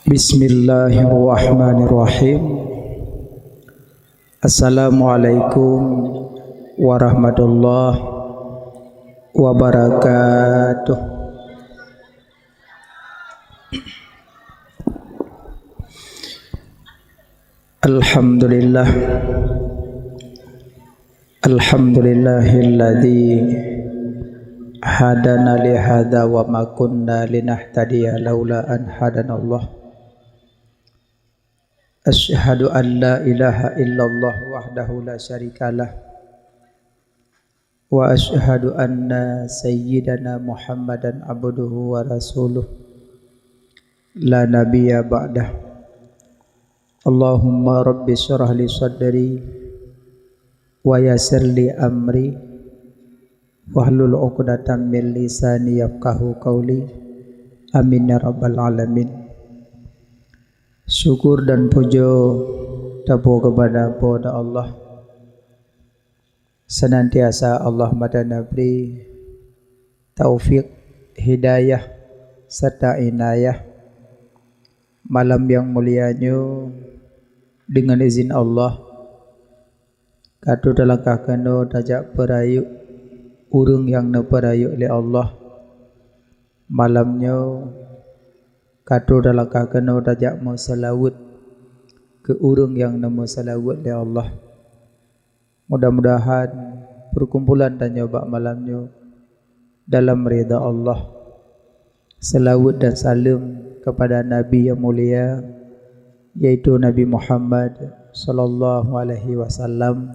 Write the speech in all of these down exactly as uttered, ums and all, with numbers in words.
Bismillahirrahmanirrahim. Assalamualaikum warahmatullahi wabarakatuh. Alhamdulillah. Alhamdulillahilladzi hadana li hadza wa ma kunna linahtadiya laula an hadanallah. Asyhadu an la ilaha illallah wahdahu la syarikalah. Wa asyhadu anna sayyidana Muhammadan abduhu wa rasuluh. La nabiyya ba'dah. Allahumma rabbi syrah li sadri wa yassir li amri wahlul 'uqdatam min lisani yafqahu qauli. Amin ya rabbal alamin. Syukur dan puja tapeue keupada Po teu Allah. Senantiasa Allah meutanabri taufik, hidayah, serta inayah. Malam nyang mulia nyoe, deungon izin Allah, ka troh talangkah keunoe tajak peurayeuk ureuëng nyang neupeurayeuk lé Allah. Malam nyoe, ka troh talangkah keunoe tajak meuseulaweuet keu ureuëng nyang neumeuseulaweuet lé Allah. Mudah-mudahan perkumpulan tanyoe bak malam nyoe dalam ridha Allah. Seulaweuet dan saleuem keupada Nabi nyang mulia, yaitu Nabi Muhammad sallallahu alaihi wasallam,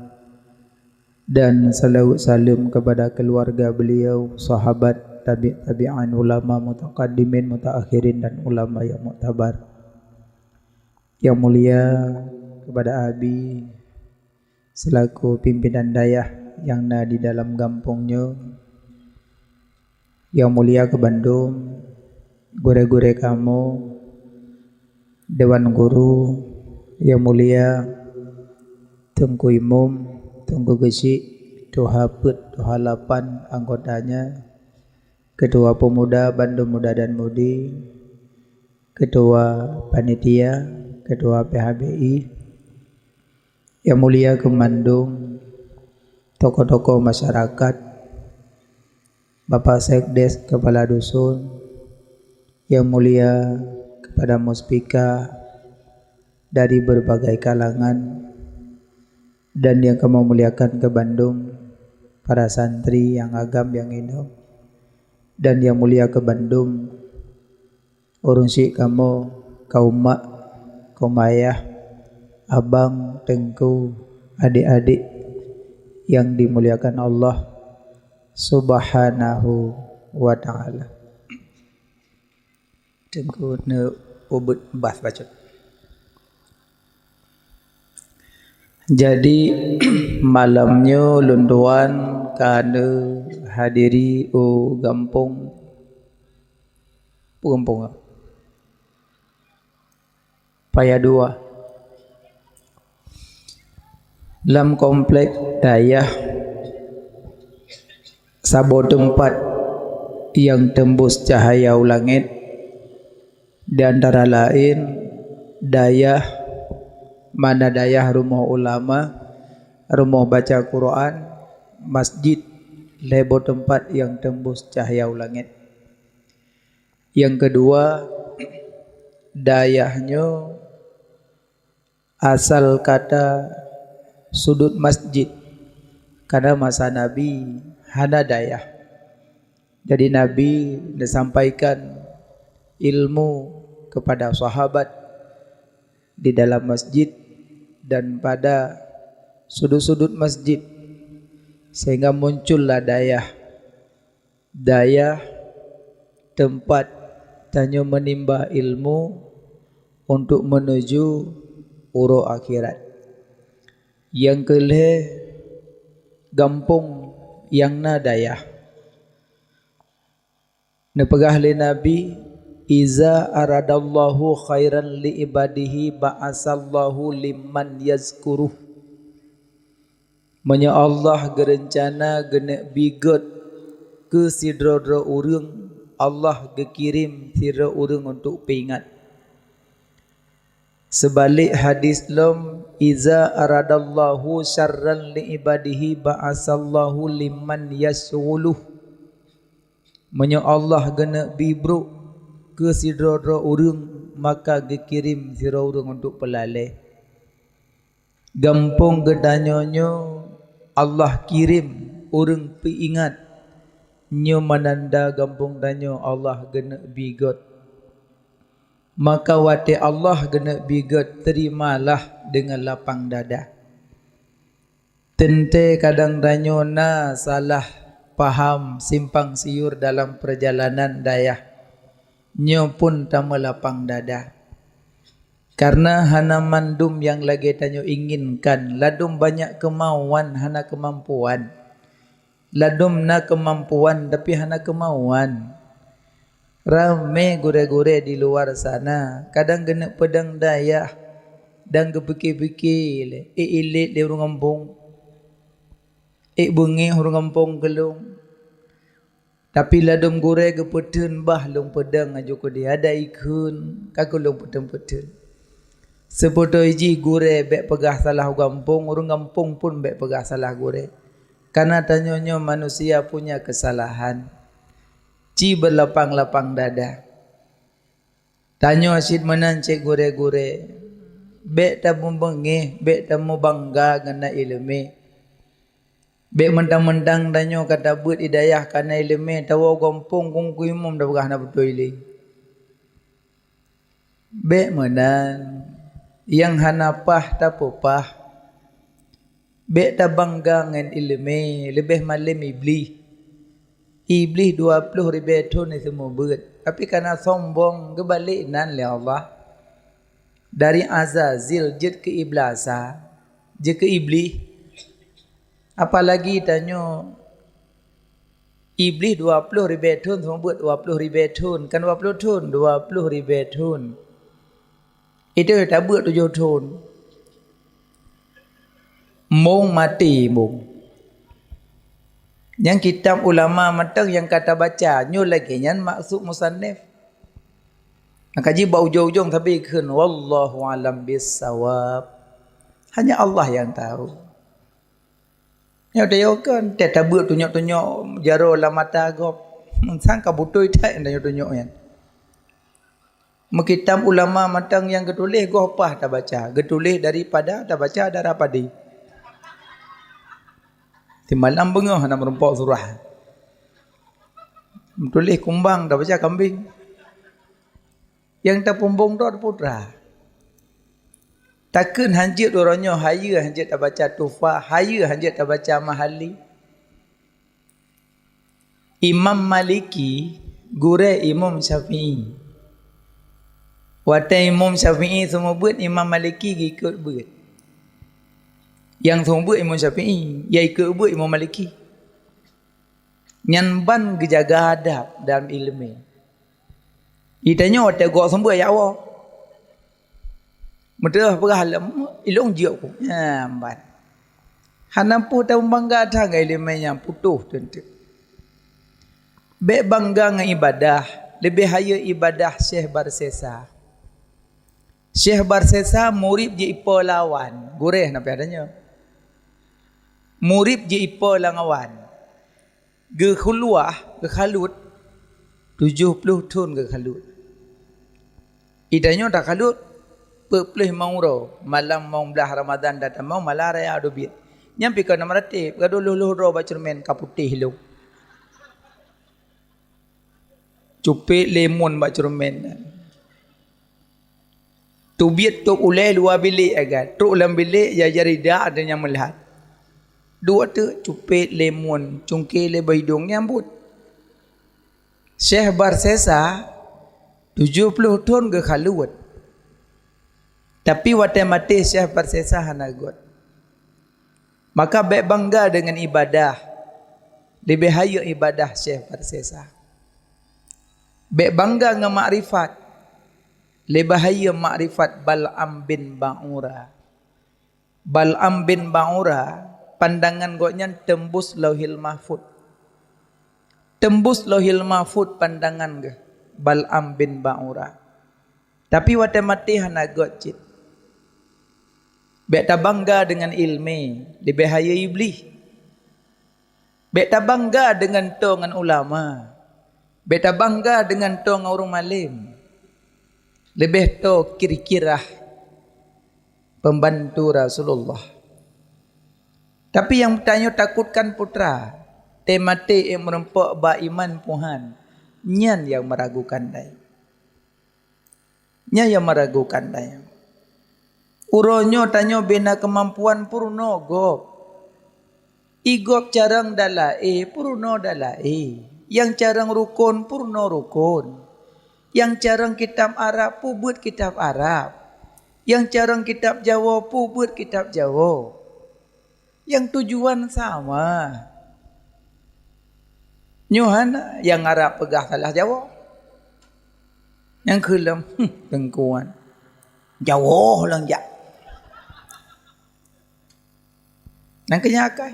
dan seulaweuet saleuem keupada keuluwarga beliau, sahabat, tabi' tabi'in, ulama mutaqaddimin, mutaakhirin, dan ulama nyang muktabar. Nyang mulia keupada Abi, selaku pimpinan dayah nyang na di dalam gampông nyoe, nyang mulia keu bandum gurée-gurée kamoe, dewan guru, nyang mulia Teungku Imum, Teungku Geuchik, tuha peuet, tuha lapan anggotanya, ketua pemuda bandum muda dan mudi, ketua panitia, ketua P H B I, nyang mulia keu mandum tokoh-tokoh masyarakat, Bapak Sekdes, kepala dusun, nyang mulia keupada muspika dari berbagai kalangan, dan nyang kamoe muliakan keu bandum para santri nyang agam nyang inong, dan nyang mulia keu bandum ureuëng syik kamoe, kaum mak, kaum ayah, abang, teungku, adik-adik nyang dimuliakan Allah Subhanahu wa Ta'ala. Teungku neupeubuet bas bacut. Jadi, malam nyoe lôn tuan ka neuhadiri u gampông, gampông Paya Dua. Lam komplek dayah, saboh teumpat nyang teumbus cahya u langét, di antara laén dayah, mana dayah rumoh ulama, rumoh baca Quran, masjid, lhée boh teumpat nyang teumbus cahya u langét. Nyang keudua, dayah nyoe asal kata sudut masjid, karena masa Nabi hana dayah. Jadi Nabi neusampaikan ilmu kepada sahabat di dalam masjid dan pada sudut-sudut masjid, sehingga muncullah dayah. Dayah teumpat tanyoe meunimba ilmu untuk menuju uroe akhirat. Nyang keulhée, gampông nyang na dayah. Neupeugah lé Nabi, "Iza aradallahu khairan li ibadihi ba'asallahu liman yazkuruh." Meunyoe Allah geureuncana geuneuk bigét keu sidroe-droe ureuëng, Allah geukirém sidroe ureuëng untuk peuingat. Seubalek hadis lom, "Iza aradallahu syarran li ibadihi ba'asallahu liman yasyghuluh." Meunyoe Allah geuneuk bi brok keu sidroe-droe ureuëng, maka geukirém sidroe ureuëng untuk peulalée. Gampông geutanyoe nyoe Allah kirém ureuëng peuingat, nyoe meunanda gampông tanyoe Allah geuneuk bi gét. Maka watée Allah geuneuk bi gét, terimalah deungon lapang dada. Teuntée kadang tanyoe na salah paham, simpang siur dalam peurjalanan dayah, nyoe pun tameulapang dada. Karena hana mandum nyang lagée tanyoe inginkan, ladum banyak keumawan hana keumampuan. Ladum na keumampuan tapi hana keumauan. Ramé gurée-gurée di luar sana, kadang geuneuk peudong dayah dan geupike-pike lé, ék ilét lé ureuëng gampông, ék beungéh ureuëng gampông keu lôn. Tapi ladum gurée geupeutheun bah lôn peudong aju keudeh, ada ikheun ka keu lôn peutheun-peutheun. Seupeutoe jih gurée bék peugah salah u gampông, ureuëng gampông pun bék peugah salah gurée. Karena tanyoe nyoe manusia punya kesalahan. Ci beulapang-lapang dada. Tanyoe cit meunan cit gurée-gurée. Bék tameubeungéh, bék tameubangga ngon na iéleumé. Bék meuntang-meuntang tanyoe ka tabeuet i dayah ka na iéleumé, tawoe gampông kungkui mum tapeugah na beutôi lé. Bék meunan, nyang hana paih tapeupah. Bék tabangga ngon iéleumé, leubeh malém Iblih. Iblih dua ploh ribée thon iseumeubeuet, tapi kana sombong geubalek nan lé Allah. Dari Azazil jeuet keu Iblasa, jeuet keu Iblih. Apalagi tanyoe Iblih dua ploh ribée thon, seumeubeuet dua ploh ribée thon, kan dua ploh thon, dua ploh ribée thon. Itu tabeuet tujoh thon. Mong maté mong. Nyang kitab ulama mantong nyang ka tabaca, nyoe lagée nyan maksud musannif. Maka jih bak ujong-ujong sabe kheun, "Wallahu a'lam bissawab." Hanya Allah yang tahu. Nyoe tayokon, teutabeuet tunyok-tunyok jaroe lam mata gob. Sang ka beutôi that nyang tunyok-tunyok nyan. Meukitab ulama mantong nyang geutuléh goh paih tabaca, geutuléh daripada tabaca darah padé. Simalam beungoh hana meurumpok surah. Meutuléh kumbang tabaca kambing. Nyang tapeumbong droe putra. Takheun hanjeuet uroe nyoe hayeue hanjeuet tabaca Tuhfah, hayeue hanjeuet tabaca Mahalli. Imam Maliki gurée Imam Syafi'i. Watée Imam Syafi'i seumeubeuet, Imam Maliki geukot beuet. Nyang seumeubeuet Imam Syafi'i, ya ikot beuet Imam Maliki. Nyan ban geujaga adab dalam iéleumé. Itanyoe watée gob seumeubeuet ya Allah. Meuteurah peugah lom, ilong jeuet ku. Nyan ban. Hana peue tameubeungga that ngon iéleumé nyang putôh teunteuk. Bék bangga ngon ibadah, leubeh hayeue ibadah Syekh Barsesa. Syekh Barsesa murit jih ipo lawan, gurée na pih tanyoe. Murit jih ipo lawan. Geukhuluwah, geukhalut, tujoh ploh thon geukhalut. Itanyoe takhalut, peuet ploh limong uroe, malam limong blaih Ramadhan tatamong, malam raya dubiet. Nyan pih ka na meuratéb, gadôh lhôh-lhôh droe bak ceureumen ka putéh lom. Cupet lemon bak ceureumen. Tubiet tôb ulée luwa bilék agak, trok lam bilék ya jari dak ada nyang meulihat. Dua teuk cupet lemon, cungke lé bak idong nyambut. Syekh Barsesa tujoh ploh thon geukhalut. Tapi watée maté Syekh Barsesa hana gét. Maka bék bangga deungon ibadah, leubeh hayeue ibadah Syekh Barsesa. Bék bangga ngon makrifat, leubeh hayeue makrifat Bal'am bin Ba'ura. Bal'am bin Ba'ura, pandangan gobnyan teumbus Lauhil Mahfud. Teumbus Lauhil Mahfud pandangan geuh Bal'am bin Ba'ura. Tapi watée maté hana gét cit. Bék tabangga deungon iéleumé, leubeh hayeu Iblih. Bék tabangga deungon toe ngon ulama. Bék tabangga deungon toe ngon ureuëng malém. Leubeh toe kira-kira pembantu Rasulullah. Tapi nyang tanyoe takutkan putra, teumaté ék meurumpok bak iman puhan, nyan nyang meragukan dai. Nyan nyang meragukan dai. Uroe nyoe tanyoe bina keumampuan peurunoe gob. Igob carông dalaé, peurunoe dalaé. Nyang carông rukon, peurunoe rukon. Nyang carông kitab Arab, peubeuet kitab Arab. Nyang carông kitab Jawoe, peubeuet kitab Jawoe. Nyang tujuan sama. Nyoe hana nyang Arab peugah salah Jawoe. Nyang kheulom, hmm, teungkuan. Jawoe lôn jak. Nyang keu nyan akai.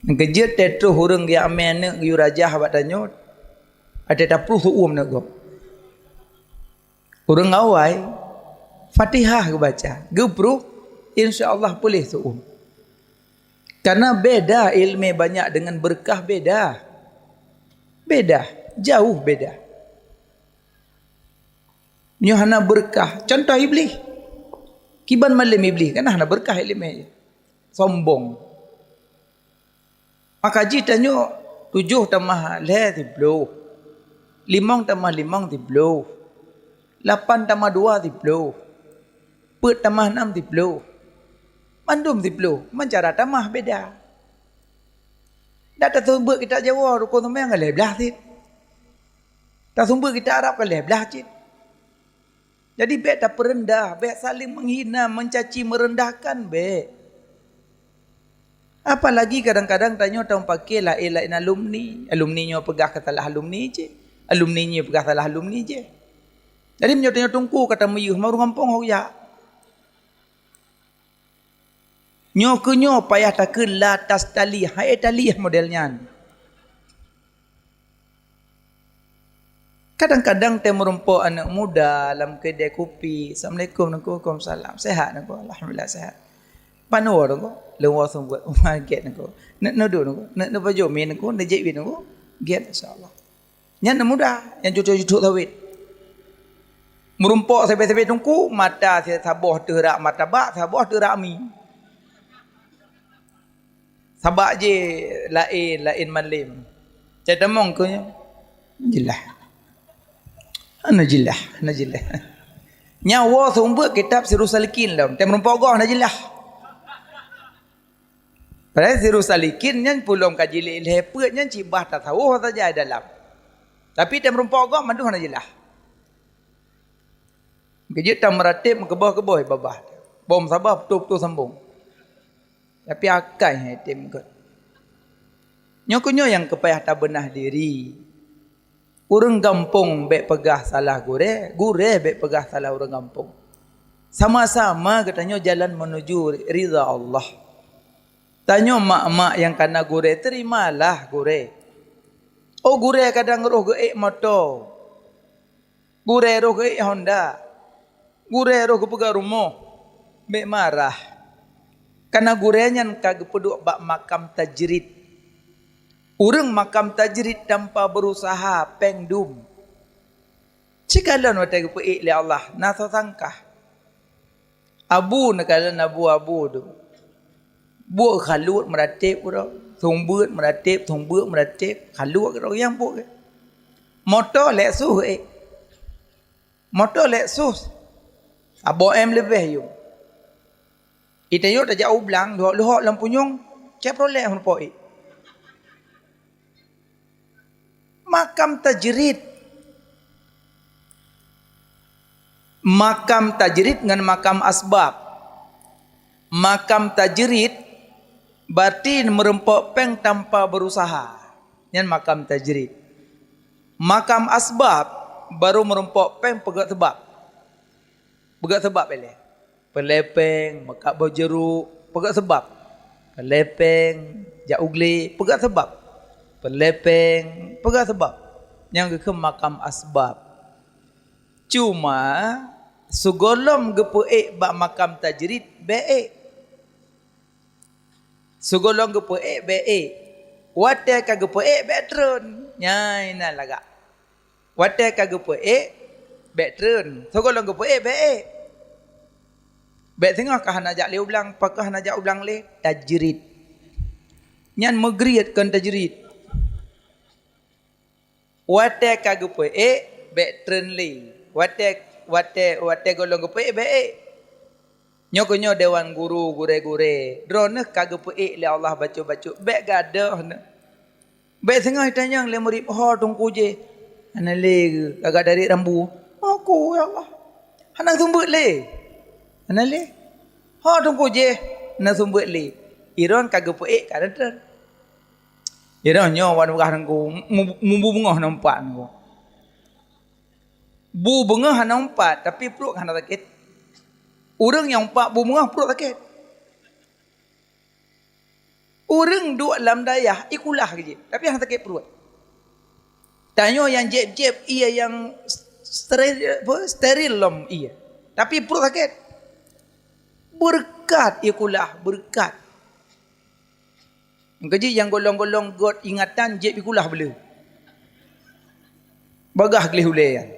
Nyang keujeuet teuh troh ureuëng geujak amé aneuëk geuyue rajah bak tanyoe. Até taploh seuuem aneuëk gob. Ureuëng awai, Fatihah geubaca, geuprooh, insya Allah puléh seuuem. Karena beda iéleumé banyak deungon beureukat beda. Beda, jauh beda. Nyoe hana beureukat, contoh Iblih. Kiban malém Iblih, kan hana beureukat iéleumé. Sombong. Maka jih tanyoe tujoh tamah lhée siploh, limong tamah limong siploh, lapan tamah dua siploh, peuet tamah nam siploh. Mandum siploh, man cara tamah beda. Dak taseumeubeuet kitab Jawoe rukon seumayang ka lhée blaih cit. Taseumeubeuet kitab Arab ka lhée blaih cit. Jadi bék tapeureundah, bék saléng menghina, mencaci, merendahkan, bék. Apalagi kadang-kadang tanyoe tameupaké laén-laén alumni. Alumni nyoe peugah keu salah alumni jih. Alumni nyoe peugah salah alumni jih. Jadi meunyoe tanyoe teungku ka tameuyeuh, ma ureuëng gampông ho jak. Nyoe keu nyoe payah takheun la tastalih, hai talih model nyan. Kadang-kadang teuh meurumpok aneuëk muda lam keudée kupi, "Assalamualaikum, Teungku." "Waalaikumsalam." "Sehat, Teungku?" "Alhamdulillah, sehat." "Pane woe, Teungku?" "Lôn woe seumeubeuet." "Uma gét, Teungku." "Neuk neuduek, Teungku?" "Neuk neupajoh mi, Teungku?" "Neuk jieb, Teungku?" "Gét, insya Allah." Nyan aneuëk muda, nyang cucok-cucok sawét. Meurumpok sabe-sabe teungku, mata saboh teurak martabak, saboh teurak mi. Sabak jih laén, laén malem. Cai tamong keu nyoe. Jeulaih. Hana jeulaih, hana jeulaih. Nyan woe seumeubeuet kitab Sirus Salikin lom. Teuh meurumpok goh hana jeulaih. Padahai Sirus Salikin nyan peue lom ka jilét lhée peuet nyan cit bah tasawuf saja di dalam. Tapi teuh meurumpok gob mandum hana jeulaih. Geujeuet tam meuratéb meukeubah-keubah babah. Bom saboh beutôi-beutôi sambong. Tapi akai hai tem gét. Nyoe keuh nyoe nyang keupayah tabeunah diri. Ureuëng gampông bék peugah salah gurée, gurée bék peugah salah ureuëng gampông. Sama-sama geutanyoe jalan menuju ridha Allah. Tanyoe mak-mak nyang kana gurée, terimalah gurée. Oh gurée kadang roh geuék moto. Gurée roh geuék Honda. Gurée roh geupeugah rumoh. Bék marah. Kana gurée nyan ka geupeuduek bak makam tajrid. Ureuëng makam tajrid tanpa berusaha péng dum. Sikalon watée geupeuék lé Allah, na soe sangkah. Abu neukalon abu-abu tu. Buet khaluet meuratéb uroe, sumbeuet meuratéb, sumbeuet meuratéb, khaluet uroe nyang buet. Moto lhée sus ék. Moto lhée sus. Saboh em leubeh yum. Itanyoe tajak u blang, leuhok-leuhok lam punyueng, Chevrolet hana po ék. Makam tajrid. Makam tajrid ngon makam asbab. Makam tajrid berarti meurumpok péng tanpa berusaha. Nyan makam tajrid. Makam asbab baru meurumpok péng peugét seubab. Peugét seubab ilée. Peulepeng, meukat boh jeuruek, peugét seubab. Peulepeng, jak u glé, peugét seubab. Peulepeng, peugét seubab. Nyang geukheun makam asbab. Cuma, Sigohlom geupeuék bak makam tajrid, bék ék. Sigohlom geupeuék, bék ék. Watée ka geupeuék, bék treun. Nyan na lagak. Watée ka geupeuék, bék treun. Sigohlom geupeuék, bék ék. Bék singoh ka hana jak lé u blang, pakon hana jak u blang lé, tajrid. Nyan meugriet kon tajrid. Watée ka geupeuék, bék treun lé. Watée, watée, watée gohlom geupeuék, bék ék. Nyoe keuh nyoe dewan guru, gurée-gurée. Droeneuh ka geupeuék lé Allah bacut-bacut, bék gadôh neuh. Bék singoh itanyong lé murit, "Ho teungku jéh?" "Hana lé, ka gadari rambu." "Ho ku, ya Allah?" "Hana seumeubeuet lé?" "Hana lé." "Ho teungku jéh?" "Hana seumeubeuet lé." Droen ka geupeuék ka treun. Droen nyoe wan peugah teungku, mu-, mu-, bu beungoh hana umpat teungku. Bu beungoh hana umpat, tapi pruet hana sakét. Ureuëng nyang umpat bu beungoh pruet sakét. Ureuëng duek lam dayah, ikulah keujih, tapi hana sakét pruet. Tanyoe nyang jieb-jieb ié nyang steril, apa, steril lom ié, tapi pruet sakét. Beureukat ikulah, beureukat. Nyang keujih nyang gohlom-gohlom göt ingatan jieb ikulah beu le. Bagah gleh ulée nyan.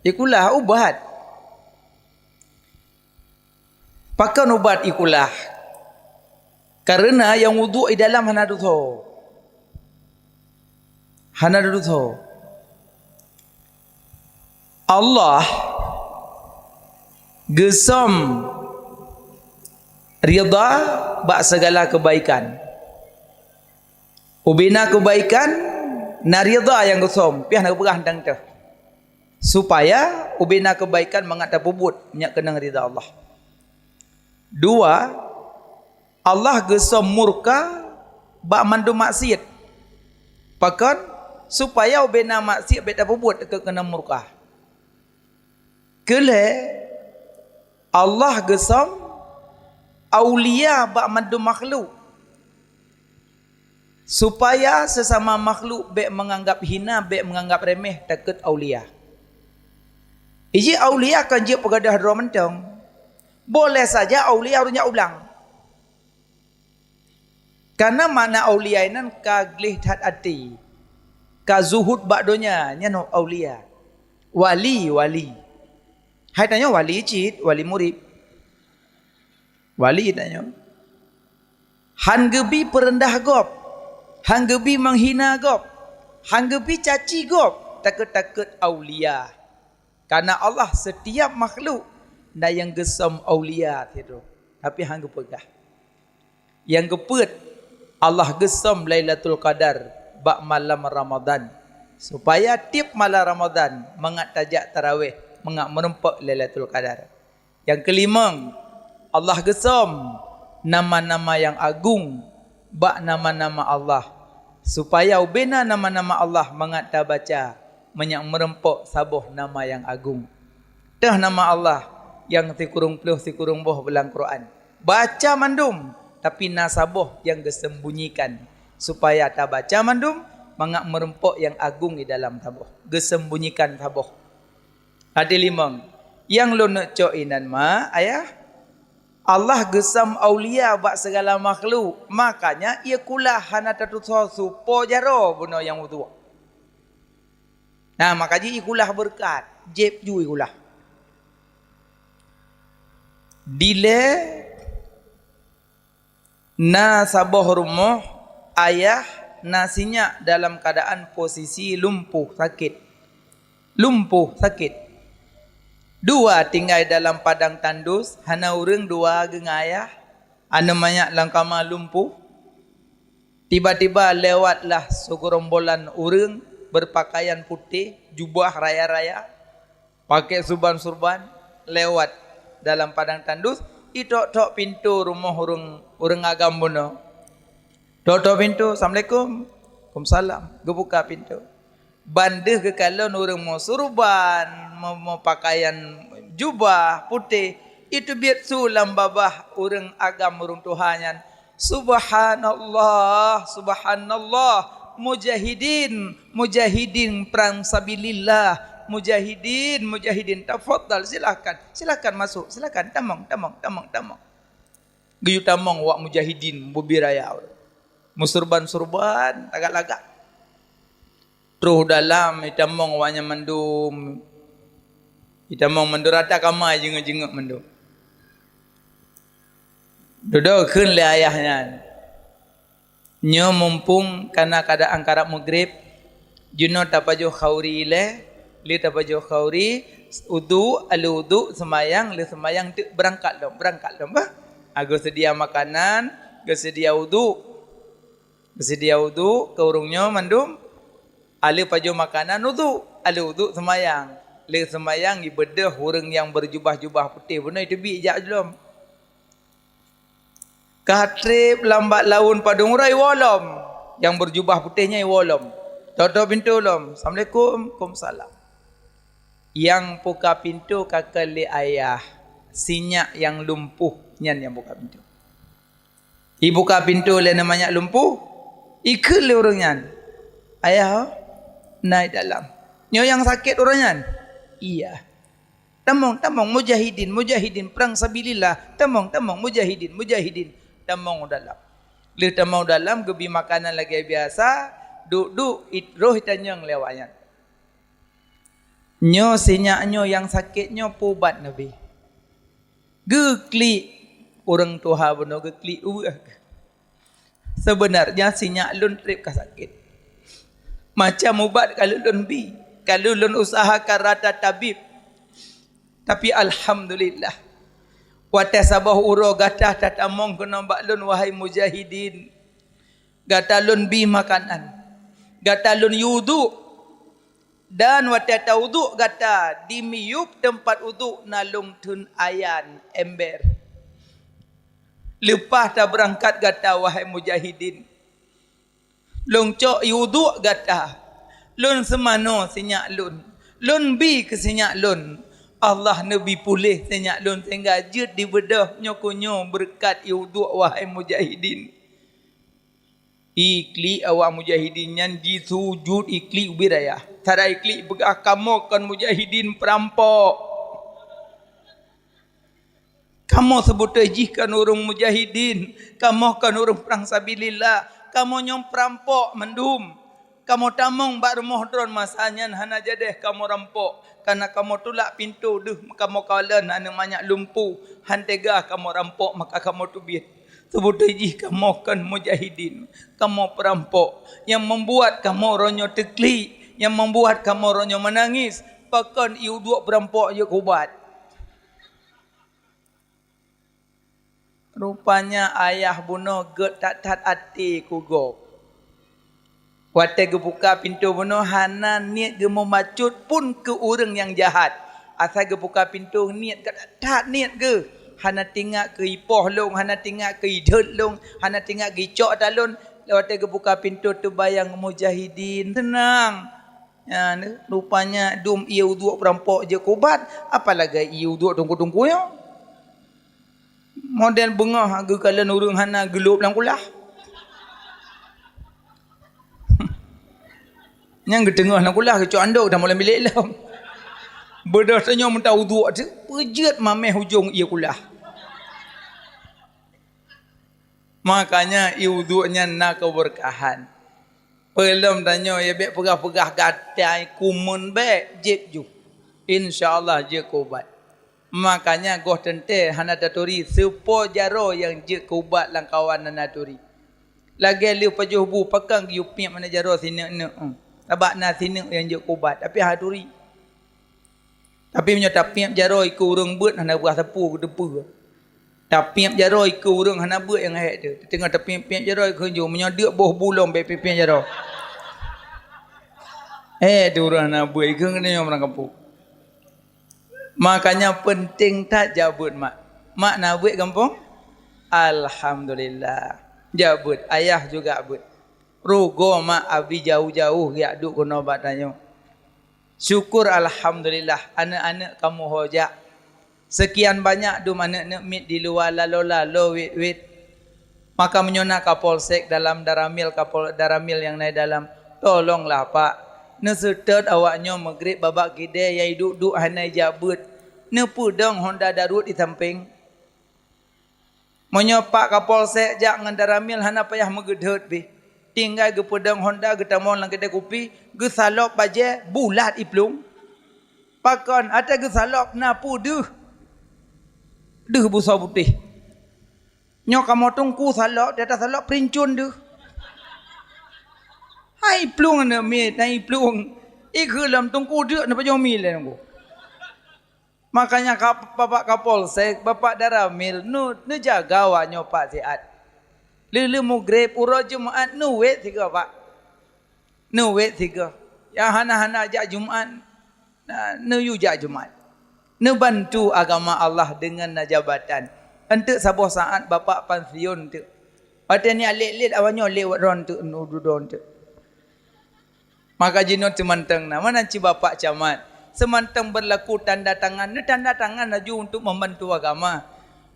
Ikulah ubat. Pakon ubat ikulah? Kareuna nyang wudhu i dalam hana dosa. Hana dosa. Allah geusöm ridha bak sigala keubaikan. Ubena keubaikan na ridha nyang geusöm, piah na geupeugah teuntèe. Supaya ubena keubaikan mangat tapeubuet nyan keunong ridha Allah. Dua, Allah geusöm murka bak mandum maksiet. Pakon? Supaya ubena maksiet bék tapeubuet keu keunong murka. Keulhèe, Allah geusöm aulia bak mandum makhluk. Supaya sesama makhluk bék meunganggap hina, bék meunganggap remeh takheun aulia. Iji aulia kan jeuet peugadôh droe mantong. Boleh saja aulia ureuëng nyang ublang. Kana makna aulia nyan ka gleh that até, ka zuhud bak donya, nyan aulia. Wali, wali. Hai tanyoe wali cit, wali murit. Wali tanyoe. Han geubi peureundah gob, han geubi meunghina gob, han geubi caci gob, takheun-takheun aulia. Karena Allah setiap makhluk na nyang geusöm aulia sidroe, tapi han geupeugah. Nyang keupeuet, Allah geusöm Lailatul Qadar bak malam Ramadan, supaya tiep malam Ramadan mangat tajak taraweh, mangat meurumpok Lailatul Qadar. Nyang keulimong, Allah geusöm nama-nama nyang agong bak nama-nama Allah, supaya ubena nama-nama Allah mangat tabaca mangat meurumpok saboh nama nyang agong. Toh nama Allah nyang sikureueng ploh sikureueng boh lam Quran. Baca mandum, tapi na saboh nyang geusembunyikan, supaya tabaca mandum mangat meurumpok nyang agong di dalam saboh. Geusembunyikan saboh. Até limong, nyang lôn neuk cok inan ma, ayah, Allah geusöm aulia bak sigala makhluk, makanya ie kulah hana tatusoe supo jaroe bunoe nyang uduk. Nah, maka jih ie kulah beureukat, jieb ju ie kulah. Dilée na saboh rumoh, ayah na sinyak dalam keuadaan posisi lumpuh sakét. Lumpuh sakét. Dua tinggai dalam padang tandus, hana ureuëng dua geungon ayah, aneuk manyak lam kama lumpuh. Tiba-tiba lewatlah sigeurombolan ureuëng beupakaian putéh, jubah raya-raya, pakai surban-surban, lewat dalam padang tandus, itok-tok pintoe rumoh ureuëng, ureuëng agam bunoe. Tok-tok pintoe, "Assalamualaikum." "Waalaikumsalam." Geubuka pintoe. Ban deuh geukalon ureuëng meusurban, meu-, meupakaian jubah putéh, iteubiet su lam babah ureuëng agam ureuëng tuha nyan, "Subhanallah, subhanallah, mujahidin, mujahidin prang sabilillah, "Mujahidin, mujahidin, tafadhal, silahkan, silahkan masuk, silahkan, tamong, tamong, tamong, tamong." Geuyue tamong awak mujahidin bubé raya. Meusurban-surban, lagak-lagak. Troh dalam, itamong awak nyan mandum. Itamong mandum rata kama, jingeuk-jingeuk mandum. Dudoe kheun lé ayah nyan, "Nyoe mumpung kana keadaan karab meugreb, jinoe tapajoh khauri ilée, lé tapajoh khauri, udhu, alé udhu, seumayang, lé seumayang, teuk beurangkat lom, beurangkat lom, bah." Ha, geuseudia makanan, geuseudia udhu, geuseudia udhu keu ureuëng nyoe mandum, alé pajoh makanan udhu, alé udhu seumayang, lé seumayang ibeudôh ureuëng nyang beujubah-jubah putéh bunoe teubiet jak lom. Ka treb lam bak laun padum uroe iwoe lom, nyang beujubah putéh nyan iwoe lom. Totoe pintoe lom, "Assalamualaikum." "Waalaikumsalam." Nyang buka pintoe ka kheun lé ayah, "Sinyak nyang lumpuh nyan nyang buka pintoe." Ibuka pintoe lé nyan manyak lumpuh, ikheun lé ureuëng nyan, "Ayah, na i dalam." "Nyoe nyang sakét ureuëng nyan?" "Iya." "Tamong, tamong, mujahidin, mujahidin, prang sabilillah, tamong, tamong, mujahidin, mujahidin." Tamong u dalam. Lheueh tamong u dalam, geubi makanan lagée biasa, duek-duek, it-, roh itanyong lé awaknyan. "Nyoe sinyak nyoe nyang sakét nyoe peue ubat Nabi?" Geuklik, ureuëng tuha bunoe geuklik ueh. "Seubeunarnya sinyak lôn treb ka sakét. Macam ubat ka lheueh lôn bi, ka lheueh lôn useuha ka rata tabib. Tapi alhamdulillah, watée saboh uroe gata tatamong keunoe bak lôn, wahai mujahidin. Gata lôn bi makanan, gata lôn yue udhu, dan watée taudhu gata, di miyueb teumpat udhu na lôn theun ayan ember. Leupah tabeurangkat gata, wahai mujahidin, lôn cok yue udhu gata, lôn seumanoe sinyak lôn, lôn bi keu sinyak lôn. Allah neubi puléh sinyak lôn sehingga jeuet dibeudôh nyoe keu nyoe beureukat yue udhu, wahai mujahidin." Iklik awak mujahidin nyan jisujut, iklik ubit ayah. Sara iklik peugah, "Kamoe kon mujahidin, peurampok. Kamoe seubeutôi jih kon ureuëng mujahidin, kamoe kon ureuëng prang sabilillah, kamoe nyoe peurampok mandum. Kamoe tamong bak rumoh droe masa nyan hana jadeh kamoe rampok, kareuna kamoe tulak pintoe deuh kamoe kalon aneuk manyak lumpu, han teuga kamoe rampok maka kamoe teubiet. Seubeutôi jih kamoe kon mujahidin, kamoe peurampok. Nyang membuat kamoe uroe nyoe teuklik, nyang membuat kamoe uroe nyoe meunangis, pakon ié uduk peurampok jeuet keu ubat." Rupanya ayah bunoe gét that-that até keu gob. Watée geubuka pintoe bunoe hana niet geumeubacut pun keu ureuëng nyang jahat. Asai geubuka pintoe niet gét that-that niet geuh. Hana teuingat keu ipoh lôn, hana teuingat keu idhôt lôn, hana teuingat keu icok ata lôn. Watée geubuka pintoe teubayang mujahidin. Seunang. Nyan, rupanya dum ié uduk peurampok jeuet keu ubat, apalagi ié uduk teungku-teungku nyoe. Model beungoh geukalon ureuëng hana geulôb lam kulah. Nyang geuteungoh lam kulah geucok andok dan mulai milék lom. Beudôh tanyoe meuta uduk tu, peujeuet mameh ujong ié kulah. Makanya ié uduk nyan na keubeurkahan. Peulom tanyoe ya bék peugah-peugah gatai kumeun bék jeuet ju. Insya Allah jeuet keu ubat. Makanya goh teuntée hana taturi seupo jaroe nyang jeuet keu ubat lam kawan hana turi. Lagée lheueh pajoh bu pakon geuyue piep hana jaroe sineuk-neuk, sabab na sineuk nyang jeuet keu ubat tapi hana turi. Tapi meunyoe tapiep jaroe keu ureuëng beuet hana beuah sapeue geuteupeue. Tapiep jaroe keu ureuëng hana beuet nyang hék teuh. Teungoh tapiep-piep jaroe keu ju meunyoe deuk boh bu lom bék piep-piep jaroe. Eh, tu ureuëng hana beuet keu nyoe meurang kampung. Makanya penting that jak beuet mak. Mak na beuet gampông? Alhamdulillah. Jak beuet, ayah juga beuet. Rugoe mak abi jauh-jauh jak duek keunoe bak tanyoe. Syukur alhamdulillah aneuk-aneuk kamoe ho jak. Sekian banyak dum aneuk-aneuk miet di luwa lalola lo wét-wét. Maka meunyoe na Kapolsek dalam, Daramil, Kapol-, Daramil nyang na dalam, tolonglah Pak, Neuseutôt awaknyoe Maghrib babah keudè nyang iduek-duek hana ijak beuet. Neupeudong honda daruet di sampéng. Meunyoe Pak Kapolsek jak ngon Danramil hana payah meugeudhôt pih. Tinggai geupeudong honda geutamong lam keudè kupi, geusalop bajèe bulat iplueng. Pakon, ata geusalop na peue deuh. Deuh busoe putéh. Nyoe kamoe teungku salop, di ata salop peulincon deuh. Hai plueng aneuk miet, hai plueng. Ikheun lom teungku deuk neupajoh mi lé nunggu. Makanya ka, Bapak Kapolsek, Bapak Danramil, nu, neujaga awaknyoe Pak siat. Lheuh-lheuh Maghrib, uroe Jumat, neuwet sigoe, Pak. Neuwet sigoe. Nyang hana-hana jak Jumat, na, neuyue jak Jumat. Neubantu agama Allah deungon na jabatan. Enteuk saboh saat Bapak pansiun teuk. Watèe nyan lét-lét awaknyoe lewat ron teuk, nu dudoe teuk. Maka jinoe seumantong na, meunan cit Bapak Camat. Seumantong beurlaku tanda tangan, neutanda tangan laju untuk membantu agama.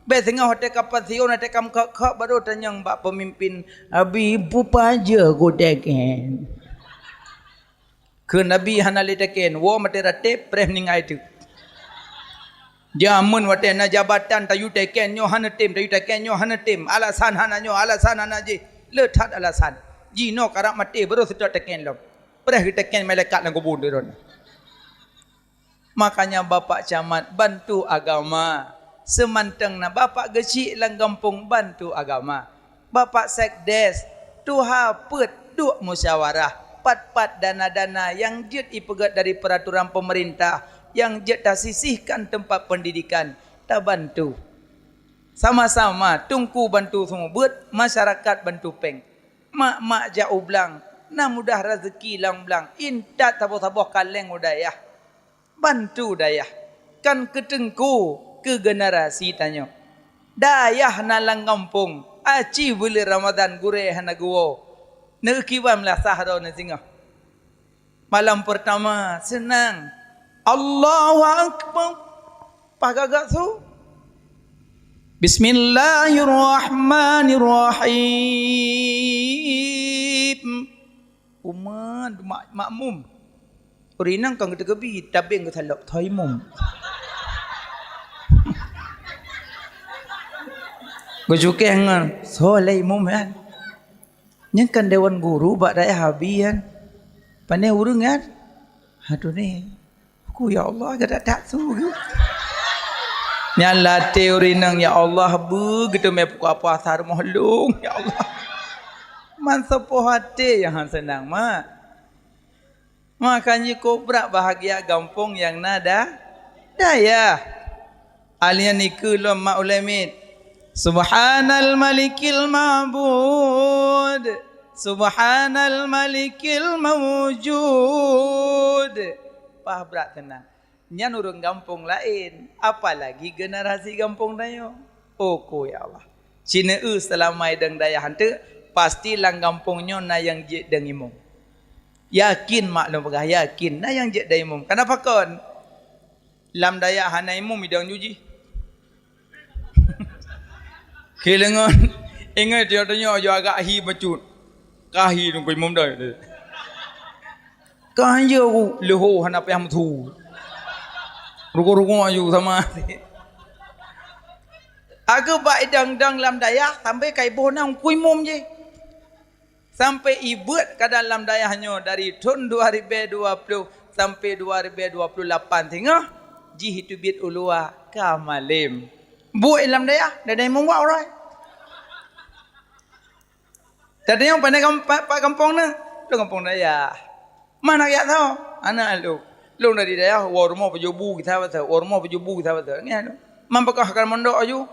Bèk singoh watèe ka pansiun, watèe ka meukhok-khok, baru tanyong bak peumimpin, "Abi, peue pajoh ku teken?" Kheun Abi hana lé teken, woe maté ratéb, preh meuninggai teuk. Jameun watèe na jabatan tayue teken nyoe hana tem, tayue teken nyoe hana tem. Alasan hana nyoe, alasan hana jih. Le that alasan. Jinoe karab maté, baru seutôt teken lom. Preh geuteken malaikat lam kubu droeneuh. Makanya Bapak Camat bantu agama. Seumantong na Bapak Geuchik lam gampông bantu agama. Bapak Sekdes, tuha peuet duek musyawarah. Pat-pat dana-dana nyang jeuet ipeugèt dari peuraturan peumeurintah, nyang jeuet tasisihkan teumpat peundidikan, tabantu. Sama-sama, teungku bantu seumeubeuet, masyarakat bantu péng. Mak-mak jak u blang, na mudah raseuki lam blang, intat saboh-saboh kaleng u dayah. Bantu dayah, kan keu teungku, keu generasi tanyoe. Dayah na lam gampông, aci buleuen Ramadhan gurèe hana geuwoe. Neukiban meulasah droeneuh singoh. Malam peurtama seunang. Allahu Akbar. Paih gagak su. Bismillahirrahmanirrahim. Umat mak-, makmum. Ureueng inong kon geuteukeubi, tabeng geusalok, "Soe imum?" Geucukeh ngon, "Soe lé imum nyan?" Nyan kan dewan guru bak dayah Abi nyan. Pane ureueng nyan? Aduh ni. Aku, "Ya Allah, gata tak su." Nyan lam até ureueng inong, "Ya Allah, beu geuteumé pukul apa asar moh lông, ya Allah." Man sapoh até nyang han seunang, mak. Makanya kobra bahagia gampông nyang na da-, dayah. Alien ikeu lom mak ulèe miet. Subhanal Malikil Ma'bud. Subhanal Malikil Mawjud. Pah brat teunang. Nyan ureueng gampông laén, apalagi generasi gampông tanyoe. Oko ya Allah. Cina eu seulama idong dayah hanteuk, pasti lam gampông nyoe na nyang jeuet dong imum. Yakin mak lôn peugah, yakin na nyang jeuet dong imum. Kenapa kon? Lam dayah hana imum idong jujih. Kilengon ingat dia tanya aja agak hi bacut. Kahi nunggu imum dah. Kahi je aku leho hana payah mutu. Rugo-rugo ayu sama. Aku bak idang-dang lam dayah sampai kai boh na ungku imum je. Sampai ibeuet ka dalam dayah nyoe dari thon dua ribu dua puluh sampai dua ribu dua puluh lapan singoh jih itu biet ulua ka malem. Buet lam dayah, dada imum wak urai. Tadi nyang pandai kam-, pa-, pa gampông na, tu gampông dayah. Mana yak tau? Anak lu. Lu dari dayah, wa rumah pejubu kita betul, wa rumah pejubu kita betul. Ngian. Man pakah akan mondok aju.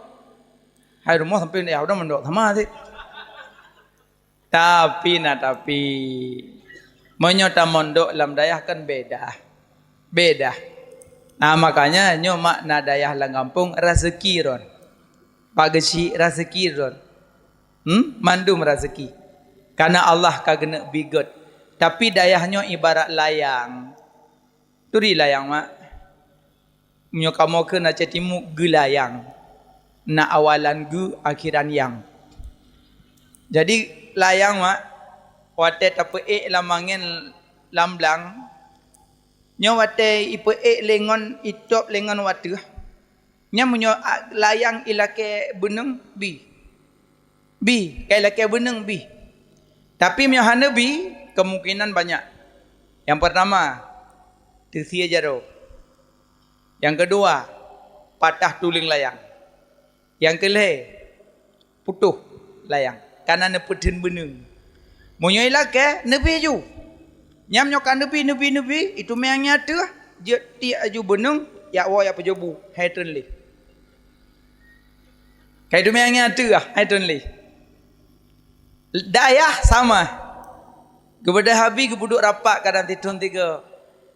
Hai rumah sampai dayah udah mondok sama sih. Tapi na tapi, meunyoe tamondok lam dayah kan beda. Beda. Nah, makanya nyoe makna dayah lam gampông raseuki ron. Pak Geuchik raseuki ron. Hmm? Mandum raseuki. Karena Allah ka geuneuk bigot. Tapi dayah nyoe ibarat layang. Turi layang, mak. Meunyoe kamoe kheun Aceh Timu geulayang, na awalan geu, akhiran yang. Jadi layang, mak, watèe tapeuék lam angén lam blang, Nyoe watée ipeuék lé ngon itôb lé ngon wateuh, nyan meunyoe a-, layang ilakée beuneueng, bi. Bi, ka ilakée beuneueng, bi. Tapi meunyoe hana bi, kemungkinan banyak. Nyang peurtama, teusie jaroe. Nyang keudua, patah tuleueng layang. Nyang keulhée, putôh layang, kana neupeutheun beuneueng. Meunyoe ilakée, neubi ju. Nyan nyoe ka neubi, neubi, neubi, itumeang nyang ateueh, jeuet tiek aju beuneueng, jak woe jak peujobu, hai treun lé. Ka itumeang nyang ateueh, hai treun lé. Dayah sama. Geubeudôh Abi geupeuduek rapat kadang sithon tiga.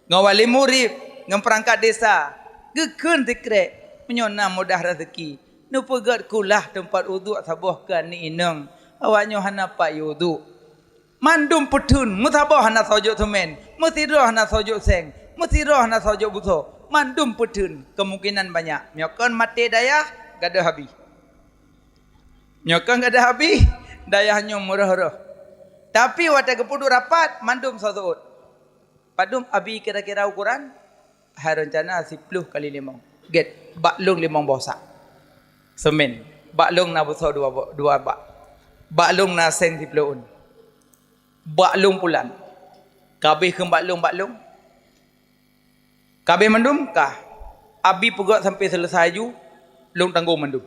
Ngon wali murit, ngon peurangkat desa. Geukheun sikrek, meunyoe na mudah raseuki, neupeugét kulah teumpat uduk saboh keu aneuk inong. Awaknyoe hana pat uduk. Mandum peutheun, meusaboh hana soe jok seumén, meusidroe hana soe jok séng, meusidroe hana soe jok busoe. Mandum peutheun, kemungkinan banyak. Meunyoe kon maté dayah, gadôh Abi. Nyoe kon gadôh Abi, dayah nyoe meurôh-rôh. Tapi watée geupeuduek rapat, mandum soe seuôt. Padum Abi kira-kira ukoran? Hai reuncana siploh kali limong. Gét, bak lông limong boh sak. Seumén. Bak lông na busoe dua bo-, dua bak. Bak lông na séng siploh ôn. Bak lông pulan. Ka abéh kheun bak lông, bak lông. Ka abéh mandum, ka. Abi peugét sampoe seuleusai ju, lông tanggong mandum.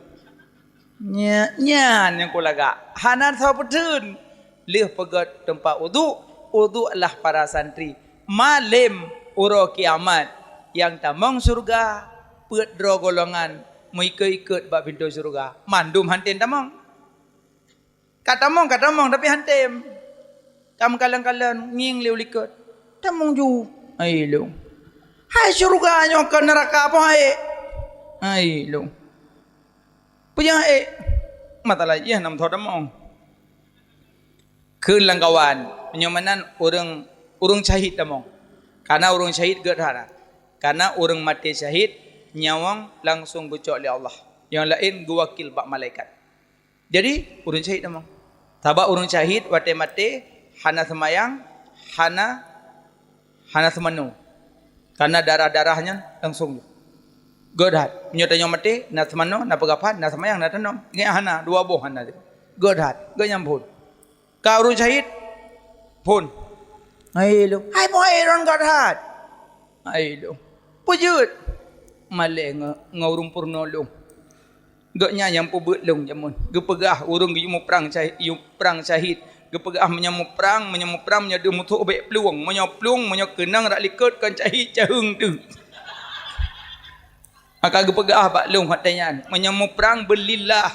Nya-, nyan nyang kulagak. Hana soe peutheun. Lheueh peugét teumpat uduk, uduklah para santri. Malém uroe kiamat, nyang tamong syeuruga, peuet droe golongan, meuikot-ikot bak pintoe syeuruga. Mandum han tem tamong. Ka tamong, ka tamong, tapi han tem. Ka meukalon-kalon, ngieng lé u likot. Tamong ju. Hai lôn. Hai syeuruga nyoe keu neuraka, peue han ék? Hai lôn. Peue nyang han ék? Mata lajih nam tho tamong. Kheun lam kawan, meunyoe meunan ureuëng, ureuëng syahid tamong. Kana ureuëng syahid gét that. Kana ureuëng maté syahid, nyawöng langsong geucok lé Allah. Nyang laén geuwakil bak malaikat. Jadi, ureuëng syahid tamong. Sabab ureuëng syahid watée maté hana seumayang, hana, hana seumanoe. Kana darah-darah nyan langsong gét that. Meunyoe tanyoe maté, na seumanoe, na peugah phan, na seumayang, na tanom. Ingat hana, dua boh hana. Gét that, gét nyang phon. Ka ureuëng syahid, phon. Hai lôn. Hai, peue han ék droen gét that? Hai lôn. Peue jeuet? Malée ngon, ngon ureuëng peurunoe lôn. Gobnyan nyang peubeuet lôn jameun. Geupeugah ureuëng geuyue muprang syahid, yue prang syahid. Geupeugah meunyoe muprang, meunyoe muprang, meunyoe deuh musoh bék plueng. Meunyoe plueng, meunyoe keunong rak likot kon syahid caheueng teuh. Maka geupeugah bak lôn watée nyan, meunyoe muprang beu lillah,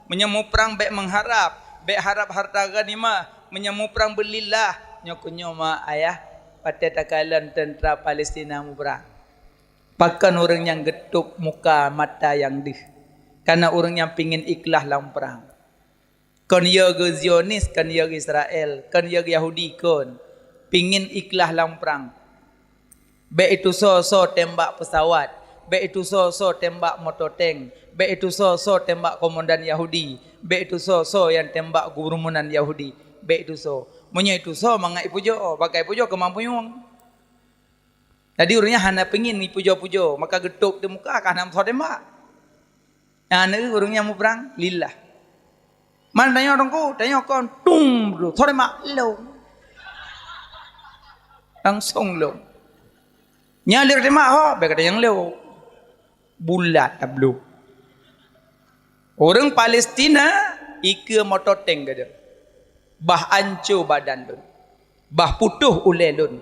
meunyoe muprang bék meuharab, bék harab hareuta ghanimah, meunyoe muprang beu lillah, nyoe keuh nyoe ma ayah, watée takalon teuntra Palestina muprang. Pakon ureuëng nyang geutôb muka mata nyang deuh? Kana ureuëng nyang pingin ikhlaih lam prang. Kon yö geu Zionis, kon yö geu Israel, kon yö geu Yahudi kon. Pingin ikhlaih lam prang. Bék itusoe-soe tembak peusawat, bék itusoe-soe tembak moto tank, bék itusoe-soe tembak komandan Yahudi, bék itusoe-soe nyang tembak gurumunan Yahudi, bék itusoe. Meunyoe itusoe mangat ipujoe, bak ipujoe keumampuan. Jadi ureuëng nyan hana pingin ipujoe-pujoe, maka geutôb di muka ka hana meusoe tembak. Nah, neu ureuëng nyang muprang lillah. Man tanyoe teungku, tanyoe kon tung bro, soe tembak lông. Langsong lông. Nyan lé tembak ho, bék kata nyang lông. Bulat tablo. Ureuëng Palestina ikeue moto tank gada. Bah anco badan lôn. Bah putôh ulée lôn.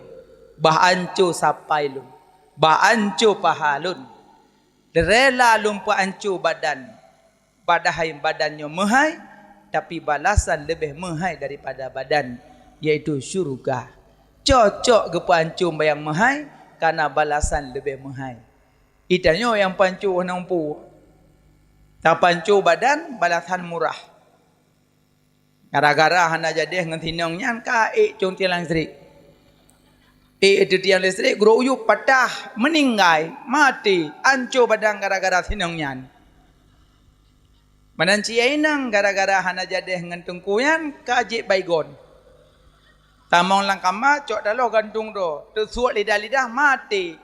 Bah anco sapai lôn. Bah anco paha lôn. Rela lôn peuanco badan, padahai badan nyoe meuhai, tapi balasan leubeh meuhai daripada badan, yaitu syeuruga. Cocok geupeuanco nyang meuhai, kana balasan leubeh meuhai. Itanyoe nyang panco hana umpu. Tapanco badan, balasan murah. Gara-gara hana jadeh ngon sinong nyan ka ék cong tiang listrik. Ék teuh tiang listrik, gurok uyueb patah, meuninggai, maté, anco badan gara-gara sinong nyan. Meunan cit inong gara-gara hana jadeh ngon teungku nyan ka jieb Baygon. Tamong lam kama, cok taloh gantung droe, teusuek lidah-lidah, maté.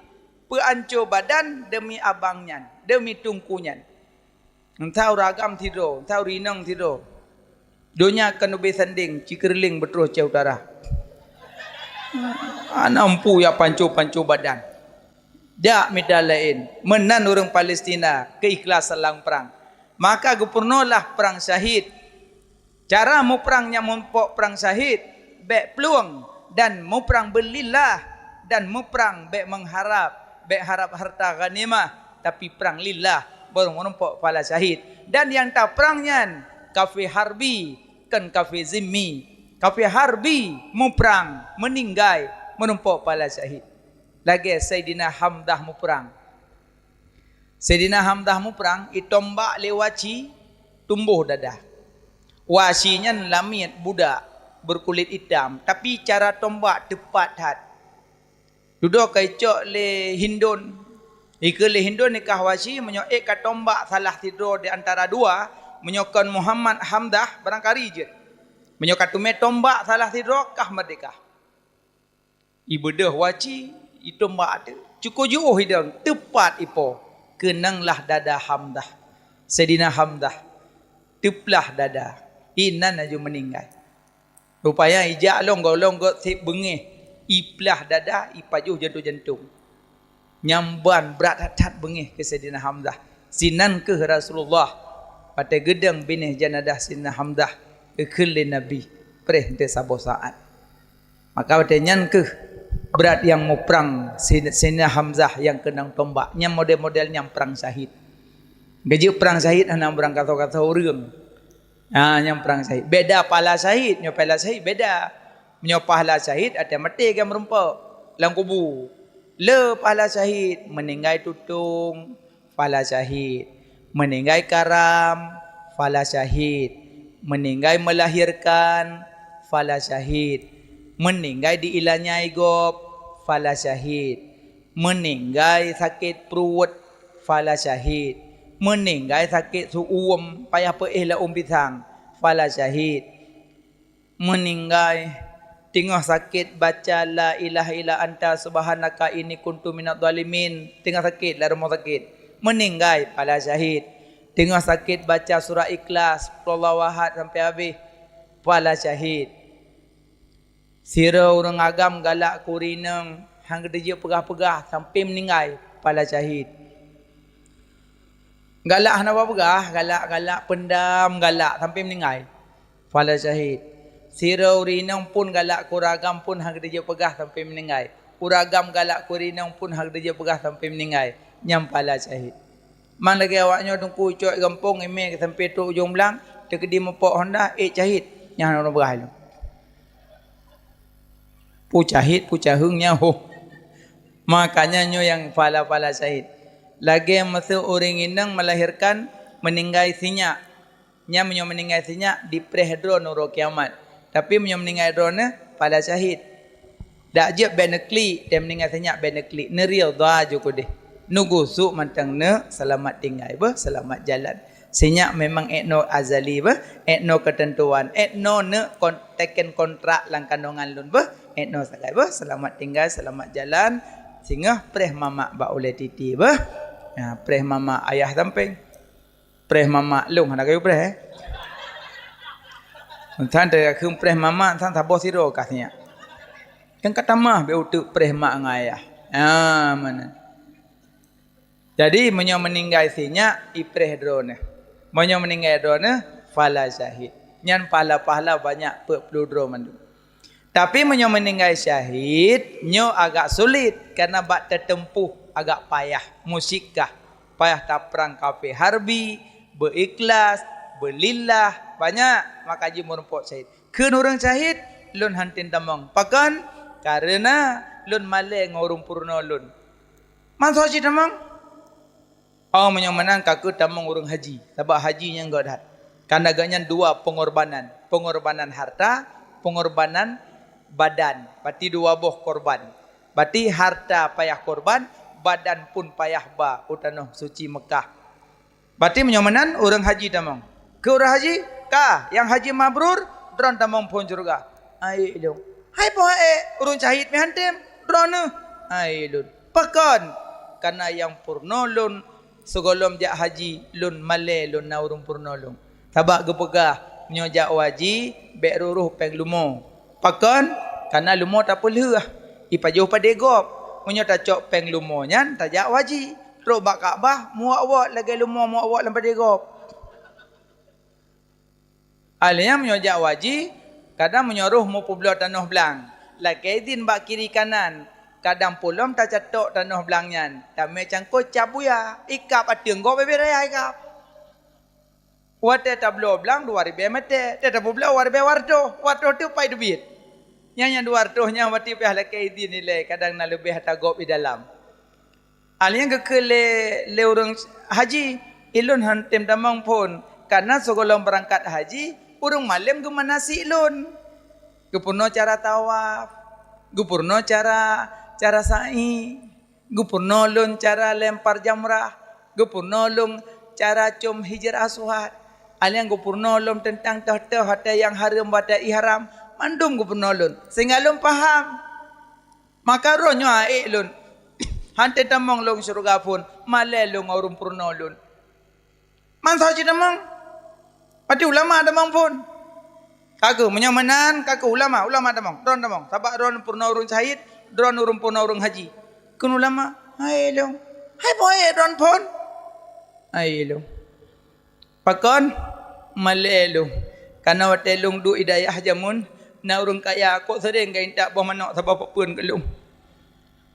Peuanco badan deumi abang nyan, deumi teungku nyan. Entah ureueng agam sidroe, entah ureueng inong sidroe. Donya keuneubri sandeng, cikeureuling beutroh cah utara. Hana mampu jak panco-panco badan. Jak mita laén, meunan ureueng Palestina keu ikhlasan lam prang. Maka geupeurunoe lah prang syahid. Cara muprang nyang meurumpok prang syahid, bék plueng dan muprang beulillah, dan muprang bék meuharab, bék harab harta ghanimah, tapi prang lillah, baru meurumpok pahala syahid. Dan nyang taprang nyan kafé harbi, kon kafé zimmi. Kafé harbi muprang, meuninggai, meurumpok pahala syahid. Lagée Saidina Hamzah muprang. Saidina Hamzah muprang, itombak lé Wahsyi, tumboh dada. Wahsyi nyan lamiet budak, beukulit itam, tapi cara tombak teupat that. Dudoe ka icok lé Hindun. Ikheun lé Hindun, ikah Wahsyi, meunyoe ék ka tombak salah sidroe di antara dua, meunyoe kon Muhammad, Hamzah, barangkari jeuet. Meunyoe ka teumé tombak salah sidroe, kah meurdéhka. Ibeudôh Wahsyi, itombak teuh. Cukôp jiôh idong, teupat ipo. Keunong lah dada Hamzah. Saidina Hamzah teuplah dada. Inan laju meuninggai. Rupanya ijak lôn gohlom gét sép beungéh. Iplah dada, ipajoh jantung-jantung. Nyan ban brat that-that beungéh keu Saidina Hamzah. Sinan kheueh Rasulullah watée geudong binéh janadah Saidina Hamzah, geukheun lé Nabi, preh teuh saboh saát. Maka watée nyan kheueh brat nyang muprang Si-, Saidina Hamzah nyang keunong tombak. Nyan model-model nyang prang syahid. Geujeuet prang syahid hana muprang kasoe-kasoe ureuëng. Ha, nyang prang syahid. Beda pahala syahid, nyoe pahala syahid beda. Meunyoe pahala syahid, até maté ka meurumpok lam kubu. Le pahala syahid, meuninggai tutong, pahala syahid. Meuninggai karam, pahala syahid. Meuninggai meulahirkan, pahala syahid. Meuninggai diilanyai gob, pahala syahid. Meuninggai sakét pruet, pahala syahid. Meuninggai sakét su'uem, payah peuéh laum pisang, pahala syahid. Meuninggai teungoh sakét baca la ilaha illa anta subhanaka inni kuntu minadh dhalimin, teungoh sakét lam rumoh sakét, meuninggai pahala syahid. Teungoh sakét baca surah Ikhlas, Qul huwallahu ahad sampai habéh, pahala syahid. Sidroe ureuëng agam galak keu ureuëng inong, han geuteujeuet peugah-peugah sampai meuninggai, pahala syahid. Galak hana peugah, galak-galak pendam, galak sampai meuninggai, pahala syahid. Sidroe ureuëng inong phon galak keu ureuëng agam phon han geuteujeuet peugah sampai meuninggai. Ureuëng agam galak keu ureuëng inong phon han geuteujeuet peugah sampai meuninggai, nyan pahala syahid. Man lagée awaknyoe teungku cok gampông imé sampai trok ujong blang, teukeudi meupok honda, ék syahid, nyan hana ureuëng peugah lom. Pu syahid, pu caheueng nyan, hoh. Makanya nyoe nyang pahala-pahala syahid. Lagée miseu ureuëng inong melahirkan, meuninggai sinyak. Nyan meunyoe meuninggai sinyak, dipreh droe neuroe kiamat. Tapi meunyoe meuninggai droeneuh, pahala syahid. Dak jeuet bék neuklik, tém meuninggai sinyak bék neuklik. Neuridha ju keudeh. Neugusuk mantong neuk, seulamat tinggai beuh, seulamat jalan. Sinyak memang ék noe azali beuh, ék noe keuteuntuan, ék noe neuk kon-, teken kontrak lam kandongan lôn beuh, ék noe sagai beuh, seulamat tinggai, seulamat jalan. Singoh preh mamak bak ulée titi beuh. Ha, preh mamak ayah sampéng. Preh mamak lôn hana kayu preh, eh. Entang teuka kheun preh mamak, entang saboh sidroe kah sinyak. Kan ka tamah bék uteuk preh mak ngon ayah. Ah, meunan. Jadi, meunyoe meuninggai sinyak, ipreh droeneuh. Meunyoe meuninggai droeneuh, pahala syahid. Nyan pahala-pahala banyak peuet ploh droe mandum. Tapi meunyoe meuninggai syahid, nyoe agak sulit, karena bak teuteumpuh agak payah, musyikah, payah taprang kafé harbi, beu-ikhlas, beu-lillah, banyak, maka jimeurumpok syahid. Kheun ureuëng syahid, lôn han tem tamong. Pakon? Kareuna lôn malée ngon ureuëng peurunoe lôn. Mantong cit tamong. Oh, meunyoe meunan ka kheueh tamong ureuëng haji, sabab haji nyang göt that. Karena geuhnyan dua pengorbanan, pengorbanan harta, pengorbanan badan. Berarti dua boh korban. Berarti harta payah korban, badan pun payah ba u tanoh suci Mekah. Berarti meunyoe meunan ureuëng haji tamong. Keu ureuëng haji, ka, nyang haji mabrur, droen tamong phon syeuruga. Ai lôn. "Hai poh ék, ureuëng syahid meuhan tem, droeneuh." "Hai lôn." "Pakon?" "Kana nyang purnoe lôn sigohlom jak haji, lôn malée lôn na ureuëng purnoe lôn. Sabab geupeugah, 'Nyoe jak u haji, bék rôh-rôh péng lumo.' Pakon? Kana lumo tapeulheueh, ipajoh padé gob. Meunyoe tacok péng lumo nyan, tajak u haji. Trok bak Ka'bah, muwot-wot lagée lumo muwot-wot lam padé gob." Alheuh nyan meunyoe jak u haji, kadang meunyoe rôh meupeubloe tanoh blang, lakée idhin bak kiri kanan, kadang pulom tacatok tanoh blang nyan, tamé cangkôi cap buya, ikab ateueng gob bebe raya ikab. Watée tabloe blang dua ribée meuté, watée tapeubloe dua ribée wartoh, wartoh teuh pai teubiet. Nyang nyang dua wartoh nyan watée piah lakée idhin ilée, kadang na leubeh ata gob i dalam. Alheuh nyan geukheun lé, lé ureuëng haji, "Ilôn han tem tamong phon, kana sigohlom beurangkat haji, ureuëng malém geumanasik lôn. Geupeurunoe cara tawaf, geupeurunoe cara, cara sa'i, geupeurunoe lôn cara lempar jamrah, geupeurunoe lôn cara com Hajar Aswad. Alheuh nyan geupeurunoe lôn teuntang toh-toh watée nyang hareuem watée ihram, mandum geupeurunoe lôn, sehingga lôn paham. Maka roh nyoe aék lôn, han tem tamong lôn syeuruga phon, malée lôn ngon ureuëng peurunoe lôn." Mantong cit tamong. Pati ulama tamong phon. Ka kheueh, meunyoe meunan, ka kheueh ulama, ulama tamong, droen tamong. Sabab droen peurunoe ureuëng syahid, droen ureuëng peurunoe ureuëng haji. Kheun ulama, "Hai lôn, hai poh ék droen phon?" "Hai lôn." "Pakon?" "Malée lôn. Kana watée lôn duek i dayah jameun, na ureuëng kaya kok seuréng geuintat boh manok saboh peupeuen keu lôn.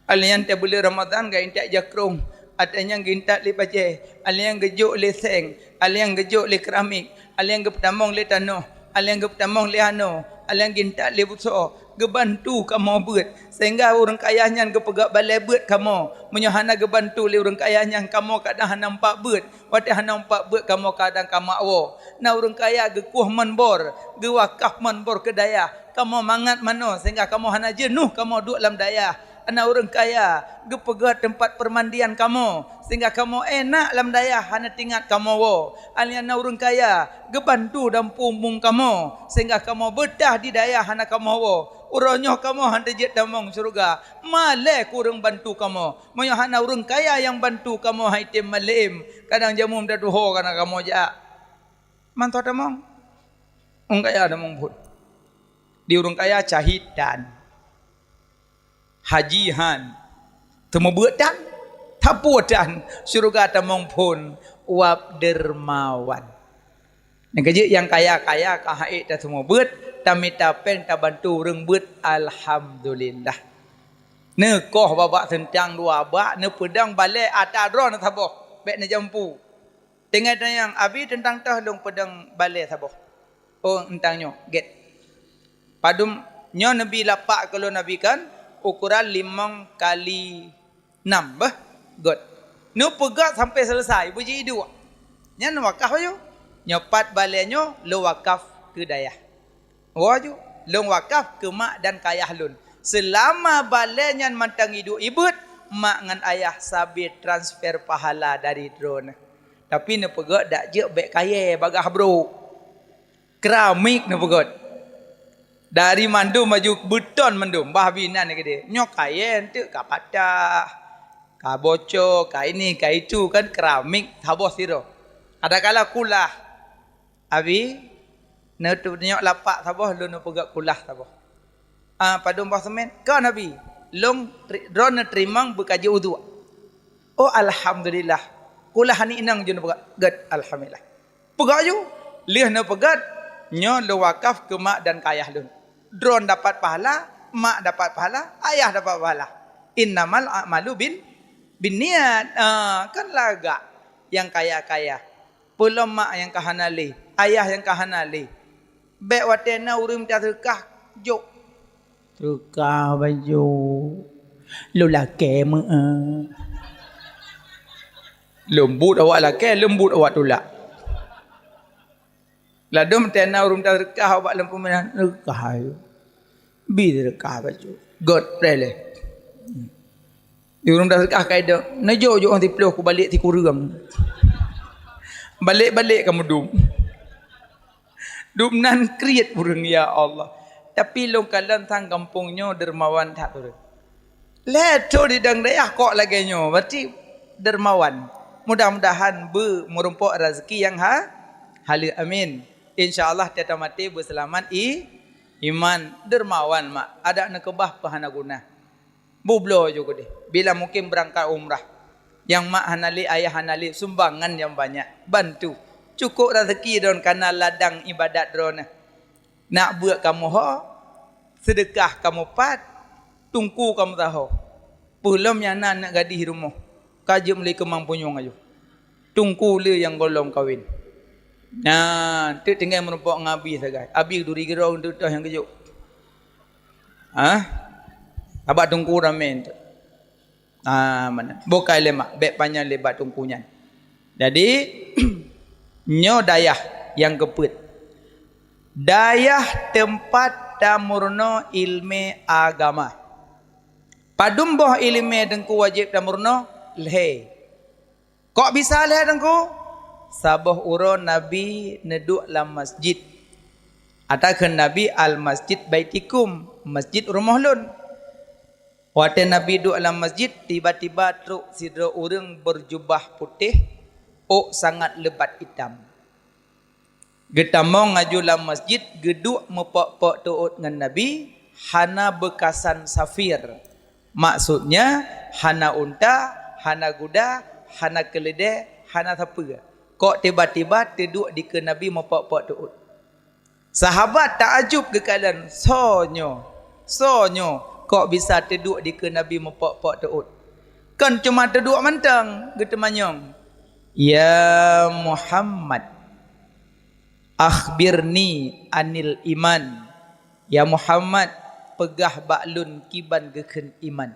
Alheuh nyan teuh buleuen Ramadhan geuintat jakrong, watée nyan geuintat lé bajée, alheuh nyan geujok lé seng, alheuh nyan geujok lé keramik, alheuh nyan geupeutamong lé tanoh, alheuh nyan geupeutamong lé hano, alheuh nyan geuintat lé busoe, geubantu kamoe beuet, sehingga ureuëng kaya nyan geupeugét balée beuet kamoe. Meunyoe hana geubantu lé ureuëng kaya nyan, kamoe kadang hana meupat beuet. Watée hana meupat beuet kamoe kadang ka makwo. Na ureuëng kaya geukueh manbor, geuwakaf manbor keu dayah. Kamoe mangat manoe sehingga kamoe hana jeuneuh kamoe duek lam dayah. Na ureuëng kaya geupeugét teumpat peumandian kamoe sehingga kamoe enak lam dayah hana teuingat kamoe woe. Alheuh nyan na ureuëng kaya geubantu dampôk mueng kamoe sehingga kamoe beutah di dayah hana kamoe woe. Uroe nyoe kamoe han teujeuet tamong syeuruga, malée keu ureuëng bantu kamoe. Meunyoe hana ureuëng kaya nyang bantu kamoe, han item malém, kadang jameun tatuho kana kamoe jak. Mantong tamong. Ureuëng kaya tamong phon. Di ureuëng kaya syahid tan. Haji han. Seumeubeuet tan. Sapeue tan. Syeuruga tamong phon. Wab dermawan. Nyang keujeuet nyang kaya-kaya ka han ék taseumeubeuet, tamita péng tabantu ureuëng beuet, alhamdulillah. Neukoh babah seuntang dua bak, neupeudong balée ata droeneuh saboh, bék neujampu. Teungoh tanyong, "Abi, teuntang toh lôn peudong balée saboh?" "Oh, eunteuk nyoe, gét." "Padum nyoe neubi lapak keu lôn abi kan, ukuran limong kali nam beuh." "Gét." Neupeugét sampoe seuleusai, beujiduek. Nyan wakaf aju. "Nyoe pat balée nyoe lôn wakaf keu dayah." Woe ju, "Lôn wakaf keu mak dan kayah lôn." Seulama balée nyan mantong iduek ibeuet, mak ngon ayah sabe transfer pahala dari droeneuh. Tapi neupeugét dak jeuet bék kayée bagaih brôk. Keramik neupeugét. Dari mandum baju beuton mandum, bah binan keudeh. Nyoe kayée eunteuk ka patah, ka boco, ka ini, ka itu kan keramik saboh sidroe. Adakala kulah. "Abi, neutunyok lapak saboh lôn neupeugét kulah saboh." "Ah, padum boh seumén?" "Kon abi, lôn tri-, droeneuh teurimong beukaji uduk." "Oh, alhamdulillah. Kulah aneuk inong jeuet neupeugét." "Gét, alhamdulillah." Peugét aju, lheueh neupeugét, "Nyoe lôn wakaf keu mak dan kayah lôn." Droeneuh dapat pahala, mak dapat pahala, ayah dapat pahala. Innamal a'malu bin, binniat. Ah, kan lagak nyang kaya-kaya. Peulom mak nyang ka hana lé, ayah nyang ka hana lé. Bék watée na ureuëng mita seudeukah, jok. Seudeukah baju. Lôn lakée meu'ah. Leumbut awak lakée, leumbut awak tulak. Ladom watée na ureuëng mita seudeukah awak lam peuminan, seudeukah ayu. Bi seudeukah baju. Gét, preh lé. Di ureuëng mita seudeukah ka idong, neujok-jok siplôh kubalek sikureueng. Balek-balek ka meudum. Dum nan kriet ureuëng, ya Allah. Tapi lôn kalon sang gampông nyoe dermawan that ureuëng. Lhée tho di dang dayah kok lagée nyoe, berarti dermawan. Mudah-mudahan beu meurumpok rezeki nyang ha, haleue. Amin. Insya Allah tiata maté beuseulamat i, iman, dermawan mak. Adak neukeubah peuhana guna. Bublo ju keudeh. Bila mungkin beurangkat umrah. Nyang mak hana lé, ayah hana lé, sumbangan nyang banyak. Bantu. Cukôp rezeki droen kana ladang ibadat droeneuh. Nak beuet kamoe ho, seudeukah kamoe pat, tungku kamoe taho. Peulom nyang na aneuk gadih rumoh, ka jeuet meuli keumang punyueng ayue. Tungku le nyang gohlom kawin. Nyan, teuk tinggai meurumpok ngon abi sagai. Abi duri girong teuk toh nyang geujok. Hah? Abak tungku ramé teuk. Ah, mana? Bukai lé mak, bék panyang lé bak tungku nyan. Jadi, nyoe dayah nyang keupeuet. Dayah teumpat tameurunoe iéleumé agama. Padum boh iéleumé teungku wajéb tameurunoe? Lhée. Kok bisa lhée teungku? Saboh uroe Nabi neuduek lam masjid. Ata kheun Nabi, "Al-masjid baitikum, masjid rumoh lôn." Watée Nabi duek lam masjid, tiba-tiba trok sidroe ureuëng beujubah putéh, ôk sangat leubat itam. Geutamong laju lam masjid, geuduek meupok-pok teuôt ngon Nabi, hana beukasan safir. Maksudnya, hana unta, hana guda, hana keuleudée, hana sapeue. Kok tiba-tiba teuduek dikeue Nabi meupok-pok teuôt. Sahabat taajub geukalon, "Soe nyoe? Soe nyoe kok bisa teuduek dikeue Nabi meupok-pok teuôt?" Kon cuma teuduek mantong, geuteumanyong, "Ya Muhammad, akhbirni anil iman." "Ya Muhammad, peugah bak lôn kiban geukheun iman."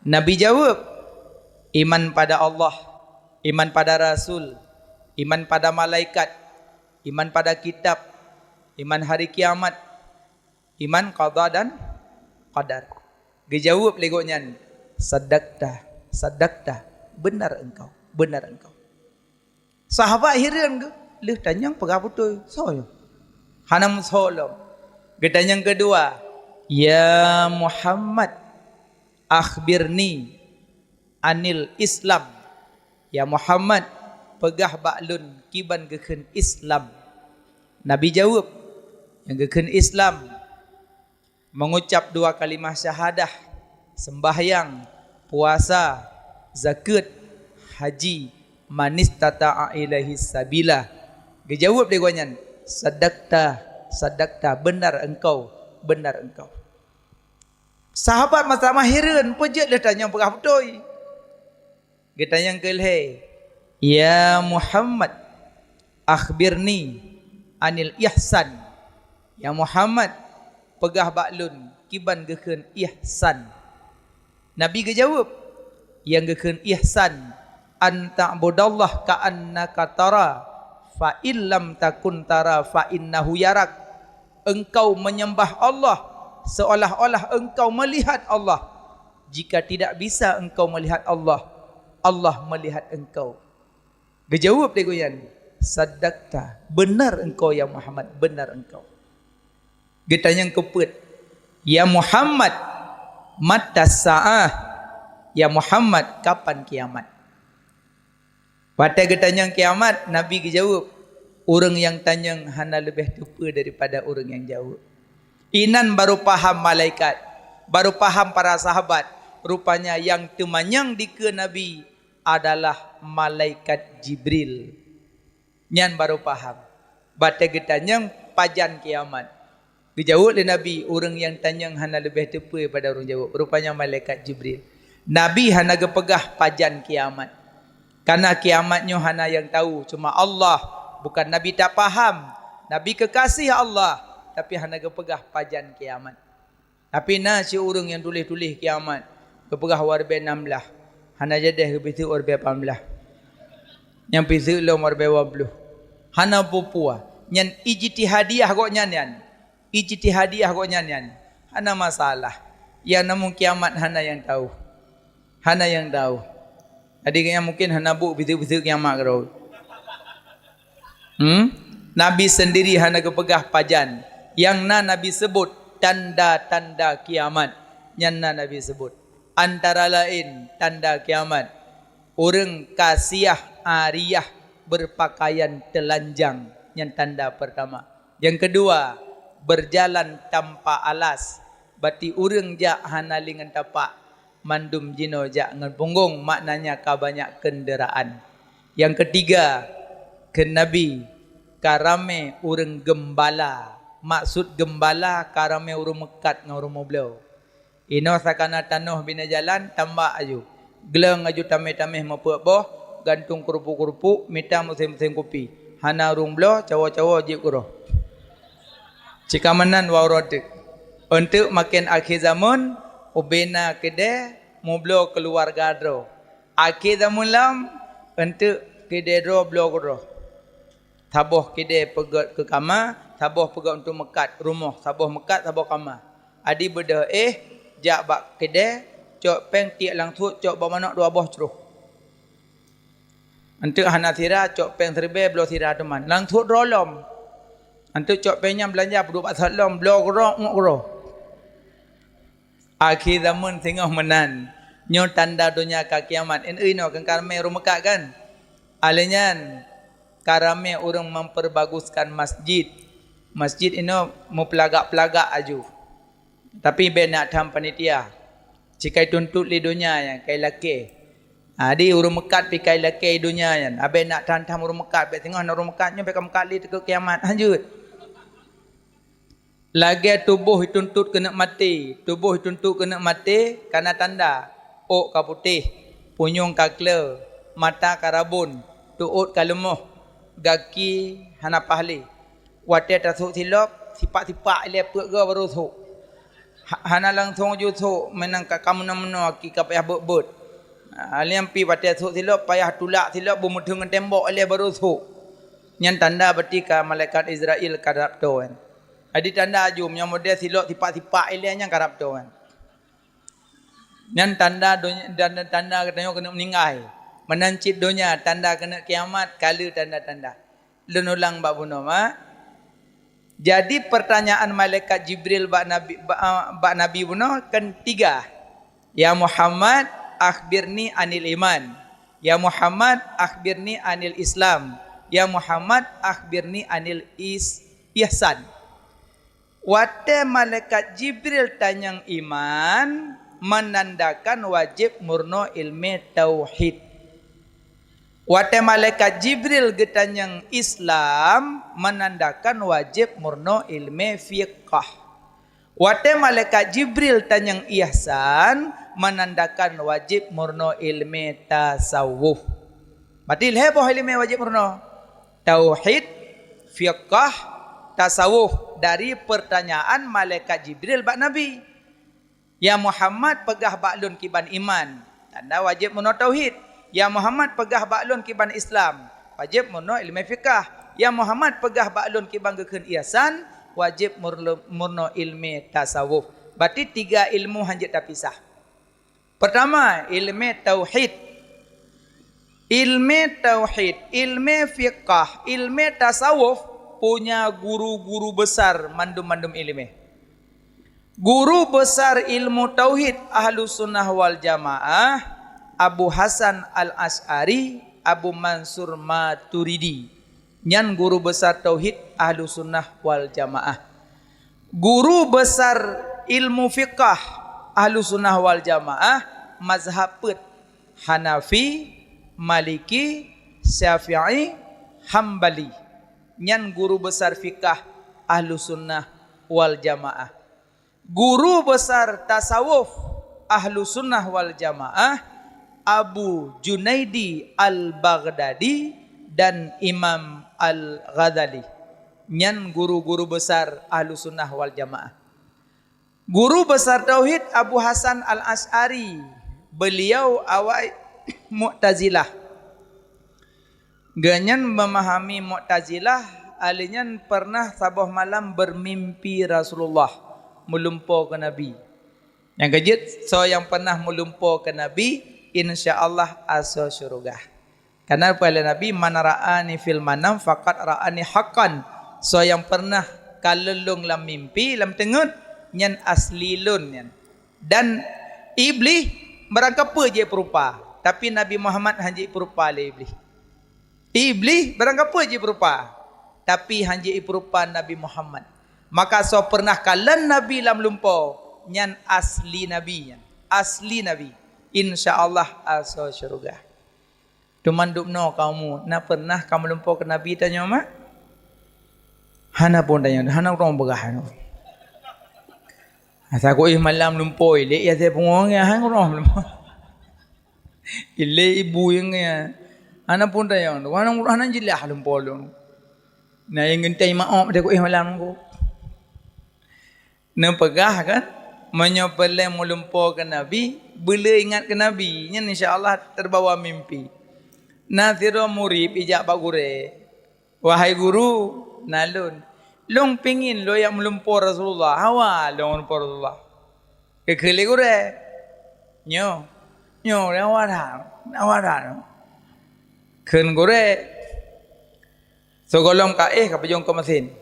Nabi jaweueb, "Iman pada Allah, iman pada Rasul, iman pada malaikat, iman pada kitab, iman hari kiamat, iman qada dan qadar." Geujaweueb lé gobnyan, "Sadaqta, sadaqta, beunar engkau, beunar engkau." Sahabat hireuen geuh, lheueh tanyong peugah beutôi, "Soe nyoe?" Hana meusoe lom. Geutanyong keudua, "Ya Muhammad, akhbirni anil Islam." "Ya Muhammad, peugah bak lôn kiban geukheun Islam." Nabi jaweueb, "Nyang geukheun Islam, mengucap dua kalimah syahadah, sembahyang, puasa, zakeuet, haji, manistata'a ilaihi sabila." Geujaweueb lé gobnyan, "Sadaqta, sadaqta, beunar engkau, beunar engkau." Sahabat masa-masa hireuen, peue jeuet lheueh tanyong peugah beutôi. Geutanyong keu lhée, "Ya Muhammad, akhbirni anil ihsan." "Ya Muhammad, peugah bak lôn kiban geukheun ihsan." Nabi geujaweueb, "Nyang geukheun ihsan, an ta'budallaha ka'annaka tara, fa in lam takun tara, fa innahu yarak." Engkau menyembah Allah seolah-olah engkau melihat Allah. Jika tidak bisa engkau melihat Allah, Allah melihat engkau. Geujaweueb lé gobnyan, "Sadaqta, beunar engkau ya Muhammad, beunar engkau." Geutanyong keupeuet, "Ya Muhammad, mata sa'ah?" "Ya Muhammad, kapan kiamat?" Watée geutanyong kiamat, Nabi geujaweueb, "Ureuëng nyang tanyong hana leubeh teupeue daripada ureuëng nyang jaweueb." Inan baru paham malaikat, baru paham para sahabat, rupanya nyang teumanyong dikeue Nabi adalah malaikat Jibril. Nyan baru paham. Watée geutanyong pajan kiamat. Geujaweueb lé Nabi, "Ureuëng nyang tanyong hana leubeh teupeue pada ureuëng jaweueb." Rupanya malaikat Jibril. Nabi hana geupeugah pajan kiamat. Karena kiamat nyoe hana nyang tahu, cuma Allah. Bukan Nabi tak paham. Nabi kekasih Allah, tapi hana geupeugah pajan kiamat. Tapi na si ureuëng nyang tuléh-tuléh kiamat, geupeugah warbe nam blah. Hana jadeh geupiseuk warbe lapan blah. Nyang piseuk lom warbe dua ploh. Hana peue-peue. Nyan ijtihadiah gobnyan nyan. Ijtihadiah gobnyan nyan. Hana masalah. Nyang namong kiamat hana nyang tahu. Hana nyang tahu. Jadi, nyang mungkin hana buk piseuk-piseuk kiamat keudroe. Hmm? Nabi sendiri hana geupeugah pajan. Nyang na Nabi seubut tanda-tanda kiamat, nyan na Nabi seubut. Antara laén tanda kiamat, ureuëng kasiah ariyah, beupakaian teulanjang, nyan tanda peurtama. Nyang keudua, beurjalan tanpa alas, bati ureuëng jak hana lingan tapak, mandum jinoe jak ngon punggong, maknanya ka banyak keundeuraan. Nyang keutiga, kheun Nabi, ka ramé ureuëng geumbala. Maksud geumbala, ka ramé ureuëng meukat ngon ureuëng meubloe. Inoe sakana tanoh bina jalan, tambak aju. Gleng aju tameh-tameh meupeuet boh, gantung keurupuk-keurupuk, mita musém-musém kupi. Hana ureuëng bloe, cawoe-cawoe jieb keudroe. Cit ka meunan wak uroe teuk. Eunteuk maken akhé zamon, ubena keudè, meubloe keuluwarga droe. Akhé zamon lom, eunteuk keudè droe bloe keudroe. Saboh keudè peugöt keu kama, saboh peugöt untuk meukat rumoh, saboh meukat, saboh kama. Adi beudôh éh, jak bak keudè, cok péng tiek langsot, cok bak manok dua boh cruh. Eunteuk hana sira, cok péng siribèe, bloe sira teuma. Langsot droe lom. Eunteuk cok péng nyan beulanja, peuduek bak sat lom, bloe keudroe, ngok keudroe. Akhé zamon singoh meunan. Nyoe tanda donya ka kiamat. Inoe kan ka ramé ureuëng meukat kan? Alèh nyan ka ramé ureuëng memperbaguskan masjid. Masjid inoe meupeulagak-peulagak aju. Tapi bèk nak tham panitia. Cit ka ituntot lé donya nyan, ka ilakèe. Adi ureuëng meukat pih ka ilakèe donya nyan. Abèe nak tham-tham ureuëng meukat, bèk singoh na ureuëng meukat nyoe bèk ka meukat lé teukeu kiamat. Lanjut. Lagèe tuboh ituntot keuneuk maté, tuboh ituntot keuneuk maté kana tanda, ôk ka putéh, punyueng ka kleu, mata ka rabon, teuôt ka leumoh, gaki hana paih lé. Watèe tasôk silop, sipak-sipak ilèe peuet goe barô sôk. Ha-, hana langsong ju sôk, meunan ka, ka meunoe-meunoe aki ka payah beuet-beuet. Ha, lheuh nyan pih watèe sôk silop, payah tulak silop, beumeuteun ngon tembok ilèe barô sôk. Nyan tanda berarti ka malaikat Izrail ka rab toe. Jadi tanda aju, meunyoe model silop sipak-sipak ilèe nyan karab toe. Nyan tanda donya, dan tanda geutanyoe keuneuk meuninggai. Meunan cit donya, tanda keuneuk kiamat, ka le tanda-tanda. Lôn ulang bak bunoe, mak. Jadi pertanyaan malaikat Jibril bak Nabi, bak, bak Nabi bunoe kan tiga. "Ya Muhammad, akhbirni anil iman. Ya Muhammad, akhbirni anil Islam. Ya Muhammad, akhbirni anil is-, ihsan." Watèe malaikat Jibril tanyong iman, menandakan wajéb meurunoe ilmé tauhid. Watèe malaikat Jibril geutanyong Islam, menandakan wajéb meurunoe ilmé fiqah. Watèe malaikat Jibril tanyong ihsan, menandakan wajéb meurunoe ilmé tasawuf. Berarti lhèe boh ilmé wajéb meurunoe. Tauhid, fiqah, tasawuf dari pertanyaan malaikat Jibril bak Nabi. "Ya Muhammad, peugah bak lôn kiban iman." Tanda wajéb meurunoe tauhid. "Ya Muhammad, peugah bak lôn kiban Islam." Wajéb meurunoe ilmé fiqah. "Ya Muhammad, peugah bak lôn kiban geukheun ihsan." Wajéb meurunoe, meurunoe ilmé tasawuf. Berarti tiga ilmu hanjeuet tapisah. Pertama, ilmé tauhid. Ilmé tauhid, ilmé fiqah, ilmé tasawuf punya guru-guru besar mandum-mandum ilmé. Guru besar ilmu tauhid Ahlussunnah wal Jamaah, Abu Hasan Al-Asy'ari, Abu Mansur Maturidi. Nyan guru besar tauhid Ahlussunnah wal Jamaah. Guru besar ilmu fiqah Ahlussunnah wal Jamaah, mazhab peuet, Hanafi, Maliki, Syafi'i, Hambali. Nyan guru besar fiqah Ahlussunnah wal Jamaah. Guru besar tasawuf Ahlussunnah wal Jamaah, Abu Junaidi Al-Baghdadi dan Imam Al-Ghazali. Nyan guru-guru besar Ahlussunnah wal Jamaah. Guru besar tauhid Abu Hasan Al-Asy'ari, beliau awai Mu'tazilah. Geuhnyan memahami Mu'tazilah, alèh nyan pernah saboh malam bermimpi Rasulullah meulumpoe keu Nabi. Nyang keujeuet, soe nyang pernah meulumpoe keu Nabi, insya Allah asoe syeuruga. Karena peue lé Nabi, "Man ra'ani fil manam faqad ra'ani haqqan." Soe nyang pernah Kalon lôn lam mimpi, lam teungeut, nyan asli lôn nyan. Dan Iblih barangkapeue jipeurupa, tapi Nabi Muhammad hana jipeurupa lé Iblih. Iblih barangkapeue jipeurupa, tapi hana jipeurupa Nabi Muhammad. Maka soe peureunah kalon Nabi lam lumpoe, nyan asli Nabi nyan. Asli Nabi. Insya Allah asoe syeuruga. Teuma dubnoe kamoe, na peureunah kamoe lumpoe keu Nabi tanyoe mak? Hana pun tanyoe, hana ureuëng peugah. Asa kuéh malam lumpoe, ilek ya saya pungo ya, hana ureuëng lumpoe. Ilek ibu yang ya. Hana pun tanyoe, hana ureuëng hana jilah lumpoe lôn. Na nyang geunteng maoh deh kuéh malam ku. Neupeugah kan, meunyoe peureulée meulumpoe keu Nabi, beulée ingat keu Nabi, nyan insya Allah teubawa mimpi. Na sidroe murit ijak bak gurée, "Wahai guru, na lôn, lôn pingin lôn jak meulumpoe Rasulullah, hawa lôn meulumpoe Rasulullah." Geukheun lé gurée, "Nyoe, nyoe hawa that, hawa that." Kheun gurée, "Sigohlom ka éh ka peujong keu meusén."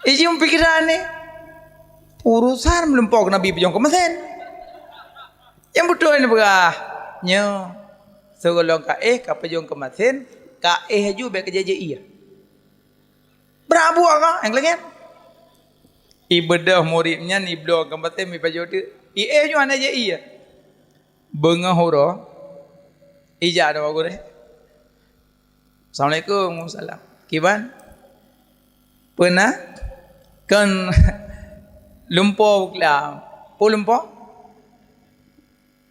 Ijeuem pikiran ni. Urosan meulumpoe keu Nabi peujong keu meusén. Nyang beutôi ni peugah, "Nyoe, sigohlom ka éh ka peujong keu meusén, ka éh aju bék keu jajak ie." Brat buah ka, nyang keulengét. Ibeudôh murit nyan ibloe keu meusén, ipajoh teuk. I éh aju hana jajak ie. Beungoh uroe, ijak dua gurée. "Assalamualaikum." "Waalaikumsalam." "Kiban? Peue na?" "Kon lumpoe bukla." "Peue lumpoe?"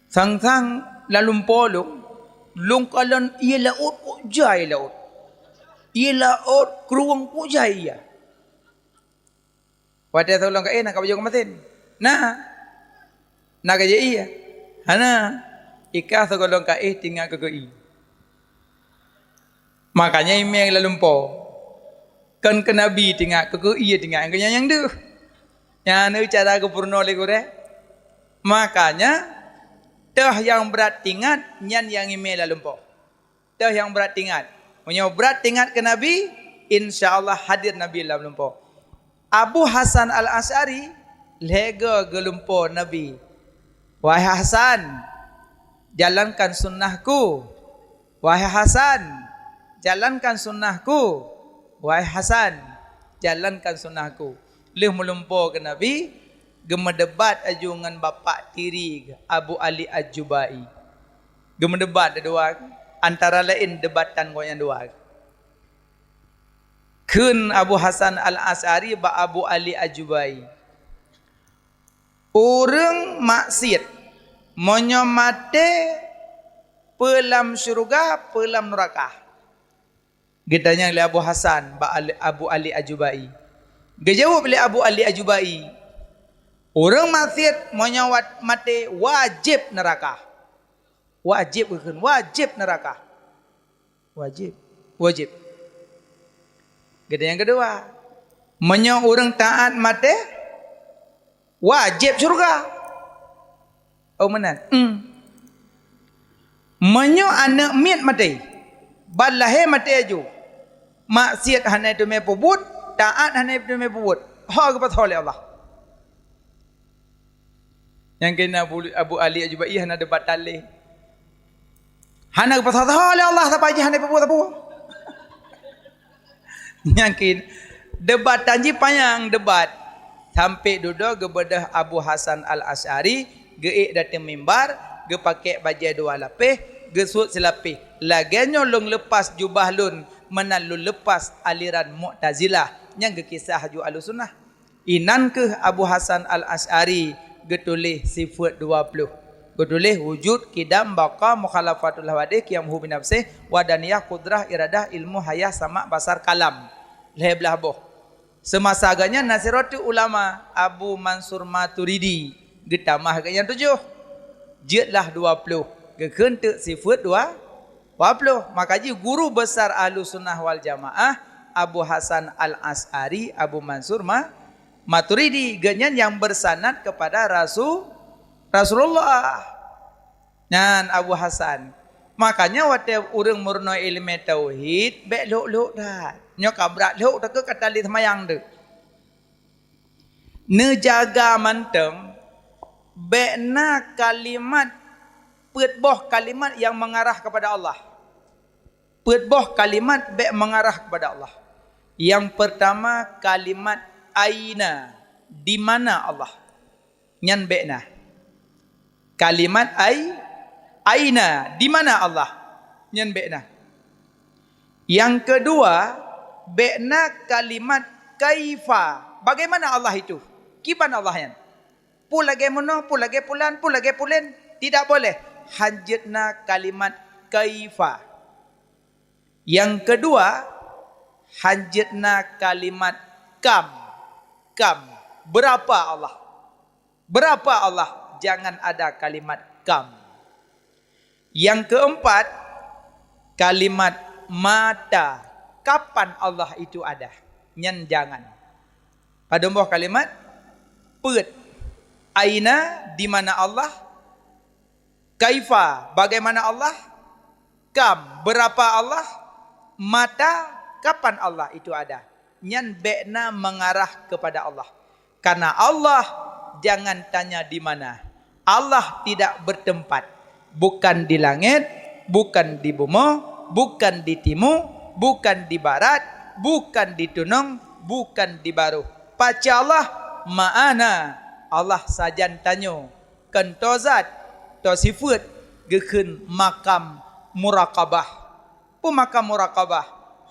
"Sang-sang lam lumpoe lôn, lôn kalon ie laôt kok jai laôt. Ie laôt krueng kok jai ie." "Watée sigohlom ka éh na ka peujong keu meusén?" "Na." "Na ka jajak ie?" "Hana. I ka sigohlom ka éh tingat keu ie." Makanya imé lam lumpoe. Kon keu Nabi tingat, keu ie tingat, keu nyang deuh. Nyan cara geupeurunoe lé gurée. Makanya, toh nyang brat tingat, nyan nyang imé lam lumpoe. Toh nyang brat tingat. Meunyoe brat tingat keu Nabi, insya Allah hadir Nabi lam lumpoe. Abu Hasan Al-Asy'ari lhée goe geulumpoe Nabi, "Wahai Hasan, jalankan sunnahku. Wahai Hasan, jalankan sunnahku. Wahai Hasan, jalankan sunnahku." Lheueh meulumpoe keu Nabi, geumeudebat aju ngon bapak tiri geuh, Abu Ali Al-Jubai. Geumeudebat dua, antara laén debatan gobnyan dua. Kheun Abu Hasan Al-Asy'ari bak Abu Ali Al-Jubai, "Ureuëng maksiet, meunyoe maté, peue lam syeuruga, peue lam neuraka?" Geutanyong lé Abu Hasan bak Ali, Abu Ali Al-Jubai. Geujaweueb lé Abu Ali Al-Jubai, "Ureuëng maksiet meunyoe wat-, maté, wajéb neuraka." Wajéb geukheun, wajéb neuraka. Wajéb. Wajéb. Geutanyong nyang keudua, "Meunyoe ureuëng taát maté, wajéb syeuruga?" Oh, meunan. Hmm. "Meunyoe aneuëk miet maté, ban lahé maté aju, maksiet hana teumé peubuet, taát hana teumé peubuet, ho geupasoe lé Allah." Nyang keunan Abu, Abu Ali Al-Jubai hana debat talé. Hana geupasoe lé Allah, sapa jih hana peubuet sapeue. Nyang keunan debat tanji panyang debat. Sampai dudoe geubeudôh Abu Hasan Al-Asy'ari geuék dateueng mimbar, geupakék bajée dua lapéh, geusuet silapéh. Lagée nyoe lôn leupah jubah lôn, meunan lôn leupah aliran Mu'tazilah nyang geukisah aju Ahlussunnah. Inan kheueh Abu Hasan Al-Asy'ari geutuléh sifeuet dua ploh. Geutuléh wujud, qidam, baqa, mukhalafatul hawadits, qiyam, hu binafsih, wahdaniyah, qudrah, iradah, ilmu, hayah, sama', basar, kalam. Lhée blaih boh. Seumasa geuhnyan na sidroe teuk ulama, Abu Mansur Maturidi, geutamah geuhnyan tujoh. Jeuet lah dua ploh, geukheun teuk sifeuet dua, dua ploh. Maka jih guru besar Ahlussunnah wal Jamaah, Abu Hasan Al-Asy'ari, Abu Mansur Ma-, Maturidi, geuhnyan nyang bersanad kepada Rasu-, Rasulullah. Nyan Abu Hasan. Makanya watée ureuëng meurunoe iéleumé tauhid, bék lhok-lhok that. Nyoe ka brat lhok takeu kata lé seumayang tu. Neujaga mantong, bék na kalimat, peuet boh kalimat yang mengarah kepada Allah. Peuet boh kalimat bék mengarah kepada Allah. Yang pertama kalimat aina, di mana Allah? Nyan bék na. Kalimat ai, aina, di mana Allah? Nyan bék na. Yang kedua, bék na kalimat kaifa. Bagaimana Allah itu? Kiban Allah nyan? Peue lagée meunoe, peue lagée pulan, peue lagée pulen. Tidak boleh. Hanjeuet na kalimat kaifa. Yang kedua, hanjeuet na kalimat kam. Kam. Berapa Allah? Berapa Allah? Jangan ada kalimat kam. Yang keempat, kalimat mata. Kapan Allah itu ada? Nyan jangan. Padum boh kalimat? Peuet. Aina, di mana Allah? Kaifa, bagaimana Allah? Kam, berapa Allah? Mata, kapan Allah itu ada? Nyan bék na mengarah kepada Allah. Karena Allah, jangan tanya di mana. Allah tidak bertempat. Bukan di langit, bukan di bumoe, bukan di timu, bukan di barat, bukan di tunong, bukan di baroh. Paca Allah? Ma'ana. Allah sajan tanyoe. Kon toe zat, toe sifeuet, geukheun makam muraqabah. Peue makam muraqabah?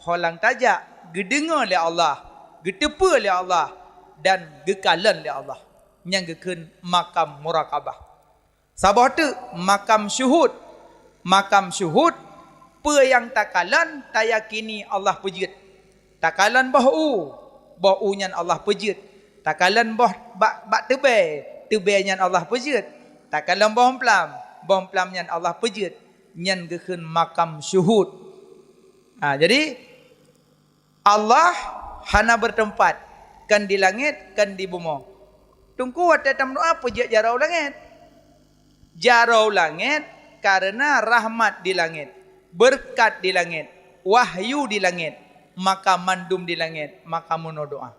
Ho nyang tajak, geudeungoe lé Allah, geuteupeue lé Allah, dan geukalon lé Allah. Nyan geukheun makam muraqabah. Saboh teuk makam syuhud. Makam syuhud, peue nyang takalon, tayakini Allah peujeuet. Takalon boh u, boh u nyan Allah peujeuet. Takalon boh bak, bak teubée, teubée nyan Allah peujeuet. Takalon boh plam, boh plam nyan Allah peujeuet. Nyan geukheun makam syuhud. Ha, jadi, Allah hana bertempat, kon di langét, kon di bumoe. Teungku watée tameudoá peujeuet jaroe u langét. Jaroe u langét kareuna rahmat di langét, beureukat di langét, wahyu di langét, maka mandum di langét, maka meunoe doá.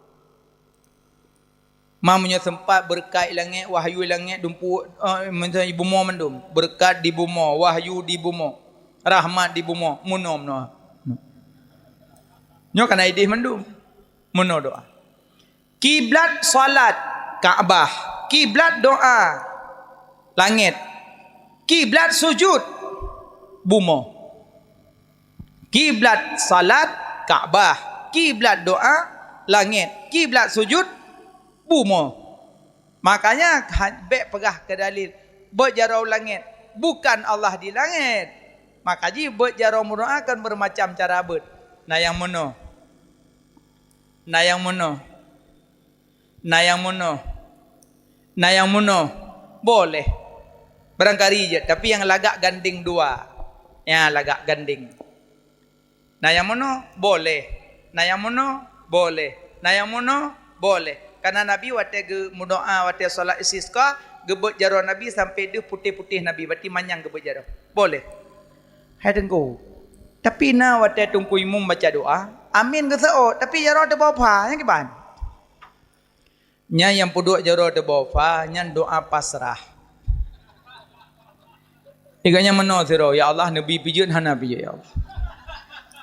Ma meunyoe seumpat beureukat i langét, wahyu i langét, dumpeue, eh, meunyoe i bumoe mandum. Beureukat di bumoe, wahyu di bumoe, rahmat di bumoe, meunoe, meunoe. Nyoe ka na idéh mandum. Meunoe doá. Kiblat salat, Ka'bah. Kiblat doá, langét. Kiblat sujud, bumoe. Kiblat salat, Ka'bah. Kiblat doá, langét. Kiblat sujud, bumoe. Makanya, ha, bék peugah keu dalil, beuet jaroe u langét. Bukan Allah di langét. Maka jih beuet jaroe meudoá kon beureumacam cara beuet. Na nyang meunoe. Na nyang meunoe. Na nyang meunoe. Na nyang meunoe. Boleh. Barangkali jeuet, tapi nyang lagak gandeng dua. Nyang lagak gandeng. Na nyang meunoe? Boleh. Na nyang meunoe? Boleh. Na nyang meunoe? Boleh. Karena Nabi watée geumeudoá, watée salat istisqa, geubeuet jaroe Nabi sampai deuh putéh-putéh Nabi, berarti manyang geubeuet jaroe. Boleh. Hai Teungku. Tapi na watée Teungku Imum baca doá, amin geuseuôt, tapi jaroe teuboh pha, nyang kiban? Nyan nyang peuduek jaroe teuboh pha, nyan doá pasrah. Iga nyan meunoe sidroe, "Ya Allah, neubi pijeut hana pijeut, ya Allah."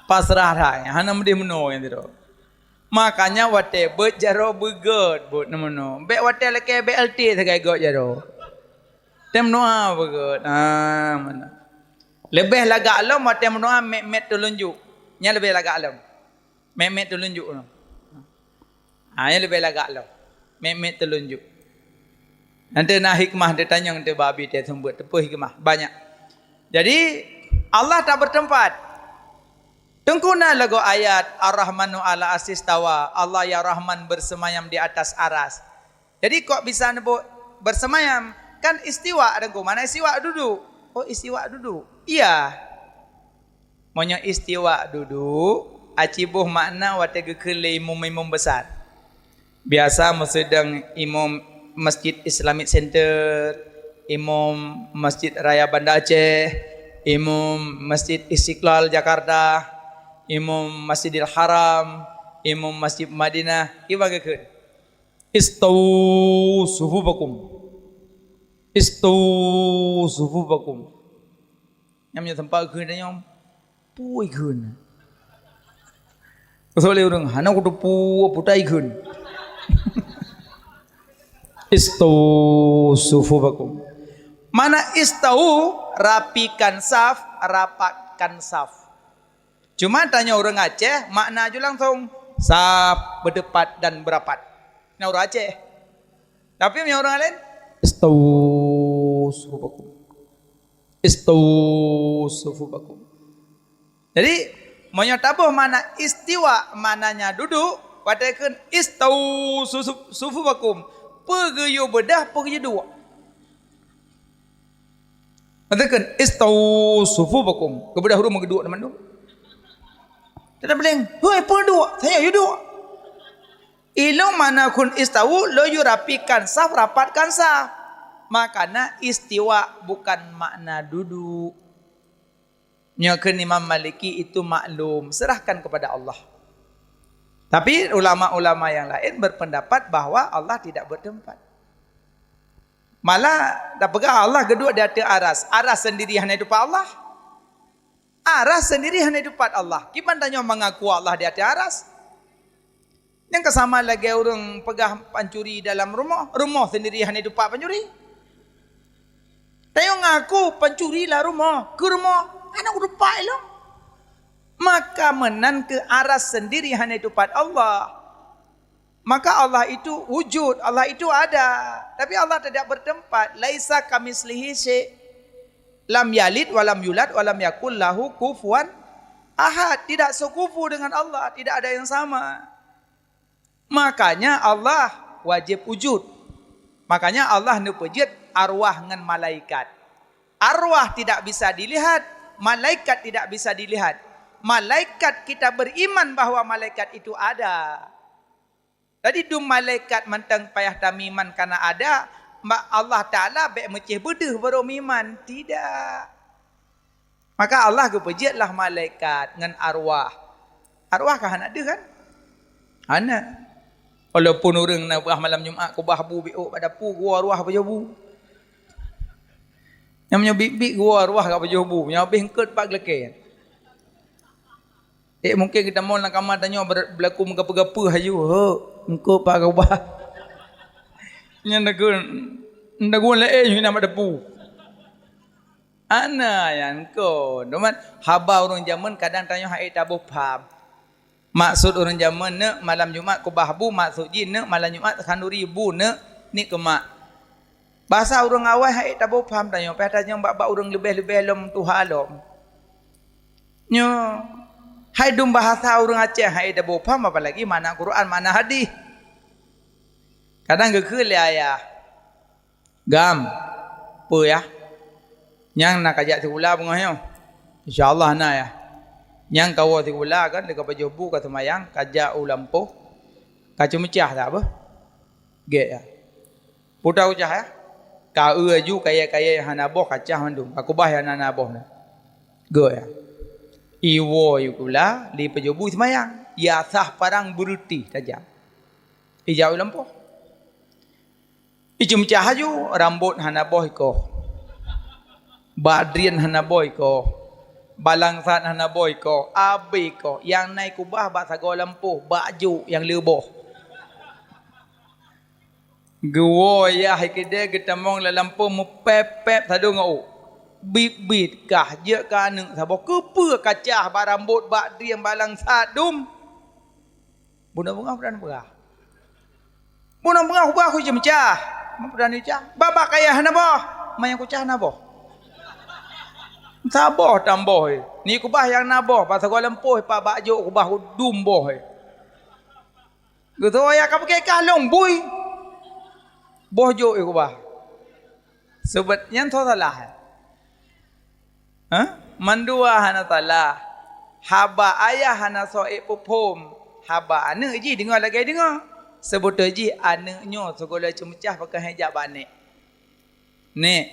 Pasrah that, hana meudeh meunoe nyan sidroe. Makanya watée beuet jaroe beugét, beuet na meunoe. Bék watée lakée B L T sagai gét jaroe. Tem noe beugét. Ah, meunoe. Leubeh lagak lom watée meunoe mét-mét teulunjuk. Nyan leubeh lagak lom. Mét-mét teulunjuk lom. Ha, nyan leubeh lagak lom. Mét-mét teulunjuk. Nanti na hikmah teutanyong teuh babi teuh seumeubeuet, teupeu hikmah banyak. Jadi, Allah tak bertempat. Teungku na lagoe ayat, "Ar-Rahmanu 'alal 'arsy istawa." Allah yang Rahman bersemayam di atas aras. Jadi, kok bisa neubuet bersemayam? Kan istiwa, Teungku. Mana istiwa duduk? Oh, istiwa duduk. Iya. Meunyoe istiwa dudoe, aci boh makna watée geukheun lé imum-imum besar. Biasa meusidang imum Masjid Islamic Center, imum Masjid Raya Banda Aceh, imum Masjid Istiqlal Jakarta, Imum Masjidil Haram, imum Masjid Madinah, iban geukheun, "Istawu sufufakum. Istawu sufufakum." Nyang meunyoe teumpat geukheun tanyoe, peue geukheun? Keusoe lé ureuëng, "Hana kuteupeue peue geukheun." "Istawu sufufakum." Makna istawu, rapikan saf, rapatkan saf. Cuma tanyoe ureuëng Aceh, makna ju langsong, saf, beudepat dan beurapat. Nyan ureuëng Aceh. Tapi meunyoe ureuëng laén, "Istawu sufufakum. Istawu sufufakum." Jadi, meunyoe taboh makna istiwa, maknanya duduk, watée kheun, "Istawu susu-, sufufakum." Peue geuyue beudah, peue geuyue duek. Watée kheun, "Istawu sufufakum." Geubeudah ureuëng meugeuduk teuma tu. Teuma bilang, "Hoi, peue duek? Saya yue duek." Ilong makna kheun istawu, lôn yue rapikan saf, rapatkan saf. Makana istiwa bukan makna duduk. Nyoe kheun Imam Maliki itu maklum, serahkan kepada Allah. Tapi ulama-ulama yang lain berpendapat bahwa Allah tidak bertempat. Malah tapeugah Allah geuduek di ateueh aras. Aras sendiri hana diteumpat Allah. Aras sendiri hana diteumpat Allah. Kiban tanyoe mengaku Allah di ateueh aras. Nyang ka sama lagée ureuëng peugah pancuri dalam rumoh, rumoh sendiri hana diteumpat pancuri. Tanyoe ngaku pancuri lam rumoh, keu rumoh hana diteumpat ilong. Maka meunan keu aras sendiri hana diteumpat Allah. Maka Allah itu wujud, Allah itu ada. Tapi Allah tidak bertempat. "Laisa kamitslihi syai'." "Lam yalid walam yulad walam yakul lahu kufuwan ahad." Tidak sekufu dengan Allah, tidak ada yang sama. Makanya Allah wajib wujud. Makanya Allah neupeujeuet arwah ngon malaikat. Arwah tidak bisa dilihat, malaikat tidak bisa dilihat. Malaikat, kita beriman bahwa malaikat itu ada. Jadi dum malaikat mantong payah tamiman kana ada, ma-, Allah Taala bék meucéh beudeuh baru miman. Tidak. Maka Allah geupeujeuet lah malaikat ngon arwah. Arwah ka hana deuh kan? Hana. Walaupun ureuëng na bah malam Jumat keubah bu biôk bak dapu, geuwoe arwah pajoh bu. Nyang meunyoe biet-biet geuwoe arwah ka pajoh bu, nyang habéh eungkôt pat geulakée. Eh, mungkin geutamong lam kama tanyoe ber-, beulaku meugapeue-gapeue haju, "Ho, eungkôt pat keubah." Nyan dagun, dagun laén nyoe na bak dapu. Ana nyan kon. Teuma haba ureuëng jameun kadang tanyoe hana taboh pham. Maksud ureuëng jameun neuk malam Jumat keubah bu, maksud jih neuk malam Jumat khanduri bu neuk niet keu mak. Basa ureuëng awai hana taboh pham tanyoe, payah tanyong bak-bak ureuëng leubeh-leubeh lom tuha lom. Nyoe hai dum bahasa ureuëng Aceh hana taboh pham, apalagi makna Quran, makna hadis. Kadang geukheun lé ayah, "Gam, peue yah? Nyang na kajak sikula beungoh nyoe?" "Insya Allah na yah." Nyang kawoe sikula kan, lé ka pajoh bu, ka seumayang, kajak u lampôh, ka ceumeucah that beuh. Gét yah. Peue teucah yah? Ka eu aju kayée-kayée nyang hana boh, kacah mandum. Ka keubah nyang hana boh nyan. Gét yah. Iwoe sikula, lé pajoh bu seumayang. Yah sah parang beureuti tajam. Ijak u lampôh. Iceumeucah aju, rambot hana boh ikoh. Bak drien hana boh ikoh. Balang that hana boh ikoh. Abéh ikoh. Nyang na ikeubah bak sagoe lampôh, bak jôk nyang le boh. Geuwoe yah i keudée geutamong lam lampôh meupép-pép sadôh ngon ôk. Biet-biet kah jeuet keu aneuëk saboh. Keupeue kacah bak rambot, bak drien, balang that dum? Bunoe beungoh peudan peugah. Bunoe beungoh ubah kucah meucah. Peudan icah. Babah kayée hana boh. Manyang kucah na boh. Saboh tamboh, eh. Ni kubah nyang na boh, pasagoe lampôh, pa bak jôk kubah dum boh, eh. Geutoe ya ka peuke kah lông bui. Boh jôk, eh, kubah. Seubet nyan tho salah, eh. Hah? Mandua hana salah. Haba ayah hana soe peuphom. Haba aneuëk jih deungoe lagée deungoe. Seubeutôi jih aneuëk nyoe sigohlom ceumeucah pakon hai jak bak nék. "Nék,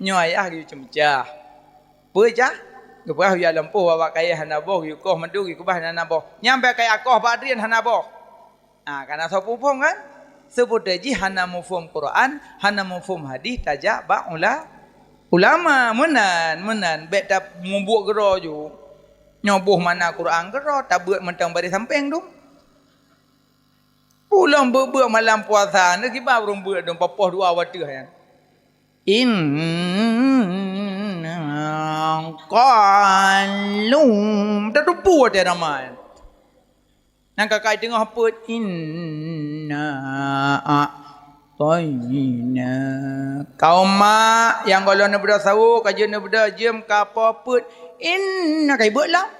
nyoe ayah geuyue ceumeucah." "Peue cah?" Geupeugah yue lampôh bak kayèe hana boh, yue koh mandum, yue keubah hana boh. Nyan bak kayèe koh bak drien hana boh. Ah, kana soe muphom kan? Seubeutoe jih hana muphom Quran, hana muphom hadis tajak bak ula-, ulama. Meunan, meunan. Bèk tamubuet keudroe ju. Nyoe boh makna Quran keudroe, tabeuet mantong bari sampéng dum. Ulôn beuet-beuet malam puasa, neukiban ureueng beuet dum, papoh dua watèe nyan. Inna qalu, tateupeue watèe nama nyan. Nyang ka kai teungoh peuet, inna a'taina. Kaum mak nyang gohlom neubeudôh sawoe, ka jeuet neubeudôh jeuem, ka poh peuet, inna kai beuet lam.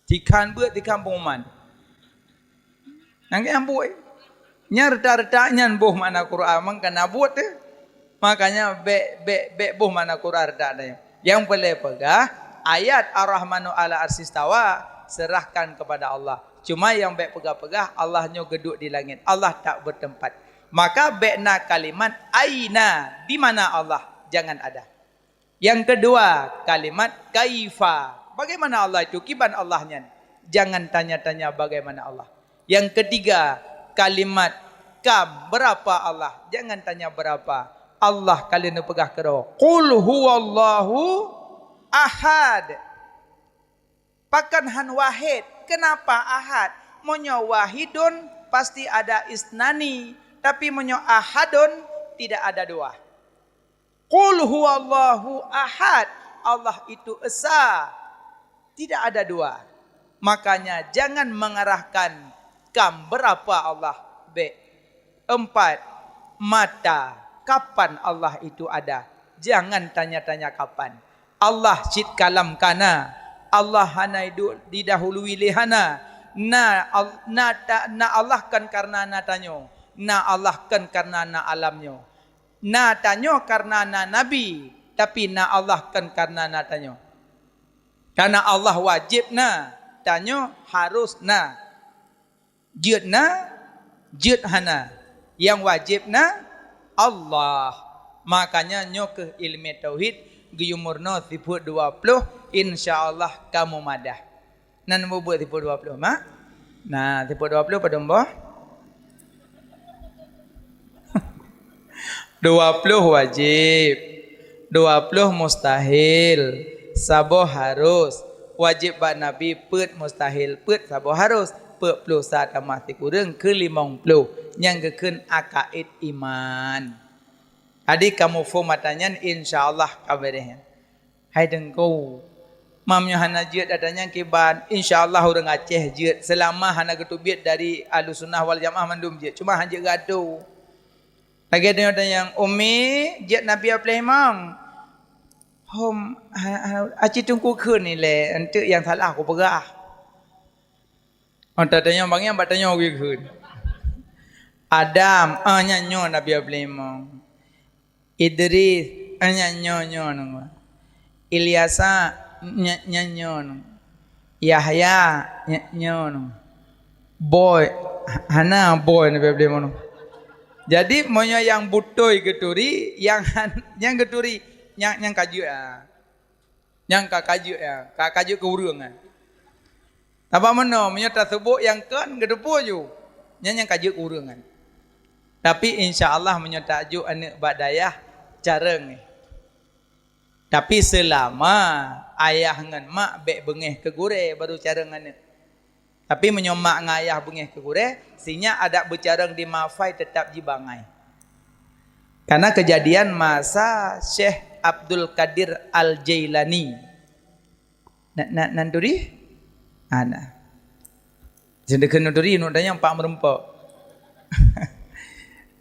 Tikhan beuet, tikhan pengumuman. Nyan keuh nyang buet. Nyan reutak-reutak nyan boh makna Quran, mangkana buet teuh. Makanya bèk, bèk, bèk boh makna Quran reutak nyan. Nyang peureulèe peugah, ayat Ar-Rahmanu 'alal 'arsy istawa, serahkan kepada Allah. Cuma nyang bèk peugah-peugah, Allah nyoe geuduek di langét. Allah tak bertempat. Maka bèk na kalimat aina, di mana Allah? Jangan ada. Yang kedua, kalimat kaifa. Bagaimana Allah itu? Kiban Allah nyan. Jangan tanya-tanya bagaimana Allah. Yang ketiga, kalimat kam. Berapa Allah? Jangan tanya berapa. Allah ka lheueh neupeugah keudroe, "Qul huwallahu ahad." Pakon han wahid? Kenapa ahad? Meunyoe wahidun, pasti ada isnani. Tapi meunyoe ahadun, tidak ada dua. Qul huwallahu ahad. Allah itu esa. Tidak ada dua. Makanya jangan mengarahkan kam berapa Allah. Bèk. Empat, mata. Kapan Allah itu ada? Jangan tanya-tanya kapan. Allah cit kalam kana. Allah hana iduek didahului lé hana. Na, al-, na, ta-, na Allah kon karena na tanyoe. Na Allah kon karena na alam nyoe. Na tanyoe karena na nabi, tapi na Allah kon karena na tanyoe. Karena Allah wajéb na, tanyoe harus na. Jeuet na, jeuet hana. Nyang wajéb na Allah. Makanya nyoe keuh ileumèe tauhid, geuyue meurunoe sifeuet dua ploh, insya Allah ka mumadah. Na neubeuet sifeuet dua ploh, mak? Na, sifeuet dua ploh padum boh? Dua ploh wajéb, dua ploh mustahil, saboh harus. Wajéb bak Nabi peuet mustahil, peuet saboh harus. Peuet ploh sa tamah sikureueng keu limong ploh. Nyang geukheun akaid iman. Jadi kamoe phon mata nyan, insya Allah ka beureh. Hai Teungku, mam nyoe hana jeuet ata nyang kiban, insya Allah ureuëng Aceh jeuet, seulama hana geuteubiet dari Ahlussunnah wal Jamaah mandum jeuet, cuma hana jeuet geuatô. Lagée tanyoe tanyong, "Umi, jeuet Nabi Abdul Imam?" "Hom, ha, ha, aci Teungku kheun ilée, eunteuk nyang salah kupeugah." Oh, tatanyong bak nyan, bak tanyoe geukheun. Adam, ah, nyan nyoe Nabi Abdul Imam. Idris, eh, nyan nyoe, nyoe nyoe. Ilyasa, nyan, nyan nyoe nyoe. Yahya, nyan nyoe nyoe. Boy, ha-, hana boy Nabi Abdul Imam. Jadi, meunyoe nyang beutôi geuturi, nyang han-, nyang geuturi, nyang, nyang ka jeuet, ah. Nyang ka, ka jeuet, ya, ka, ka jeuet keu ureuëng, ya. Sabab meunoe, meunyoe taseubut nyang kon, geuteupeue ju, nyan nyang ka jeuet keu ureuëng, kan. Tapi, insya Allah, meunyoe tajok aneuëk bak dayah, carông, eh. Tapi, seulama ayah ngon mak bék beungéh keu gurée, baru carông aneuëk. Tapi meunyoe mak ngon ayah beungéh keu gurée, sinyak adat beucarông di mafai teutap jibangai. Kana keujadian masa Syekh Abdul Qadir Al-Jailani. Na, na, na neuturi? Ah, na. Seudeukeue neuturi, neutanyong pak meurumpok.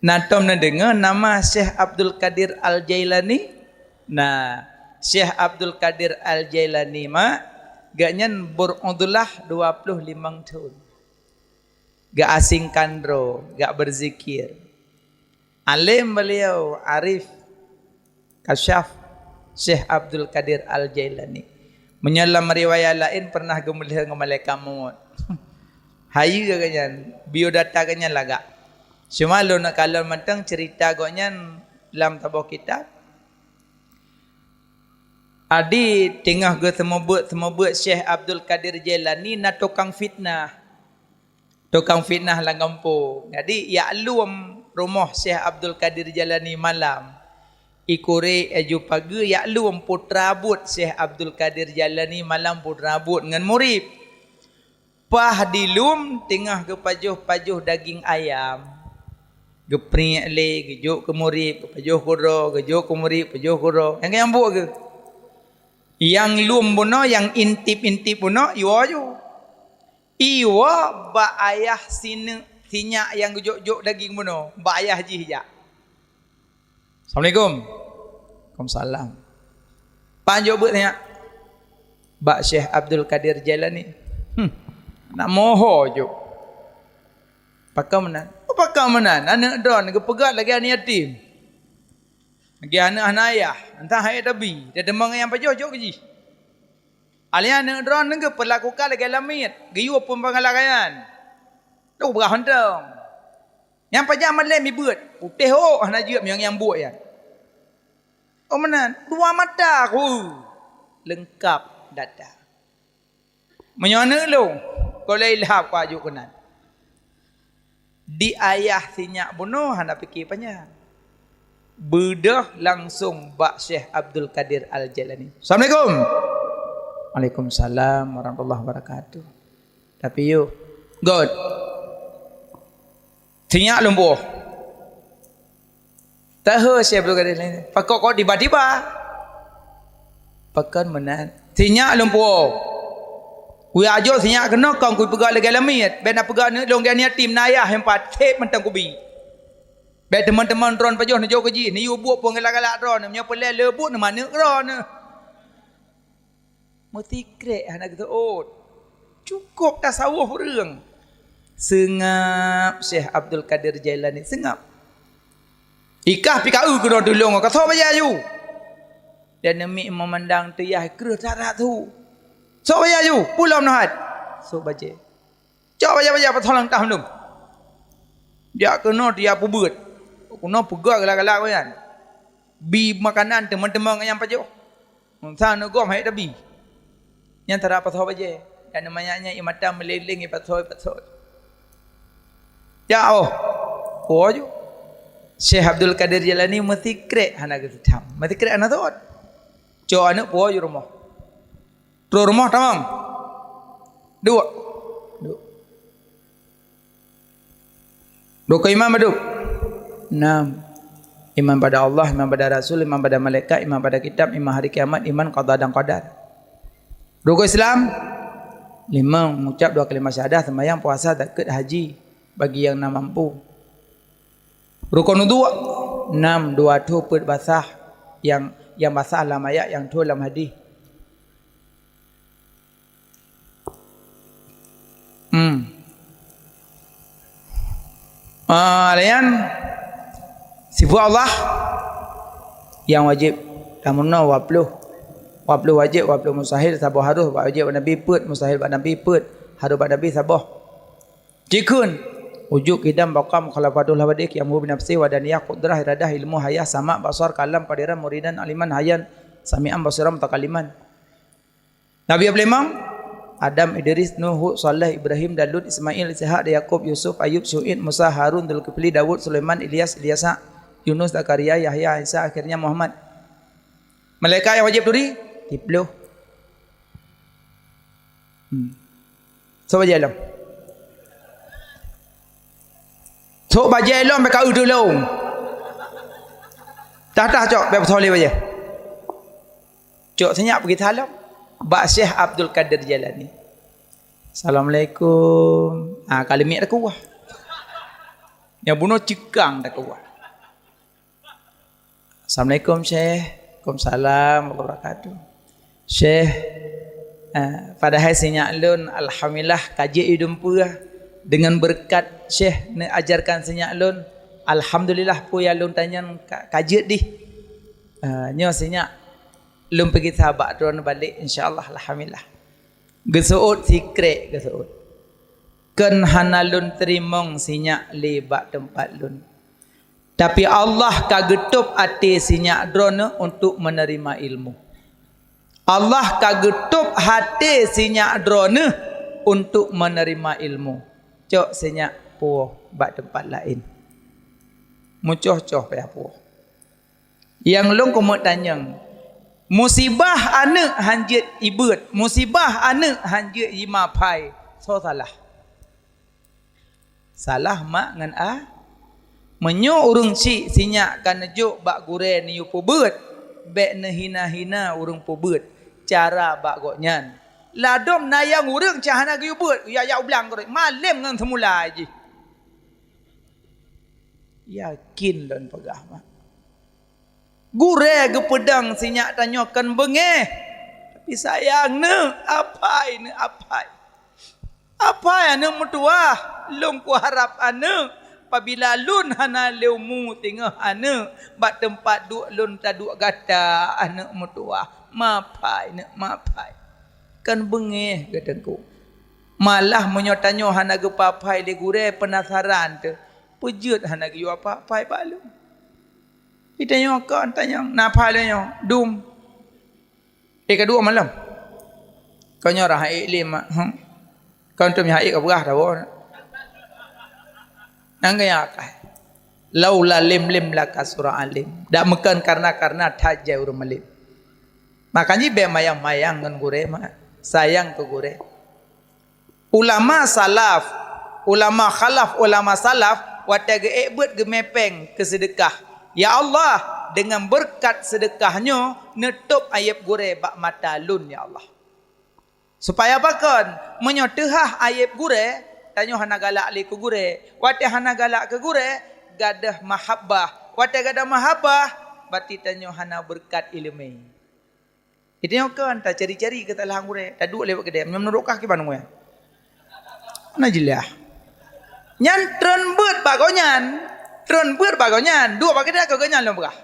Na tom neudeungoe nama Syekh Abdul Qadir Al-Jailani? Nah, Syekh Abdul Qadir Al-Jailani, mak, gobnyan beurudlah dua ploh limong thon. Geuasingkan droe, gak beuzikir. Além beliau, arif, kasyaf, Syekh Abdul Qadir Al-Jailani. Meunyoe lam riwayat laén pernah geumeulihe ngon malaikat maut. Hayeue gobnyan, biodata gobnyan lagak. Cuma lôn neukalon mantong ceurita gobnyan lam saboh kitab. Adi teungoh geuseumeubeuet-seumeubeuet Syekh Abdul Qadir Jailani na tukang fitnah. Tukang fitnah lam gampông. Jadi, jak lom rumoh Syekh Abdul Qadir Jailani malam. Ikurek aju pageue jak lom putra buet Syekh Abdul Qadir Jailani malam putra buet ngon murit. Paih dilom teungoh geupajoh-pajoh daging ayam. Geupriek lé, geujok keu murit, geupajoh keu droe, geujok keu murit, pajoh keu droe. Nyang, nyang buet geuh. Nyang lom bunoe, nyang intip-intip bunoe, iwoe ju. Iwoe bak ayah sineuk sinyak nyang geujok-jok daging bunoe, bak ayah jih jak. Assalamualaikum. Waalaikumsalam. Pan jok beuet nyak? Bak Syekh Abdul Qadir Jailani. Hmm. Nak moho jok. Pakon meunan? Oh, pakon meunan? Aneuk droen geupeugah lagèe aneuk yatim. Lagèe aneuk hana ayah, entah hai tabi, dia deungon nyang pajoh jok keu jih. Alèh aneuk droen geupeulakukan lagèe lamiet, geuyue pun pangalakaian. Tu beurah hontong. Nyang pajan malém ibeuet, putéh ôk hana jeuet meunyoe nyang buet nyan. Oh meunan, dua mata ku leungkap data. Meunyoe aneuk lôn, kon lé ilham ku aju keunan. Di ayah sinyak bunoe hana pike panyang. Beudôh langsong bak Syekh Abdul Qadir Al-Jailani. Assalamualaikum. Waalaikumsalam warahmatullahi wabarakatuh. Tapi yuk, God. Sinyak lôn puwoe. Tahe Syekh Abdul Qadir laén. Pakon kok tiba-tiba? Pakon meunan? Sinyak lôn puwoe. Kujak jok sinyak keunoe kon kupeugah lagèe lamiet. Bèk na peugah aneuk lôn lagèe yatim na ayah nyang pat. Sép mantong kubi. Bèk teumon-teumon droen pajoh neujok keu jih, neuyue buet pun galak-galak droen. Meunyoe peureulèe le buet neumaneuk droen. Meusikrek hana geuseuôt. Cukôp tasawuf ureueng. Seungab Syekh Abdul Qadir Jailani, seungab. Ikah pih ka eu keunoe tulông, ka sok bajèe aju. Dan neumi meumandang teuyah kreueh that-that su. Sok bajèe aju, pulang meuhat. Sok bajèe. Cok bajèe-bajèe pasoe lam tah mandum. Jak keunoe dia peubeuet. Keunoe peugah galak-galak nyan. Bi makanan teumon-teumon nyang pajoh. Meunsan neugom hai tabi. Nyan tara pasoe bajèe. Dan manyak nyan ié mata meuleng-leng ié pasoe, ié pasoe. Jak oh. Puwoe ju. Syekh Abdul Qadir Jailani meusikrek hana geuseutam. Meusikrek hana seuôt. Cok aneuk puwoe ju rumoh. Trok rumoh tamong. Duek. Duek. Rukon iman padum? Enam. Iman pada Allah, iman pada Rasul, iman pada malaikat, iman pada kitab, iman hari kiamat, iman qada dan qadar. Rukon Islam? Limong, mengucap dua kalimat syahadah, sembahyang, puasa, zakat, haji, bagi yang na mampu. Rukon udhu? Enam, dua tho peuet basah, yang, yang basah lam ayat, yang tho lam hadis. Hmm. Ah, layan sifat Allah yang wajib tameunoe dua puluh. Dua puluh wajib, dua puluh mustahil, saboh harus, wajib bak Nabi peuet, mustahil bak Nabi peuet, harus bak Nabi saboh. Cikheun, wujud, qidam, baqa, mukhalafatul hawadits, qiyamuhu binafsihi, wahdaniyah, qudrah, iradah, ilmu, hayah, sama', basar, kalam, qadiran, muridan, aliman, hayyan, sami'an, basiran, mutakalliman. Nabi nyang peulimong, Adam, Idris, Nuh, Hud, Saleh, Ibrahim, dan Lut, Ismail, Ishak, dan Yakub, Yusuf, Ayub, Syu'aib, Musa, Harun, Zulkifli, Daud, Sulaiman, Ilyas, Ilyasa, Yunus, Zakaria, Yahya, Isa, akhirnya Muhammad. Malaikat nyang wajib turi? Siploh. Hmm. Sok bajèe lom. Sok bajèe lom bèk ka eu tulông. Tah-tah cok, bèk pasoe lé bajèe. Cok sinyak peugisa lom. Bak Syekh Abdul Qadir Jailani. Assalamualaikum. Ah, ka leumiek takuah. Nyang bunoe ceukang takuah. Assalamualaikum, Syekh. Waalaikumsalam warahmatullahi wabarakatuh. Syekh, eh, padahai sinyak lôn, alhamdulillah, ka jeuet idum peue. Dengan beureukat Syekh neuajarkan sinyak lôn, alhamdulillah, peue nyang lôn tanyong ka, ka jeuet dih. Eh, nyoe sinyak lôn peugisa bak droeneuh balek, insya Allah, alhamdulillah. Geuseuôt sikrek, geuseuôt. Kon hana lôn teurimong sinyak lé bak teumpat lôn. Tapi Allah ka geutôb até sinyak droeneuh untuk menerima ilmu. Allah ka geutôb até sinyak droeneuh untuk menerima ilmu. Cok sinyak puwoe bak teumpat laén. Mucoh-coh payah puwoe. Nyang lôn keumeung tanyong, musibah aneuëk hanjeuet ibeuet, musibah aneuëk hanjeuet imaphai, soe salah? Salah mak ngon a. Meunyoe ureuëng chik sinyak ka neujok bak gurée neuyue peubeuet, bék neuhina-hina ureuëng peubeuet cara bak gobnyan. Ladôm na nyang ureuëng cah hana geuyue beuet, ya, ya ublang keureuj, malém ngon seumula jih. Yakin lôn peugah mak. Gurée geupeudong sinyak tanyoe kon beungéh, tapi sayang neuëk, aphai neuëk, aphai. Aphai aneuëk meutuwah, lôn kuharab aneuëk, pabila lôn hana lé umu singoh aneuëk, bak teumpat duek lôn taduek gata aneuëk meutuwah, maphai neuëk, maphai. Kon beungéh geuteungku. Malah meunyoe tanyoe hana geupaphai lé gurée, peunasaran teuh, peujeuet hana geuyue aphai bak lôn. Di tanyoe kon tanyong, na aphai lé nyoe, dum. Eh, ka duek malam. Kon nyoe rah ék lé mak. Hmm. Kon tom nyang ék ka peugah dah. Nang gaya akai. Laula lim lim laka surah alim. Dak meukeun karena-karena that jai ureuëng malém. Makanya bék mayang-mayang ngon gurée mak. Sayang keu gurée. Ulama salaf, ulama khalaf, ulama salaf, watée geuék beuet geumé péng keu seudeukah. Ya Allah, deungon beureukat seudeukah nyoe neutôb ayeb gurée bak mata lôn, ya Allah. Supaya pakon, meunyoe teuhah ayeb gurée, tanyoe hana galak lé keu gurée. Watée hana galak keu gurée, gadôh mahabbah. Watée gadôh mahabbah, berarti tanyoe hana beureukat iéleumé. Itu nyang kon tacari-cari keusalahan gurée, taduek lewat keudée, meunurot kah kiban gurée. Na jeulaih. Nyan treun beuet bak gobnyan, treun beuet bak gobnyan, duek bak keudée keu gobnyan lom peugah.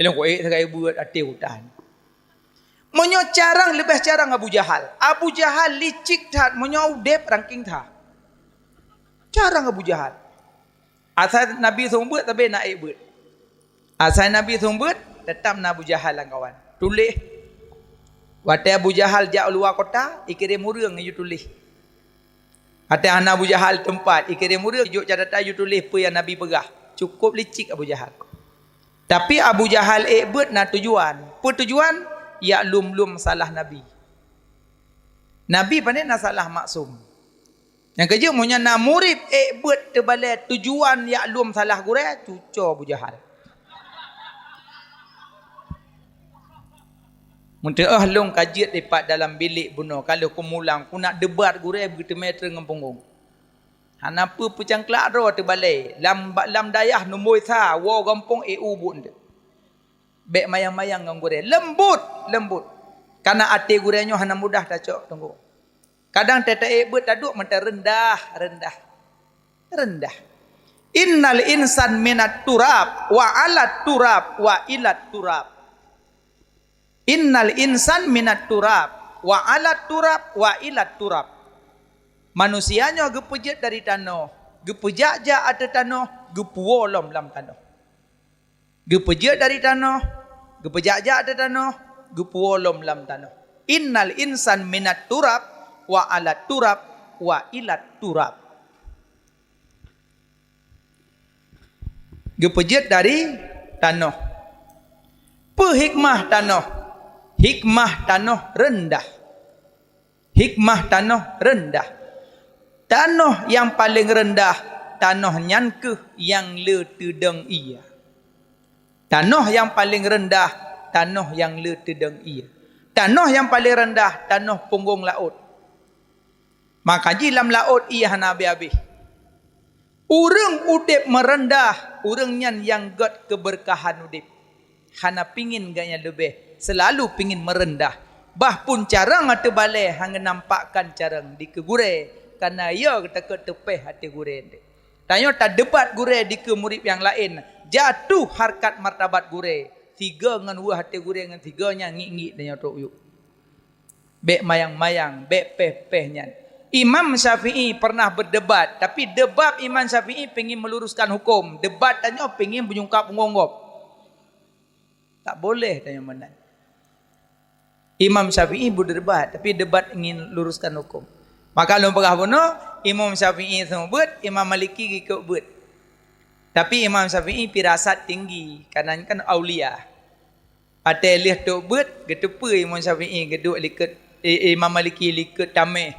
Ilong kuék sagai beuet até utan. Meunyoe carang leubeh carang Abu Jahal. Abu Jahal licik that, meunyoe udeb rangking that. Carang Abu Jahal. Asai Nabi seumeubeuet, sabe na ék beuet. Asai Nabi seumeubeuet, teutap na Abu Jahal lam kawan. Tuléh. Watée Abu Jahal jak u luwa kota, ikirém ureuëng yue tuléh. Watée hana Abu Jahal teumpat, ikirém ureuëng jok catatan yue tuléh peue nyang Nabi peugah. Cukôp licik Abu Jahal. Tapi Abu Jahal ék beuet na tujuan. Peue tujuan? Yak lom-lom salah Nabi. Nabi pané na salah maksum. Nyang keujeuet, meunyoe na murit ék beuet teubalée tujuan yak lom salah gurée, cuco Abu Jahal. Meuteuoh lôn ka jeuet dipat dalam bilék bunoe, ka lheueh kumulang, kunak debat gurée beuteumé treun ngon punggong. Hana peue peucangklak droe teubalée, lam, lam dayah numboi sa, woe gampông ék u buet eunteuk. Bék mayang-mayang ngon gurée, leumbot, leumbot. Kana até gurée nyoe hana mudah tacok teungku. Kadang teuta ék beuet taduek mantong reundah, reundah, reundah. Innal insan minat turab, wa alat turab, wa ilat turab. Innal insan minat turab, wa alat turab, wa ilat turab. Manusia nyoe geupeujeuet dari tanoh, geupeujak-jak ateueh tanoh, geupuwoe lom lam tanoh. Geupeujeuet dari tanoh, geupeujak-jak ateueh tanoh, geupuwoe lom lam tanoh. Innal insan minat turab, wa alat turab, wa ilat turab. Geupeujeuet dari tanoh. Peue hikmah tanoh? Hikmah tanoh reundah. Hikmah tanoh reundah. Tanoh nyang paleng reundah, tanoh nyan kheueh nyang le teudong ié. Tanoh nyang paleng reundah, tanoh nyang le teudong ié. Tanoh nyang paleng reundah, tanoh punggong laôt. Maka jih lam laôt ié hana abéh-abéh. Ureuëng udeb meureundah, ureuëng nyan nyang gét keubeurkahan udeb. Hana pingin gobnyan leubeh, seulalu pingin meureundah. Bah pun carông ateueh balée hana nampakkan carông dikeue gurée, kana yo takot teupéh até gurée. Tanyoe tadebat gurée dikeue murit nyang laén, jatuh harkat martabat gurée, sigoe ngon weueh até gurée ngon sigoe nyan ngiek-ngiek tanyoe trok yuk. Bék mayang-mayang, bék péh-péh nyan. Imam Syafi'i pernah berdebat, tapi debat Imam Syafi'i pingin meluruskan hukum, debat tanyoe pingin beujungkab punggong gob. Tak boleh tanyoe meunan. Imam Syafi'i beudebat, tapi debat ingin luruskan hukum. Maka lôn peugah bunoe, Imam Syafi'i seumeubeuet, Imam Maliki geukot beuet. Tapi Imam Syafi'i firasat tinggi, karena kan aulia. Watèe lheueh tôb beuet, geuteupeue Imam Syafi'i geuduek likot, eh, Imam Maliki likot tamèh.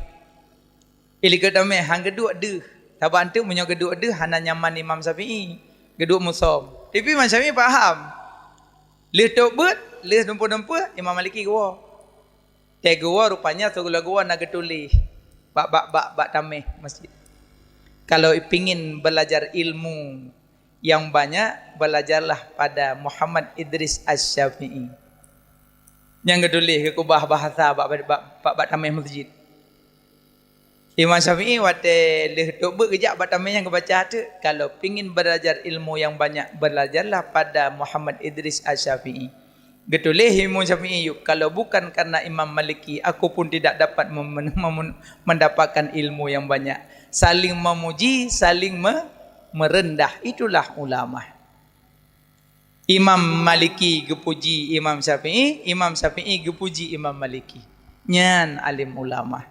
Eh, likot tamèh, han geuduek deuh. Saban teuk meunyoe geuduek deuh, hana nyaman Imam Syafi'i. Geuduek musöm. Tapi Imam Syafi'i paham. Lheueh tôb beuet, lheueh dumpeue-dumpeue, Imam Maliki geuwoe. Teuh geuwoe, rupanya sigohlom geuwoe na geutuléh bak, bak, bak, bak tamèh masjid. Kalau pingin belajar ilmu yang banyak, belajarlah pada Muhammad Idris Asy-Syafi'i. Nyang geutuléh geukeubah bahasa bak, bak, bak, bak tamèh masjid. Imam Syafi'i watèe lheueh tôb beuet geujak bak tamèh nyan geubaca teuk, "Kalau pingin belajar ilmu yang banyak, belajarlah pada Muhammad Idris Asy-Syafi'i." Geutuléh Imam Syafi'i, "Kalau bukan karena Imam Maliki, aku pun tidak dapat mem-, mem-, mendapatkan ilmu yang banyak." Saling memuji, saling me-, merendah. Itulah ulama. Imam Maliki geupuji Imam Syafi'i, Imam Syafi'i geupuji Imam Maliki. Nyan alim ulama.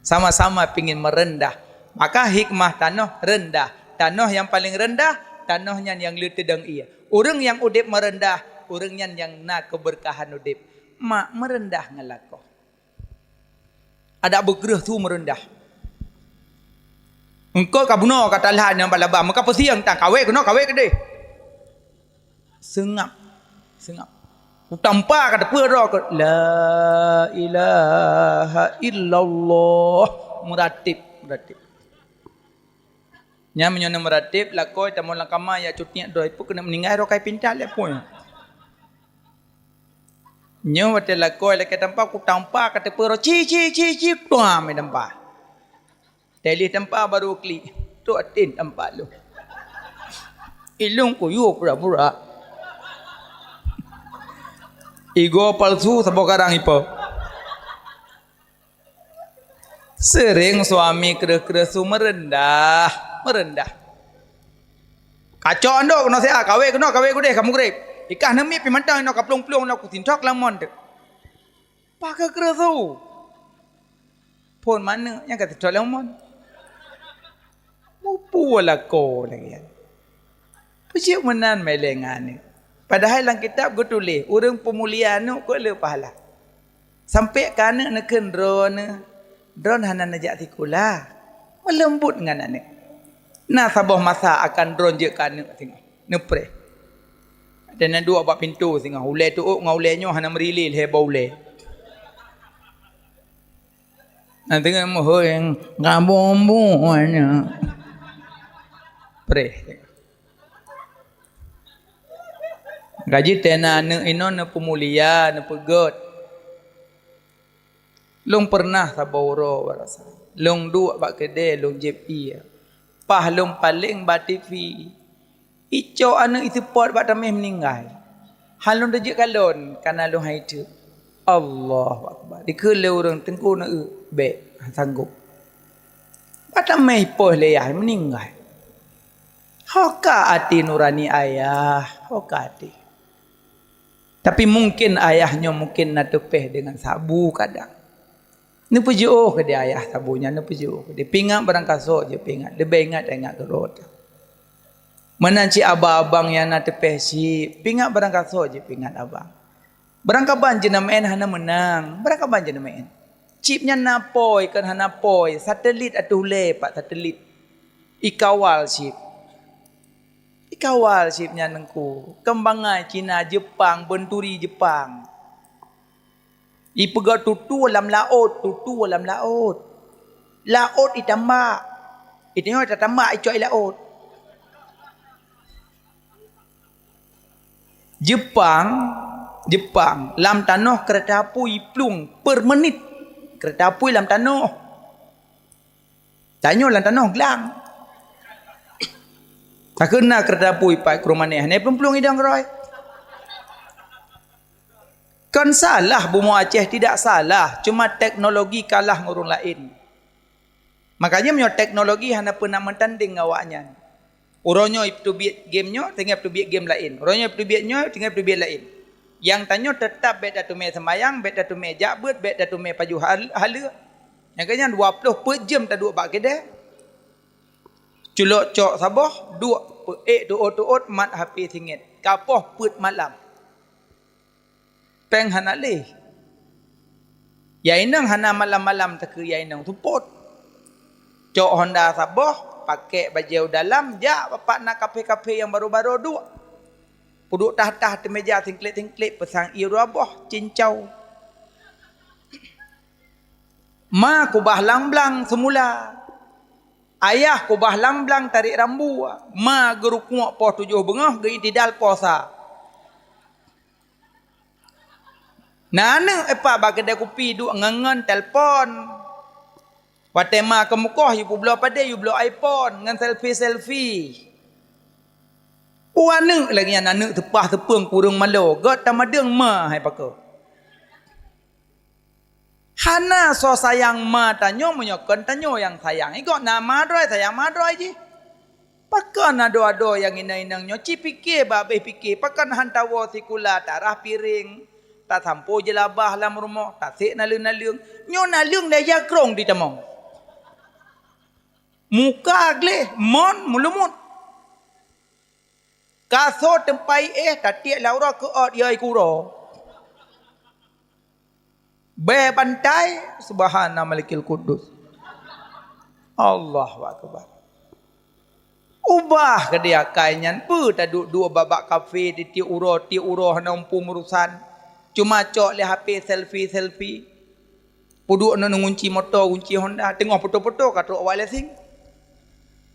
Sama-sama pingin merendah. Maka hikmah tanoh rendah. Tanoh nyang paleng rendah, tanoh nyan nyang le teudong ié. Ureuëng nyang udeb merendah, ureuëng nyan nyang na keubeurkahan udeb. Mak merendah ngon lakoe. Adak beukreueh su meureundah. Engkau ka bunoe ka talah nyang balaba, meuka peusiang tang kawé keunoe kawé keudeh. Seungab, seungab. Utampa ka teupeu droe ke, "La ilaha illallah." Meuratib, meuratib. Nyan meunyoe na meuratib, lakoe tamong lam kama, ya cutiek droe, ipeue keuneuk meuninggai droe kai pinta lé pun. Nyoe watée lakoe lakée tampa, kutampa ka teupeu roh, ci, ci, ci, ci, tuam i tampa. Teulih tampa baru klik, trok aten tampa lôn. Ilong kuyue pura-pura. Igoe palsu saboh karang ipo. Seuring suami kreueh-kreueh su meureundah, meureundah. Kacok andok keunoe siat, kawé keunoe, kawé keudeh, ka mugreb. Ikah neumiet pih mantong inoe ka plueng-plueng inoe kusintok lam mon teuk. Pakon kreueh su? Phon manök nyang ka sintok lam mon. Mupu lakoe lagée nyan. Peue jeuet meunan mé lé ngon aneuk? Padahai lam kitab geutuléh, ureuëng peumulia aneuk keu le pahala. Sampoe keu aneuk neukheun droeneuh, droeneuh hana neujak sikula. Meuleumbot ngon aneuk. Na saboh masa akan droeneuh jeuet keu aneuk singoh, neupreh. Dan na duek bak pintoe singoh, ulée tuôk ngon ulée nyoe hana meurilée lhée boh ulée. Na teungoh meuhôi ngabong-bong aneuk. Preh. Gaji tena aneuk inoe neupeumulia, neupeugét. Lôn peureunah saboh uroe barasa. Lôn duek bak keudée, lôn jieb ié. Paih lôn paleng bak T V. Icok aneuk iseupôt bak tameh meuninggai. Han lôn teujeuet kalon, kana lôn hai teuk. Allahu Akbar. Dikeue lé ureuëng teungku neueu, bék, han sanggob. Bak tameh ipoh lé yah meuninggai. Hoka até nurani ayah, hoka até. Tapi mungkin ayah nyoe mungkin na teupeh deungon sabu kadang. Neupeujeuôh keudeh ayah sabu nyan, neupeujeuôh keudeh. Pingat barangkasoe jeuet pingat, leubeh ingat ingat keudroe. Meunan cit abang-abang nyang na teupeh cit, pingat barangkasoe jeuet pingat abang. Barangkaban jeuet na meu'en hana meunang, barangkaban jeuet na meu'en. Chip nyan na pôi kon hana pôi, satelit ateueh ulée pat satelit. Ikawal chip. Ikawal chip nyan teungku. Kon bangai Cina, Jepang, beunturi Jepang. Ipeugah tutu lam laôt, tutu lam laôt. Laôt itambak. Iteungoh tatambak icok i laôt. Jepang, Jepang, lam tanoh keureta apui plueng per menit. Keureta apui lam tanoh. Tanyoe lam tanoh glang. Takheun na keureta apui pat krueng maneh, hana plueng idong keudroe. Kon salah bumoe Aceh, tidak salah, cuma teknologi kalah ngon ureuëng laén. Makanya meunyoe teknologi hana pernah meutandeng ngon awaknyan. Uroe nyoe ipeutubiet game nyoe, teungoh ipeutubiet game laén. Uroe nyoe ipeutubiet nyoe, teungoh ipeutubiet laén. Nyang tanyoe teutab bék tateumé seumayang, bék tateumé jak beuet, bék tateumé pajoh hal-, haleue. Nyang keu nyan dua ploh peuet jeuem taduek bak keudè. Culok cok saboh, duek peuék teuôt-teuôt mat hapé singét. Ka poh peuet malam. Péng hana lé. Ya inong hana malam-malam takeu ya inong seupôt. Cok honda saboh, pakék bajèe u dalam, jak bapak na kafé-kafé nyang barô-barô duek. Peuduek tah-tah teumèja singklét-singklét, peusang ié dua boh, cincau. Ma kubah lam blang seumula. Ayah kubah lam blang tarék rambu. Ma geurukuek poh tujoh beungoh, geuiktidal poh sa. Na aneuk ipak bak keudè kupi duek ngon-ngon telepon. Watèe ma keumeukoh, yue peubloe padé, yue bloe iPhone ngon selfie-selfie. Peue aneuk lagèe nyan, aneuk teupah teupeueng kureueng malo, gèt tamadeueng ma hai pakoe. Hana soe sayang ma tanyoe meunyoe kon tanyoe nyang sayang. Igoe na ma droe, sayang ma droe jih. Pakon adoe-adoe nyang inong-inong nyoe ci pike bak abéh pike, pakon han tawoe sikula, tarah piréng, tasampoe jeulabah lam rumoh, tasék naleueng-naleueng. Nyoe naleueng daya krong ditamong. Muka gleh, mon meulumut. Kaso teumpai éh tatiek lam uroe keuôt yai kuro. Bèe bantai, subhana malikil kudus. Allahu akbar. Ubah keudéh akai nyan, peue taduek-duek bak-bak kafé di tiep uroe, tiep uroe hana muphom urosan. Cuma cok lé H P selfie-selfie. Peuduek ngon gunci moto, gunci Honda, teungoh poto-poto ka trok awak lé sing.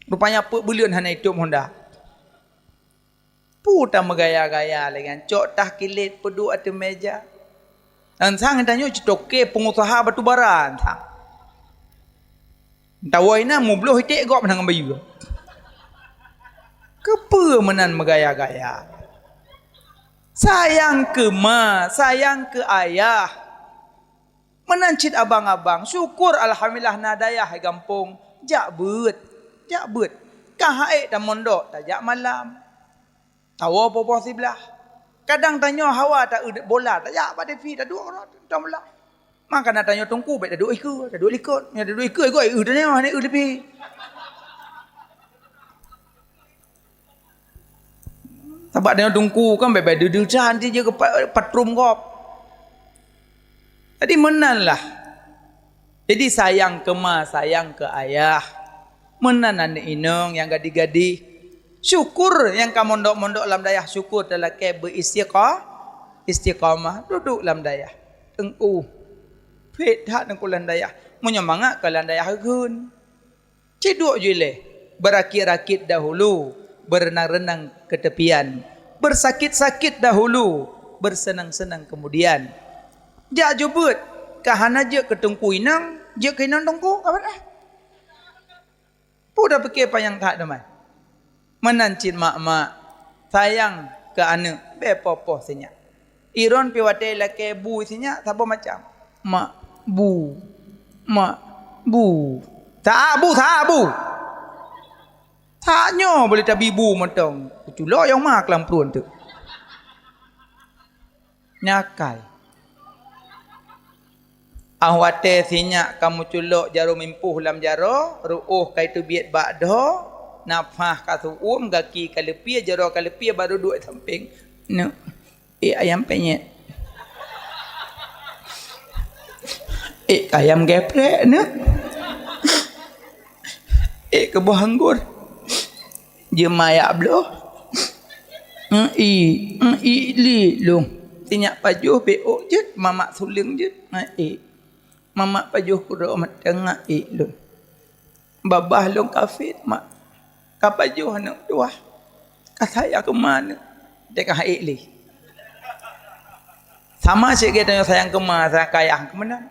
Rupanya peuet buleuen hana itôp Honda. Peue tameugaya-gaya lé nyan, cok tah kilét peuduek ateueh mèja. Ansang tanyoe citoke peungusaha batu bara ansang. Tawoe inan mubloh iték gob ngon bayeue. Keupeue meunan meugaya-gaya? Sayang keu ma, sayang keu ayah. Meunan cit abang-abang, syukur alhamdulillah na dayah di gampông. Jak beuet, jak beuet. Ka han ék tamondok, tajak malam. Tawoe poh-poh siblaih. Kadang tanyoe hawa taeu bola, tajak bak T V, taduek ngon nonton bola. Maka na tanyoe teungku bèk taduek ikeue, taduek likot. Nyoe taduek ikeue, ikeue eu tanyoe, hana eu leubeh. Sabab tanyoe teungku kan bèk-bèk deudeuh that, nanti jeuet keu pa-, patrom gob. Jadi meunan lah. Jadi sayang keu ma, sayang keu ayah. Meunan aneuk inong nyang gadih-gadih. Syukur nyang ka mondok-mondok lam dayah, syukur talakèe beu-istiqa-, istiqamah, duduek lam dayah. Teungku, phet that teungku lam dayah. Meunyoe mangat ka lam dayah geukheun. Cit duek ju ilèe, beurakit-rakit dahulu, beureunang-reunang keu teupian, beusakét-sakét dahulu, beuseunang-seunang keumudian. Jak ju beuet, ka hana jeuet keu teungku inong, jeuet keu inong teungku, ka beuet ah. Peue tapike panyang that teuma. Meunan cit mak-mak, sayang keu aneuk, bèk poh-poh sinyak. Iron pih watèe lakèe bu sinyak saboh macam. Mak bu, mak bu. Sa-a bu, sa-a bu. Sa-a nyoe boleh tabi bu mantong. Kuculok nyang ma keulam pruet teuk. Nyakai. Ah watèe sinyak ka meuculok jaroe mimpoh lam jaroe, ruôh ka iteubiet bak dhoe, nafah ka seu-uem, gaki ka leupie, jaroe ka leupie, barô duek sampéng. Neuk, ék ayam penyet. Ék ayam geprek, neuk. Ék keuboh anggor. Jeumayak bloh. Ii, ii li lôn. Sinyak pajoh beuôk jeuet, mamak suleueng jeuet. Ii. Mamak pajoh kudroe mantong, ii lôn. Babah lôn kafét, mak. Ka pajoh aneuk tuah. Ka sayang keu ma aneuk. Teuka ék lé. Sama cit geutanyoe sayang keu ma, sayang keu ayah keu meunan.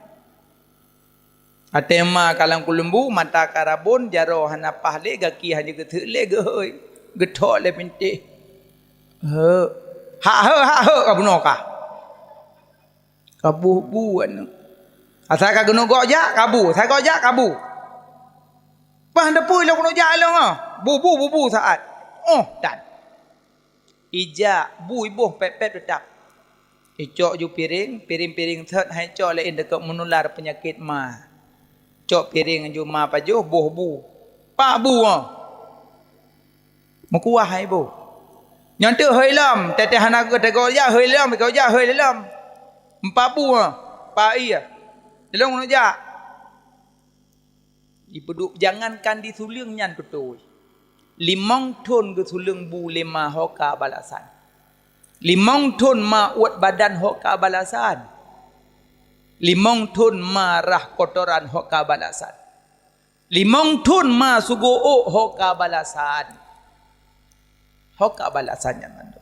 Até ma ka lam keuleumbu, mata ka rabon, jaroe hana paih lé, gaki hana geuteuk lé, geuhôi, geuthok lé pintéh. Heu. Hak heu, hak heu ka bunoe ka. Ka bu bu aneuk. Asai ka keuneuk gok jak, ka bu. Asai gok jak, ka bu. Bah, teupeu lôn keuneuk jak lôn ah. Bu, bu, bu, bu saat. Oh, dan. Ijak, bu iboh pet-pet teutap. Icok ju piréng, piréng-piréng thot hai cok laén deukot meunular peunyakét ma. Cok piréng ju ma pajoh, boh bu. Pak bu ah. Meukuah hai bu. Nyan teuk hôi lom, teuh-teuh hana geuteugok jak hôi lom, geuteugok jak hôi lom. Empat bu ah. Pak iya. Lôn jak. Ipeuduek, jangankan di suleueng nyan beutôi. Limong thon geusuleueng bu lé ma ho ka balasan. Limong thon ma uet badan ho ka balasan. Limong thon ma rhah kotoran ho ka balasan. Limong thon ma sugoe ôk ho ka balasan. Ho ka balasan nyan mandum.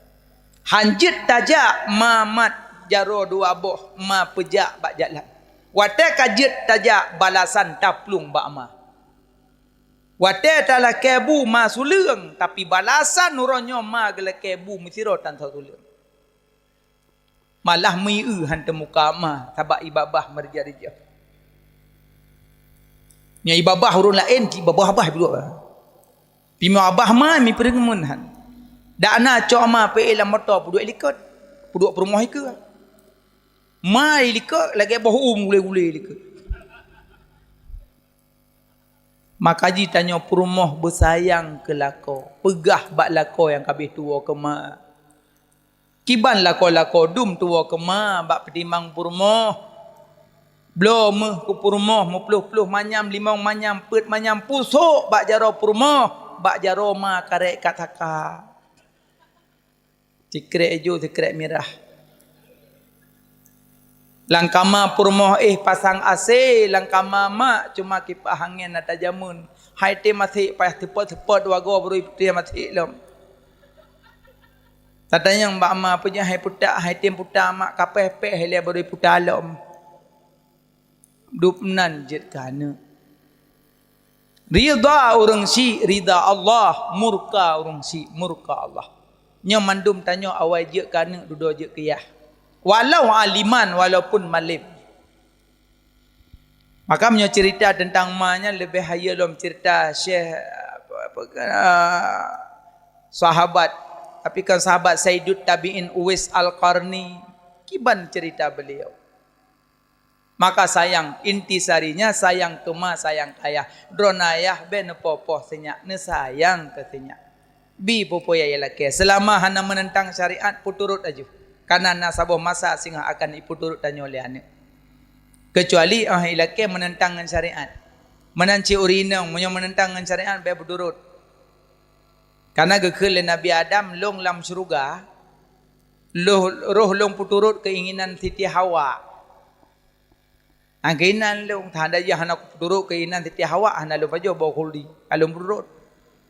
Han jeuet tajak ma mat jaroe dua boh ma peujak bak jalan. Watée ka jeuet tajak balasan taplueng bak ma. Watée talakée bu ma suleueng, tapi balasan uroe nyoe ma geulakée bu meusidroe tan soe suleueng. Malah meu-eu han teumuka ma sabab ibabah meurijah-rijah. Nyan ibabah ureuëng laén cit ibabah-babah peuduek. Pih meu abah ma meupeureumeun han. Dak na cok ma peuék lam moto peuduek likot. Peuduek peurumoh ikeue. Ma likot lagée boh um gulée-gulée likot. Maka jitanyoe peurumoh beusayang keu lakoe, peugah bak lakoe nyang ka abéh tuwoe keu ma. Kiban lakoe-lakoe dum tuwoe keu ma bak peutimang peurumoh. Bloe méuh keu peurumoh meuploh-ploh manyam, limong manyam, peuet manyam, pusok bak jaroe peurumoh, bak jaroe ma karek ka saka. Sikrek ijo, sikrek mirah. Lam kama peurumoh éh pasang AC, lam kama mak cuma kipah angén na tajameun. Hai tem masék payah seupôt-seupôt dua goe baru item masék lom. Tatanyong bak ma, "Peue jeuet hai putak, hai tem putak mak, ka péh-péh ilée baru iputak lom." Dum nan jeuet keu aneuk. Ridha ureuëng syik, ridha Allah, murka ureuëng syik, murka Allah. Nyoe mandum tanyoe awai jeuet keu aneuk dudoe jeuet keu yah. Walau aliman, walaupun malem. Maka meunyoe cerita tentang ma nyan leubeh hayeue lom cerita Syekh, apa, apa, ah, sahabat, tapi kan sahabat Saidut Tabi'in Uwais Al-Qarni. Kiban cerita beliau. Maka sayang, intisarinya sayang keu ma, sayang keu ayah. Droeneuh ayah bék neupoh-poh sinyak, neusayang keu sinyak. Bi peue-peue nyang ilakée, seulama hana meunentang syariat, peuturot aju. Kareuna na saboh masa singoh akan ipeuturot tanyoe lé aneuk. Keucuali óh ilakée meunentang ngon syariat. Meunan cit ureuëng inong, meunyoe meunentang ngon syariat, bék peuturot. Kareuna geukheun lé Nabi Adam, "Lôn lam syeuruga, lôn, roh lôn peuturot keuinginan Siti Hawa." Nyang keuinan lôn, tanda jih hana kupeuturot keuinan Siti Hawa, hana lôn pajoh boh khuldi, ka lôn peuturot.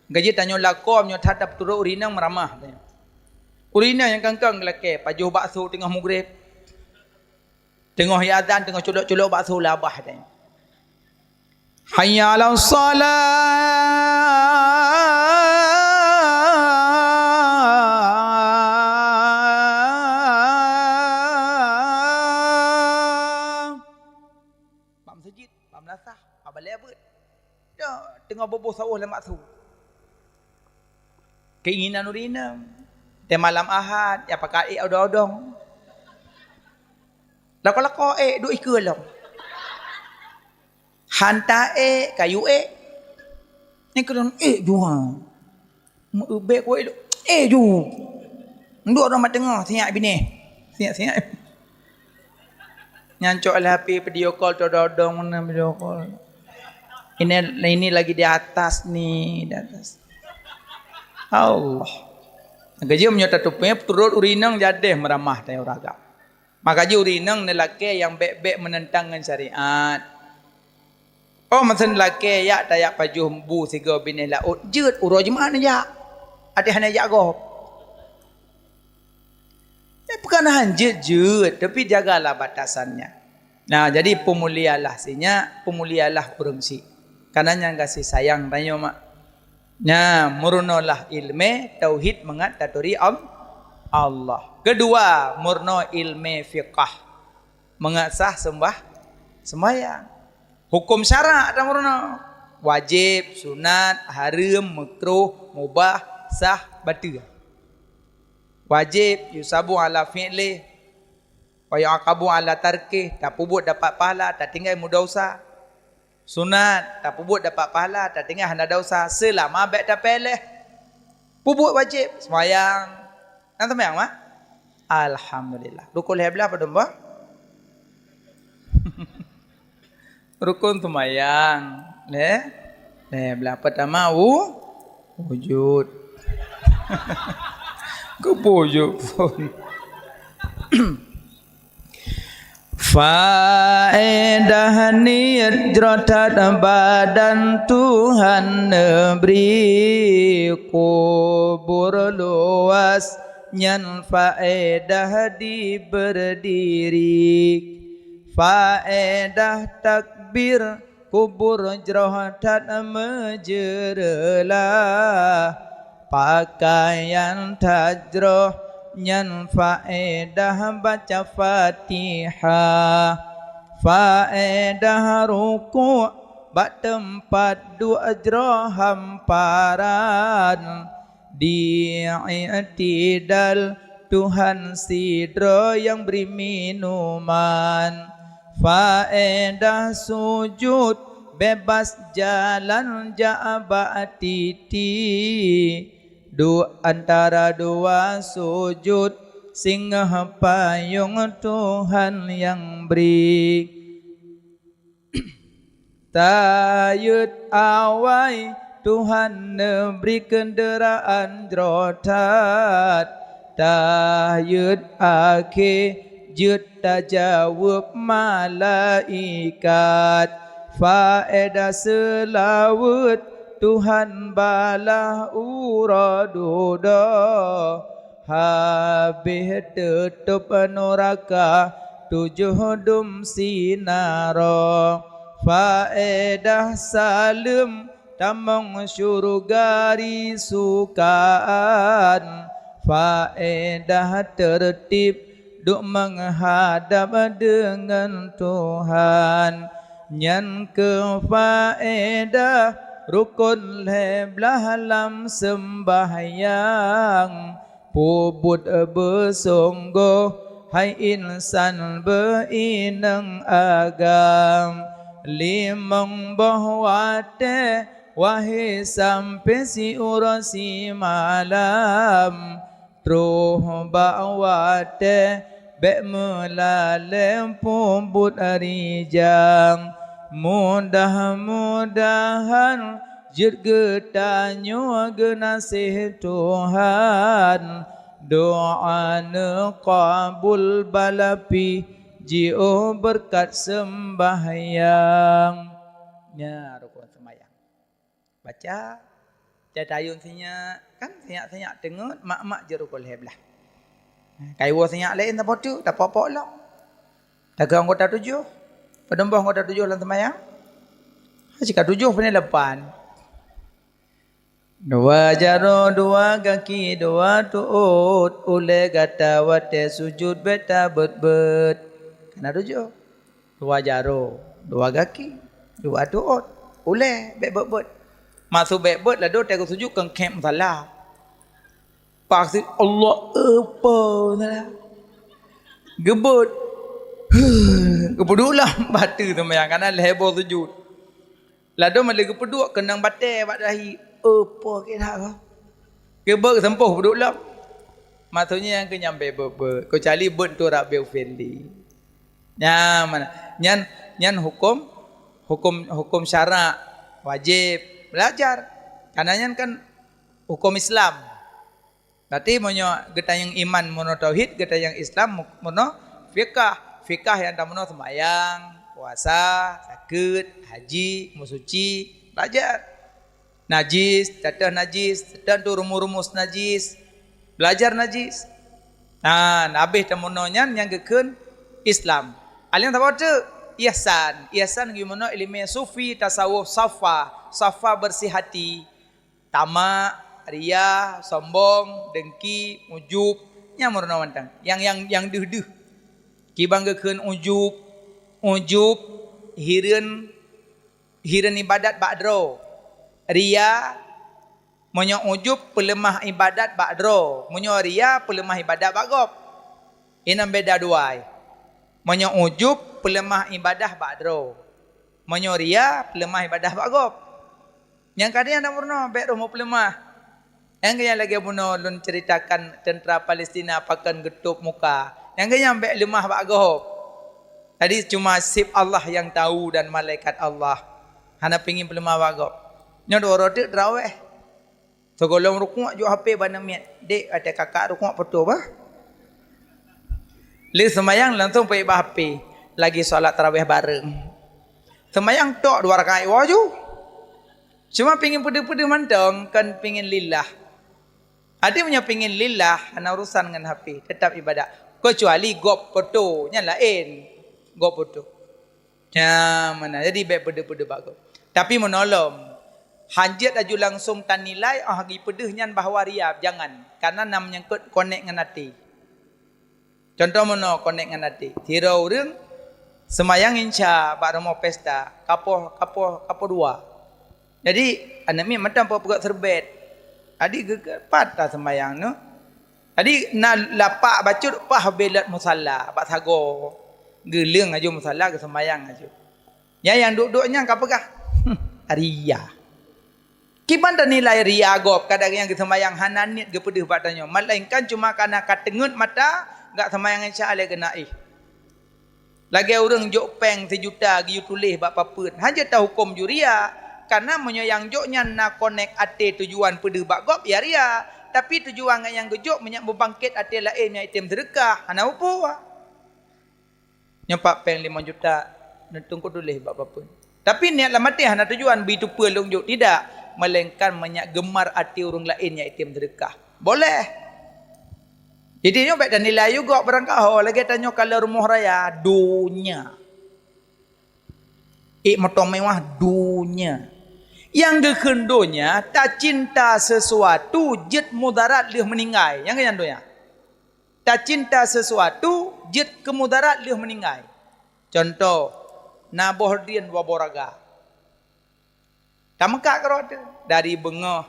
Ka jeuet tanyoe lakoe meunyoe that tapeuturot ureuëng inong meuramah tanyoe. Ureuëng inong nyang kang-kang geulakée, pajoh bakso teungoh mugreb. Teungoh iazan, teungoh culok-culok bakso lé abah tanyoe. Hayya 'alas shalah. Bak meuseujid, bak meulasah, bak balée beuet. Dak teungoh boboh sawoh lam bakso. Keinginan ureuëng inong. Teuh malam Ahad, ya pakat ék odong-odong. Lakoe-lakoe ék duek ikeue lom. Hanta ék, kayu ék. Nyan keudroe ék jua. Meu-ubek kueh ék ju. Ndok roma teungoh, sinyak binéh. Sinyak-sinyak. Nyan cok lé H P video call, todong-dong meunan video call. Ini, ini lagi di atas ni, di atas. Allah. Geujeuem nyoe tatupée turot ureuëng inong jadeh meuramah tayue ragam. Maka jih ureuëng inong neulakée nyang bék-bék meunentang ngon syariat. Oh, meuseun lakée jak tajak pajoh bu sigoe binéh laôt, jeuet uroe Jumat neujak. Até hana jak gob. Eh, bukan hana jeuet-jeuet, tapi jagalah batasannya. Nah, jadi peumulialah sinyak, peumulialah ureuëng syiek. Karena nyan gaséh sayang tanyoe mak. Nah, meurunoelah iéleumé tauhid mangat taturi Al-, Allah. Keudua, meurunoe iéleumé fiqah. Mangat sah seumbah, seumbahyang. Huköm syarak tameurunoe. Wajéb, sunat, hareuem, meukruh, mubah, sah, bateue. Wajéb, yusabu ala fi'lih. Fa yu'aqabu ala tarkih, tapeubuet dapat pahala, tatinggai mudausa. Sunat, tapeubuet dapat pahala, tatinggai hana dausa. Seulama bék tapéléh. Peubuet wajéb, seumayang. Na seumayang, mak? Alhamdulillah. Rukun lhèe blah padum boh? Rukun seumayang. Lhèe? Lhèe blah. Pertama, wu-, wujud. Keupeue wujud phon? Faedah niet jroh that badan Tuhan neubri, kubur luwas nyan faedah dibeurdiri. Faedah takbir kubur jroh that meujeureulah, pakaian that jroh nyan faedah baca Fatihah, faedah rukuk bak teumpat duek jroh hamparan. Di i'tidal Tuhan sidroe nyang bri minuman. Faedah sujud beubaih jalan jak bak titi. Duek antara dua sujud singoh payong Tuhan nyang bri. Tayeuet awai Tuhan neubri keundeuraan jroh that. Tayeuet akhé jeuet tajaweueb malaikat. Faedah seulaweuet Tuhan balaih uroe dudoe. Habéh teutôb nuraka tujoh dum sinaroe. Faedah saleuem tamong syeuruga risukaan. Faedah teurtib duek meuhadab deungon Tuhan. Nyan keuh faedah rukon lhèe blah lam seumbahyang. Peubuet beusunggoh hai insan beuinong agam. Limong boh watèe wahé sampoe siuroe simalam. Troh bak watèe bèk meulalèe peubuet rijang. Mudah-mudahan jeuet geutanyoe geunaséh Tuhan. Doa neukabul balapi jiôh beureukat seumbahyang. Nya rukon seumbahyang. Baca, jai tayun sinyak, kan sinyak-sinyak teungeut, mak-mak jeuet rukon lhèe blah. Kaiwoe sinyak laén tapok teuk, tapok-pok lom. Takheun anggota tujoh. Padum boh anggota tujoh lam seumayang? Cit ka tujoh, pane lapan. Dua jaroe, dua gaki, dua tuôt, ulèe gata watèe sujut bèk tabeuet-beuet. Kana tujoh. Dua jaroe, dua gaki, dua tuôt, ulèe bèk beuet-beuet. Maksud bèk beuet, ladôm watèe geusujut keu khém musala. Paksi Allah, eupeu salah. Geubeuet. Geupeuduek lam batée seumayang, kana lhèe boh sujut. Ladôm lé geupeuduek keunong batée bak dahi. Eupeu kira. Geubeuet seumpôh peuduek lom. Maksudnya nyang keu nyang bèk beuet-beuet. Keucuali beuet tu Rabbi ufirli. Nyan mana? Nyan, nyan hukum, hukum, hukum syarak wajéb belajar. Karena nyan kan hukum Islam. Berarti meunyoe geutanyong iman meunoe tauhid, geutanyong Islam meunoe fikah. Fikah nyang tameunoe seumayang, puasa, sakét, haji, meusuci, belajar. Najis, tateuh najis, tateuh tu rumus-rumus najis, belajar najis. Nah, habéh tameunoe nyan nyang geukheun Islam. Aleng saboh teuk ihsan. Ihsan geumono ileumèe sufi, tasawuf, safa. Safa bersih hati. Tamak, riya, sombong, dengki, ujub, nyang meurunoe mantong. Nyang, nyang, nyang deuh-deuh. Kiban geukheun ujub, ujub hireuen, hireuen ibadat bak droe. Riya, meunyoe ujub peuleumah ibadat bak droe, meunyoe riya peuleumah ibadat bak gob. Inan beda dua ai. Meunyoe ujub, peuleumah ibadah bak droe. Meunyoe ria, peuleumah ibadah bak gob. Nyang ka deuh nyang meurunoe, bék roh meupeuleumah. Nyang keu nyang lagée bunoe lôn ceuritakan teuntra Palestina pakon geutôb muka. Nyang keu nyang bék leumah bak gob. Jadi cuma seb Allah nyang tahu dan malaikat Allah. Hana pingin peuleumah bak gob. Nyoe dua uroe teuk teurawéh. Sigohlom rukuk jok H P bak aneuk miet. "Dek, watée kakak rukuk peutoh bah." Lheueh seumayang langsung peuék bak H P. Lagi salat tarawéh bareng. Seumayang tok dua rakaat woe ju. Cuma pingin peudeuh-peudeuh mantong, kon pingin lillah. Adak meunyoe pingin lillah, hana urusan ngon H P, teutap ibadat. Keucuali gob poto, nyan laén. Gob poto. Nyan meunan. Jadi bék peudeuh-peudeuh bak gob. Tapi meunolom, hanjeuet laju langsung tanilai, oh, lagi peudeuh nyan bahwa ria, jangan. Karena na meunyangkut konek ngon até. Contoh meunoe, konek ngon até. Sidroe ureuëng seumayang insya bak rumoh pesta, kapoh, kapoh, kapoh dua. Jadi, aneuk miet mantong peugöt serbet. Jadi, geugeue pat taseumayang nyoe. Jadi, na lapak bacut paih bak musala, bak sagoe. Geuleueng laju musala, geuseumayang laju. Nyan nyang duek-duek nyan ka peugah, "Ria." Kiban tanilai ria gob, kadang nyang geuseumayang hana niet geupeudeuh bak tanyoe, melainkan cuma kareuna ka teungeut mata, gak seumayang insya lé keunan éh. Lagée ureuëng jok péng sijuta geuyue tuléh bak papeuen, hanjeuet tahuköm ju ria, kareuna meunyoe nyang jok nyan na konek até tujuan peudeuh bak gob, ya ria. Tapi tujuan ngon nyang geujok meunyoe meubangket até laén nyang item seudeukah, hana peue-peue. Nyoe pat péng limong juta, neuteungku tuléh bak papeuen. Tapi niet lam até hana tujuan bri tupeue lôn jok, tidak, melainkan meunyoe geumar até ureuëng laén nyang item seudeukah. Boleh. Jadi nyoe bék tanilai juga barangkaho lagée tanyoe kalon rumoh raya, donya. Ék moto mewah, donya. Nyang geukheun donya, tacinta sesuatu jeuet mudarat lheueh meuninggai. Nyang keu nyan donya. Tacinta sesuatu jeuet keu mudarat lheueh meuninggai. Contoh, na boh drien dua boh raga. Tameukak keudroe teuh, dari beungoh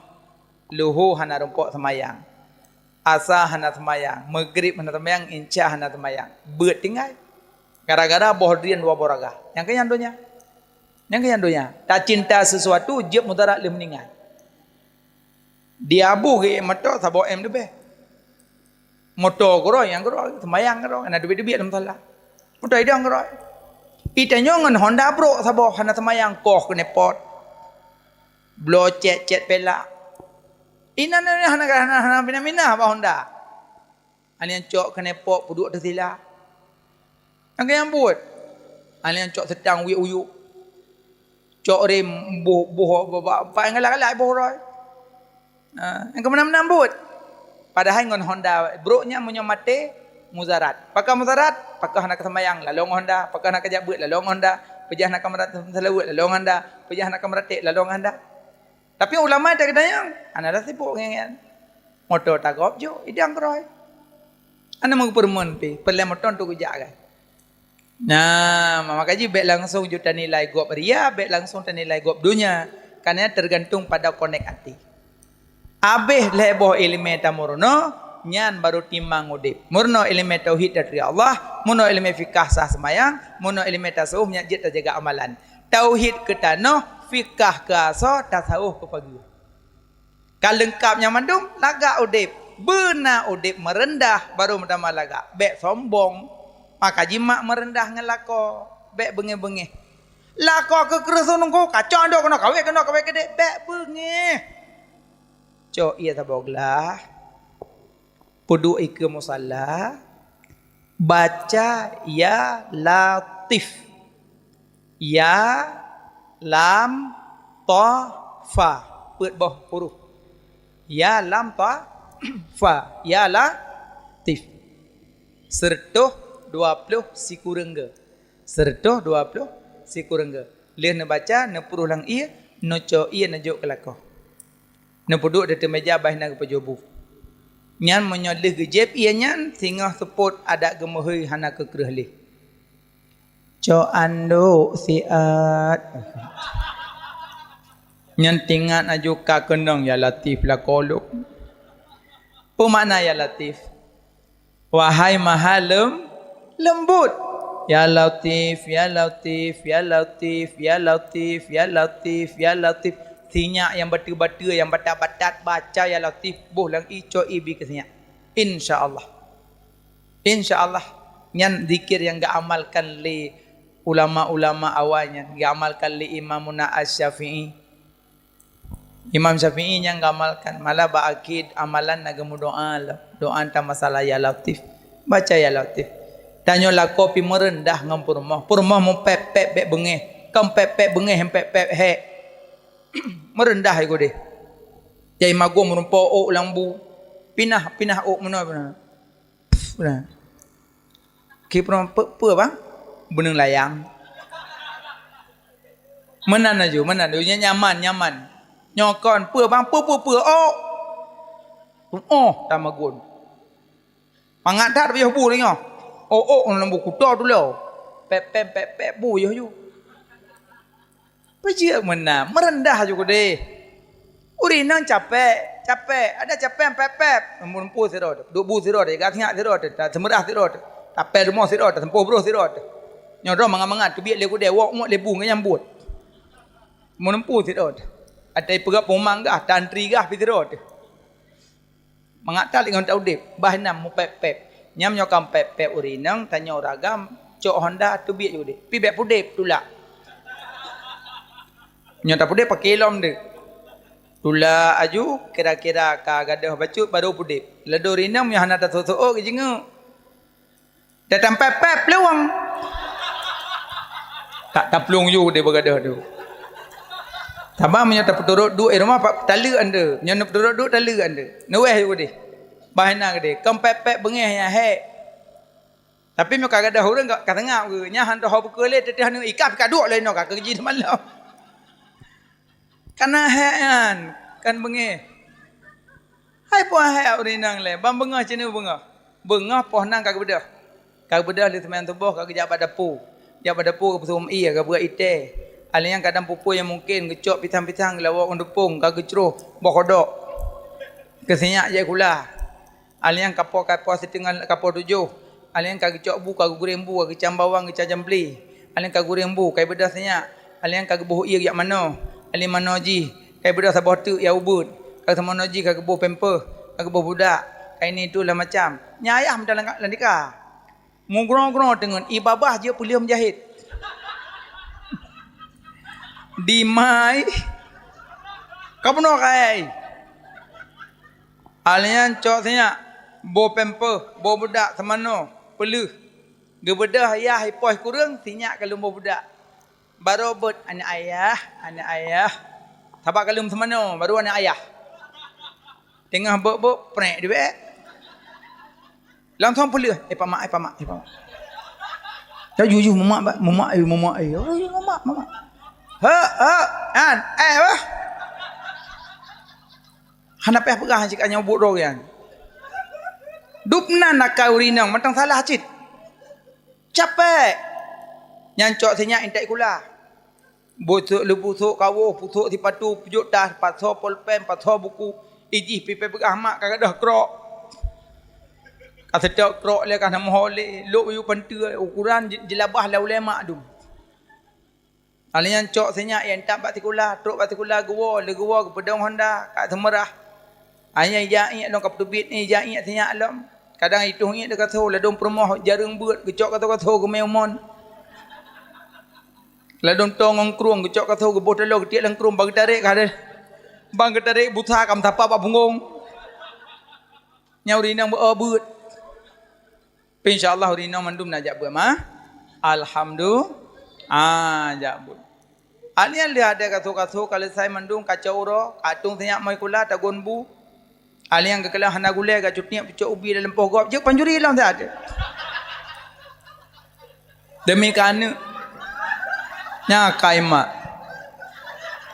luho hana rumpok seumayang, asa hana seumayang, meugrib hana seumayang, insya hana seumayang, beuet tinggai. Gara-gara boh drien dua boh raga. Nyang keu nyan donya. Nyang keu nyan donya. Tacinta sesuatu jeuet mudarat lheueh meuninggai. Di Abu geuék moto saboh M leubeh. Moto keudroe nyang keudroe, seumayang keudroe, hana teubiet-teubiet lam musala. Moto idong keudroe. Itanyoe ngon Honda brok saboh, hana seumayang, koh keuneupot. Bloe cét-cét pelak. Inan hana, hana, hana minah-minah bak Honda. Hana nyang cok keuneupot peuduek teusila. Nyang keu nyang buet. Hana nyang cok seutang uyuek-uyuek. Cok rem boh, boh, boh, boh, pakai galak-galak boh roi. Ha, nyang keu meunan-meunan buet. Padahai ngon Honda, brok nyan meunyoe maté, mudarat. Pakon mudarat? Pakon hana keuseumayang, lalong Honda. Pakon hana keujak beuet, lalong Honda. Peujah hana keumeurat-, seulaweuet, lalong Honda. Peujah hana keumeurateb, lalong Honda. Tapi ulama teukeudanyang, hana dah sibuk ngon nyan. Moto tagob jok, idang keudroe. Hana meupeureumeun pih, peureulée moto untuk geujak kan. Nah, maka jih bék langsung ju tanilai gob ria, bék langsung tanilai gob donya. Karena tergantung pada konek até. Abéh lhée boh iéleumé tameurunoe, nyan baru timang udeb. Meurunoe iéleumé tauhid taturi Allah, meurunoe iéleumé fikah sah seumayang, meurunoe iéleumé tasawuf nyan jeuet tajaga amalan. Tauhid keu tanoh, fikah keu asoe, tasawuf keu pageue. Ka leungkab nyan mandum, lagak udeb. Beuna udeb meureundah, baru meutamah lagak. Bék sombong. Maka jimak meureundah ngon lakoe. Bék beungéh-beungéh. Lakoe keu kreueh seuneuk, kacok andok keunoe, kawét keunoe, kawét keudeh. Bék beungéh. Cok ié saboh glah. Peuduek ikeue musala, baca Ya Latif. Ya, lam, ta, fa. Peuet boh huruf. Ya, lam, ta, fa. Ya Latif. Seureutoh dua ploh sikureueng geu. Seureutoh dua ploh sikureueng geu. Lheueh neubaca, neupuruh lam ié, neucok ié neujok keu lakoe. Neupeuduek di ateueh meuja bah na geupeujôh bu. Nyan meunyoe lheueh geujieb ié nyan, singoh seupôt adak geumeuhôi hana keu kreueh lé. Cok andok siat. Nyan teuingat aju ka keunong Ya Latif lakoe lôn. Peue makna Ya Latif? Wahai Maha Lem-, Leumbot. Ya Latif, ya Latif, ya Latif, ya Latif, ya Latif, ya Latif. Sinyak nyang bateue-bateue, nyang batat-batat, baca ya Latif, boh lam ié, cok ié bie keu sinyak. Insya Allah. Insya Allah. Nyan zikir nyang geuamalkan lé ulama-ulama awai nyan, geuamalkan lé Imamuna Asy-Syafi'i. Imam Syafi'i nyang gamalkan, malah bak akhé amalan na geumeudoa lom. Doa teumasala ya Latif. Baca ya Latif. Tanyoe lakoe pih meureundah ngon peurumoh. Peurumoh meupép-pép bék beungéh. Kon pép-pép beungéh, pép-pép hék. Meureundah ié udeh. Jai magom meureumpok ôk lam bu. Pinah, pinah ôk meunoe, pinah. Peureulèe. Ki peurumoh, "Peue, peue bang?" "Beuneung layang." Meunan laju, meunan laju. Nyan nyaman, nyaman. Nyoe kon, "Peue bang?" "Peue, peue, peue?" "Oh." "Oh," tamagun. Mangat that piôh bu lé nyoe. "Oh, oh," lam bu kuto tulo. Pép, pép, pép, pép bu yoh ju. Peue jeuet meunan, meureundah ju keudeh. Ureueng inong capék, capék, ada capék pép-pép. Meuneumpôh sidroe, duek bu sidroe, gasnyak sidroe, taseumeurah sidroe, tapèe rumoh sidroe, taseumpôh broh sidroe. Nyoe droe mangat-mangat, teubiet lé keudeh, wok-wok lé bu ngon nyang buet. Meuneumpôh sidroe. Atai peugah peumang gah, tantri gah pih sidroe. Mangat that lé ngon taudép, bah inan meupép-pép. Nyan nyoe kan pép-pép ureueng inong, tanyoe ureueng agam, cok honda teubiet ju udép. Pih bék pudép, tulak. Nyoe tapeudép paké lom deuh. Tulak aju, kira-kira ka gadôh bacut, baru pudép. Ladôm ureueng inong nyoe hana tasôk-sôk, geujingeuk. Datang pép-pép, plueng. Tak taplueng ju deh beugadôh tu. Saban meunyoe tapeuturot duek i rumoh, pat taleuek ande. Meunyoe neupeuturot duek, taleuek ande. Neuweh ju deh. Bah inan deh. Kon pép-pép beungéh nyang hék. Tapi meunyoe ka gadôh ureueng ka, ka seungab geuh. Nyan han teuho beukeue lé, teuh-teuh aneuk ikab ka duek lé inoe ka keu jih seumalam. Kana hék nyan, kon beungéh. Hai peue hék ureueng inong lé, ban beungoh cit beungoh. Beungoh poh nan ka geubeudôh. Ka geubeudôh lé seumayang suboh ka geujak bak dapu. Jak bak dapu geupeuseumeum ié, geupeugöt ié teh. Alèh nyan kadang peue-peue nyang mungken geucok pisang-pisang geulawok ngon teupông ka geucroh boh kodok. Keu sinyak jai kula. Alèh nyan kapoh-kapoh siteungoh kapoh tujoh. Alèh nyan ka geucok bu, ka geugureng bu, ka geucam bawang, geucam jamblé. Alèh nyan ka gureng bu, ka ibeudôh sinyak. Alèh nyan ka geuboh ié jak manoe. Alèh manoe jih, ka ibeudôh saboh teuk ya ubeuet. Ka manoe jih ka geuboh pampers, ka geuboh budak. Ka ini itu lah macam. Nyan ayah meudalam lam tika. Meugroe-groe teungeut, i babah jeuet peuleueh meujahét. Dimai. Ka peunoh kayèe. Alèh nyan cok sinyak, boh pampers, boh budak seumanoe, peuleueh. Geubeudôh yah ipoh kureueng, sinyak ka lom boh budak. Baru beuet, "Aneuk ayah, aneuk ayah." Sabab ka lom seumanoe, baru aneuk ayah. Teungoh beuet-beuet, prek dibek. Langsung peuleueh, "Eh, pamak, eh, pamak, eh, pamak." Dah jujur, "Mamak, ba-, mamak, eh, mamak, eh." "Oh, ya, mamak, mamak." "Hek, hek, an, eh, wah." Hana payah peugah cit ka nyoe buet droe nyan. Dub nan akai ureueng inong mantong salah cit. Capek. Nyan cok sinyak intat sikula. Busok leubusok kawoh, pusok sipatu, pujok tas, pasoe polpen, pasoe buku. Ijih pih peugah mak ka gadôh krok. Ka seutôt krok lé ka na moho lé. Lok yue panteue ukuran ji-, jilabah lé ulée mak dum. Alèh nyan cok sinyak, intat bak sikula, trok bak sikula geuwoe, lé geuwoe geupeudong honda, ka seumeurah. Alèh nyan ija iék lom ka peuteubiet ni, ija iék sinyak lom. Kadang itôh iék di gasoe, ladôm peurumoh jareueng beuet, geucok gasoe-gasoe geumé umon. Ladôm toe ngon krueng, geucok gasoe geuboh taloe, geutiek lam krueng, ban geutarek ka deh. Ban geutarek busa ka meusapa bak punggong. Nyan ureueng inong beu-o beuet. Insya Allah ureueng inong mandum na jak beuet mah. Alhamdulillah. Ah, jak beuet. Alèh nyan lheueh ada gasoe-gasoe ka leusai mandum, ka cok uroe, ka tueng sinyak moe sikula, tagon bu. Alèh nyan geukalon hana gulée, ka cutiek pucok ubi dalam poh gob, jeuet pancuri lom siat. Demi keu aneuk. Nyan akai mak.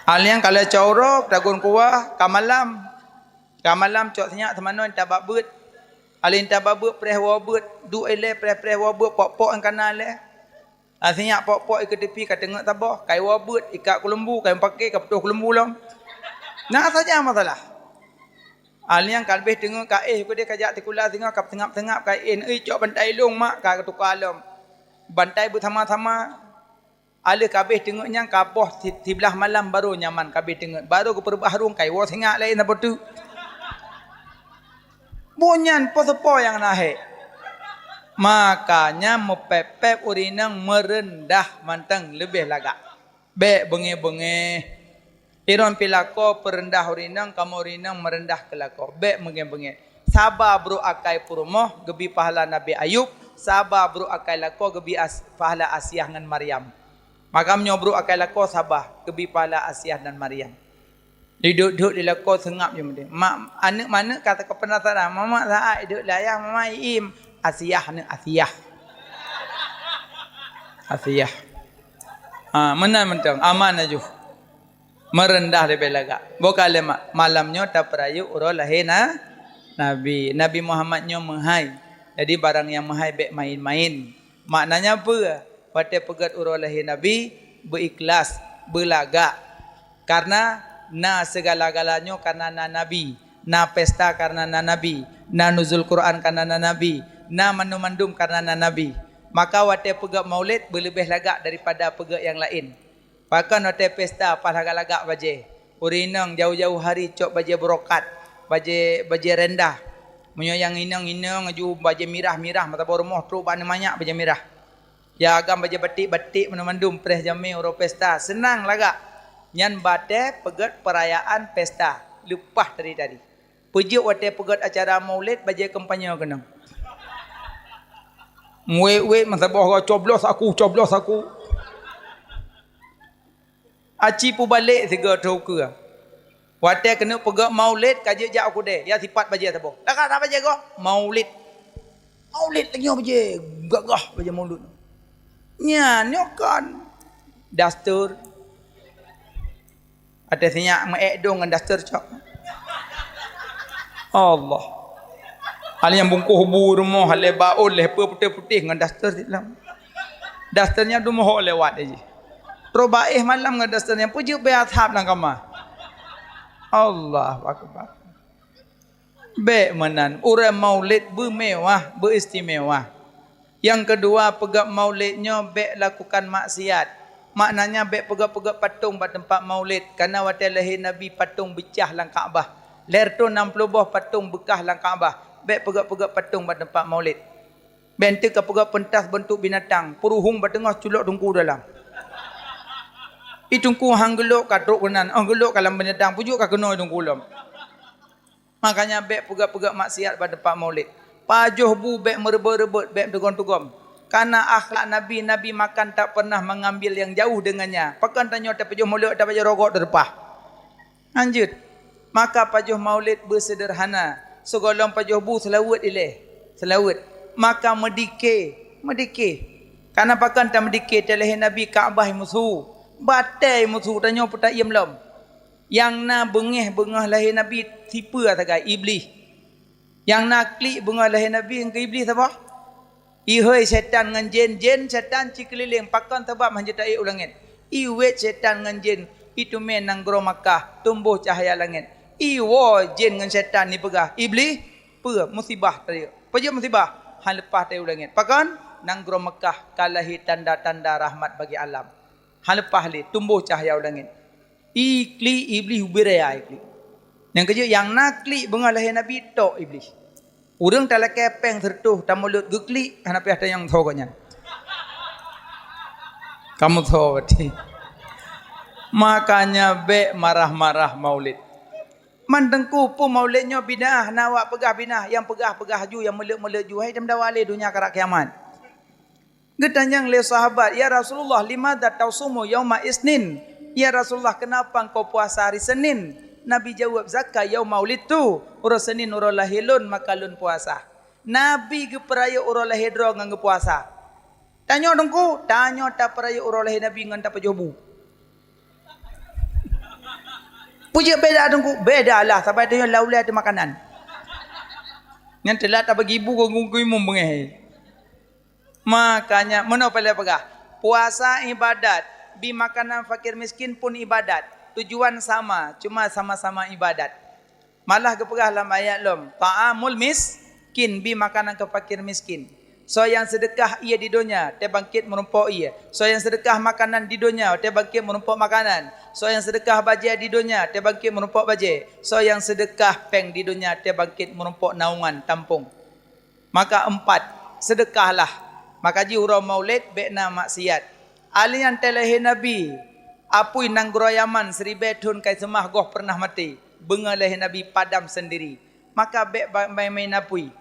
Alèh nyan ka lheueh cok uroe, tagon kuah, ka malam. Ka malam cok sinyak seumanoe intat bak beuet. Alèh intat bak beuet preh woe beuet, duek ilée preh-preh woe beuet, pok-pok nyang kana ilée. Sinyak pok-pok ikeue tepi ka teungeut saboh, ka iwoe beuet, ikat keuleumbu, ka ipaké, ka putôh keuleumbu lom. Na saja masalah. Alèh nyan ka leubeh teungeut ka éh, keudeh ka jak sikula singoh ka seungab-seungab ka éh, neucok bantai ilông mak ka geutuka lom. Bantai beusama-sama. Aleuh kabeh teungeut nyan, ka boh si-, siblaih malam barô nyaman kabeh teungeut. Barô geupeureubah rhueng, ka iwoe singa laén saboh teuk. Boh nyan po-, soe po nyang na hék. Makanya meupéb-péb ureueng inong meureundah mantong leubeh lagak. Bék beungéh-beungéh. Iron pih lakoe peureundah ureueng inong, kamoe ureueng inong meureundah keu lakoe. Bék beungéh-beungéh. Saba brôk akai peurumoh geubi pahala Nabi Ayub, saba brôk akai lakoe geubi as-, pahala Asiah ngon Maryam. Maka meunyoe brôk akai lakoe saba geubi pahala Asiah dan Maryam. Diduek-duek di lakoe seungab jih meudeh. Mak, aneuk maneuk ka teupeunasara, "Mama saát iduek lé ayah, mama iém." Asiah aneuk Asiah. Asiah. Ha, meunan mantong, aman laju. Meureundah leubeh lagak. Boh ka lé ma-, malam nyoe tapeurayeuk uroe lahé na-, Nabi. Nabi Muhammad nyoe meuhai. Jadi barang nyang meuhai bék main-main. Maknanya peue? Watée peugét uroe lahé Nabi, beu-ikhlas, beulagak. Karena na segala-galanya karena na Nabi, na pesta karena na Nabi, na nuzul Quran karena na Nabi, na mandum-mandum karena na Nabi. Maka watée peugét maulid beuleubeh lagak daripada peugét nyang laén. Pakon watée pesta paih lagak-lagak bajée. Ureueng inong jauh-jauh hari cok bajée brokat, bajée, bajée rendah. Meunyoe nyang inong-inong aju bajée mirah-mirah, meusaboh rumoh trok bak aneuk manyak bajée mirah. Ya agam bajée batik-batik mandum-mandum preh jamé uroe pesta, seunang lagak. Nyan batée peugét peurayaan pesta, leupah tari-tari. Peujeuet watée peugét acara maulid bajée kampanye keunong. Muet-uet meusaboh coblos aku, coblos aku. Aci pubalek sigoe teuh ukeue. Watée keuneuk peugét maulid ka jeuet jak u keudée, ya sipat bajée saboh. Lagak that bajée goh? Maulid. Maulid lagée nyoe bajée, gagah bajée maulid. Nyan nyoe kon daster. Watée sinyak meu-ék dong ngon daster cok. Allah. Hal nyang bungkôh bu rumoh lé baon lé peue putéh-putéh ngon daster silam. Daster nyan dumoh lewat aja. Troh baéh malam ngon daster nyan peujeuet bée asab lam kama. Allahu akbar. Bék meunan, uroe maulid beumewah, beuistimewa. Nyang keudua, peugét maulid nyoe bék lakukan maksiat. Maknanya bék peugét-peugét patong bak teumpat maulid, kareuna watée lahé Nabi patong beucah lam Ka'bah. Lhée reutôh nam ploh boh patong beukah lam Ka'bah. Bék peugét-peugét patong bak teumpat maulid. Bék enteuk ka peugét peuntas beuntuk binatang, peuruhueng bak teungoh culok teungku dalam. I teungku han geulok ka trok keunan, óh geulok ka lam binatang, peujeuet ka keunoe teungku lom. Makanya bék peugét-peugét maksiat bak teumpat maulid. Pajoh bu bék meureubot-reubot, bék tugom-tugom. Kareuna akhlak Nabi, Nabi makan tak pernah mengambil yang jauh dengannya. Pakon tanyoe tapajoh maulid, tapajoh rogok di reupah. Lanjut. Maka pajoh maulid beuseuderhana. Sigohlom pajoh bu seulaweuet ilée. Seulaweuet. Maka meudike, meudike. Kareuna pakon tameudike, talahé Nabi Ka'bah musu. Batée musu, tanyoe peutaiem lom. Nyang na beungéh beungoh lahé Nabi sipeue sagai? Iblih. Nyang na klik beungoh lahé Nabi ngon Iblih saboh? Ihôi setan ngon jén, jén setan cikeulileng pakon sabab hana jeuet taék u langét. Iwét setan ngon jén, iteumé nanggroe Makkah tumboh cahya langét. Iwoe jén ngon setan ipeugah, "Iblih, peue musibah teuh? Peujeuet musibah?" Han leupah taék u langét. Pakon? Nanggroe Makkah ka lahé tanda-tanda rahmat bagi alam. Han leupah lé tumboh cahya u langét. Iklik Iblih ubé raya iklik. Nyang keujeuet nyang na klik beungoh lahé Nabi tok Iblih. Ureuëng talakée péng seureutôh tamulot geuklik hana payah tanyong soe gobnyan. Kamoe soe berarti. Makanya bék marah-marah maulid. Man teungku peue maulid nyoe bidah, na awak peugah bidah, nyang peugah-peugah ju, nyang meuleut-meuleut ju, hai dam dawa lé donya karab kiamat. Geutanyong lé sahabat, "Ya Rasulullah, limadza tasumu yauma isnin?" "Ya Rasulullah, kenapa engkau puasa hari Senin?" Nabi jaweueb, "Zaka yauma wulidtu, uroe Senin uroe lahé lôn, maka lôn puasa." Nabi geupeurayeuk uroe lahé droe ngon geupuasa. Tanyoe teungku, tanyoe tapeurayeuk uroe lahé Nabi ngon tapajoh bu. Peue jeuet beda teungku? Beda lah, sabai tanyoe lau lé ateueh makanan. Nyan teulat tabagi bu keu geuimum beungéh. Makanya meunoe peureulée peugah, puasa ibadat, bi makanan fakir miskin pun ibadat. Tujuan sama, cuma sama-sama ibadat. Malah geupeugah lam ayat lom, ta'amul miskin, bi makanan keu fakir miskin. Soe nyang seudeukah ié di donya, teubangkét meurumpok ié. Soe nyang seudeukah makanan di donya, teubangkét meurumpok makanan. Soe nyang seudeukah bajée di donya, teubangkét meurumpok bajée. Soe nyang seudeukah péng di donya, teubangkét meurumpok nawongan tampông. Maka empat, seudeukahlah. Maka jih uroe Maulid bék na maksiat. Alèh nyan teulahé Nabi, apui nanggroe Yaman siribée thon ka jiseumah goh peureunah maté, beungoh lahé Nabi padam seundiri. Maka bék ba-, maén-maén apui.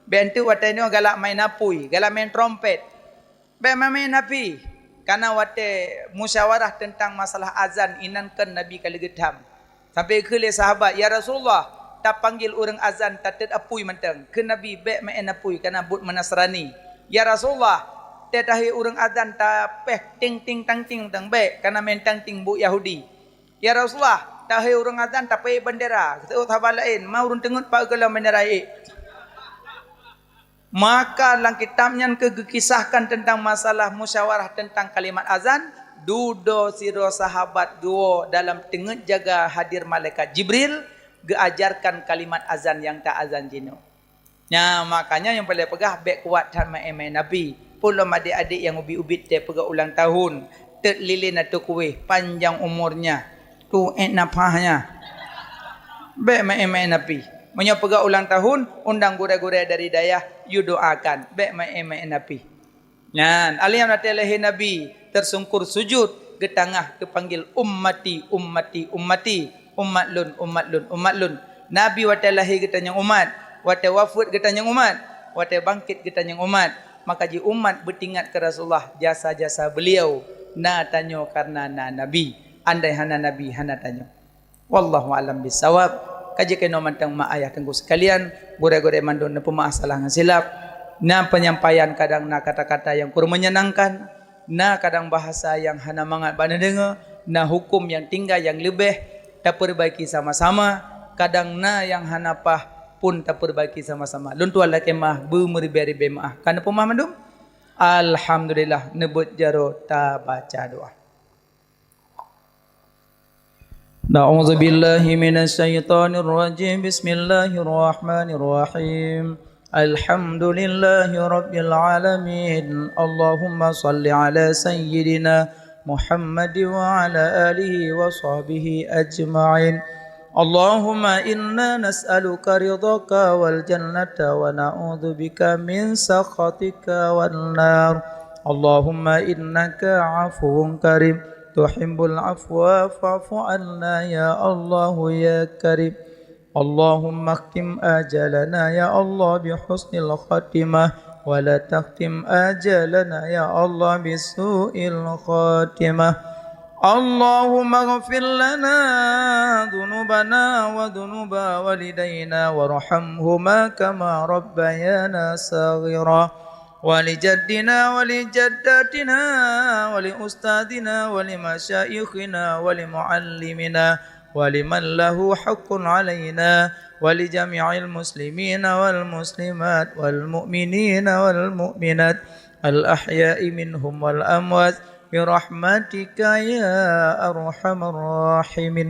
Bék enteuk watée nyoe galak maén apui, galak maén trompet. Bék maén-maén apui. Kana watée musyawarah teuntang masalah azan inan kon Nabi ka lheueh geutham. Sampai kheun lé sahabat, "Ya Rasulullah, tapanggil ureuëng azan tatet apui mantong." Kheun Nabi, "Bék maén apui, kana buet meunasrani." "Ya Rasulullah, teuh tahé ureuëng azan tapéh ting ting tang ting tang bék, kana maén tang ting buet Yahudi." "Ya Rasulullah, tahé ureuëng azan tapéh bendera." Kheun sahabat laén, "Ma ureuëng teungeut pat gohlom bendera ék." Maka lam kitab nyan keu geukisahkan teuntang masalah musyawarah teuntang kalimat azan, dudoe sidroe sahabat geuwoe dalam teungeut jaga hadir malaikat Jibril, geuajarkan kalimat azan nyang ta azan jinoe. Nya, makanya nyang paleng peugah bék kuat that maén-maén apui. Peue lom adék-adék nyang ubit-ubit teuh peugah ulang tahun, teuk lilén ateueh kuéh, panjang umurnya, tuék nafahnya. Bék maén-maén apui. Meunyoe peugah ulang tahun, undang gurée-gurée dari dayah, yue doakan. Bék maén-maén apui. Nyan, alèh nyan watée lahé Nabi, teusungkur sujud, geutangah, geupanggil, "Ummati, ummati, ummati, umat lôn, umat lôn, umat lôn." Nabi watée lahé geutanyong umat, watée wafeuet geutanyong umat, watée bangkét geutanyong umat. Maka jih umat beutingat keu Rasulullah, jasa-jasa beuliau, na tanyoe kareuna na Nabi. Andai hana Nabi, hana tanyoe. Wallahu a'lam bissawab. Ka jeuet keunoe mantong mak ayah teungku sekalian, gurée-gurée mandum neupeumeu'ah salah ngon silap. Na peunyampaian kadang na kata-kata nyang kureueng meunyenangkan, na kadang bahasa nyang hana mangat bak neudeungoe, na huköm nyang tinggai nyang leubeh tapeurebaiki sama-sama, kadang na nyang hana paih pun tapeurebaiki sama-sama. Lôn tuan lakée meu'ah beumeuribée-ribée meu'ah. Ka neupeumeu'ah mandum? Alhamdulillah, neubeuet jaroe tabaca doa. أعوذ بالله من الشيطان الرجيم. بسم الله الرحمن الرحيم. الحمد لله رب العالمين. اللهم صل على سيدنا محمد وعلى آله وصحبه أجمعين. اللهم إنا نسألك رضاك والجنة ونعوذ بك من سخطك والنار. اللهم إنك عفو كريم تحب العفو فاعف عنا يا الله يا كريم. اللهم اختم آجالنا يا الله بحسن الخاتمة، ولا تختم آجالنا يا الله بسوء الخاتمة. اللهم اغفر لنا ذنوبنا وذنوب والدينا وارحمهما كما ربيانا صغيرا. ولجدنا ولجداتنا ولأستاذنا ولمشايخنا ولمعلمنا ولمن له حق علينا ولجميع المسلمين والمسلمات والمؤمنين والمؤمنات الأحياء منهم والأموات برحمتك يا أرحم الراحمين.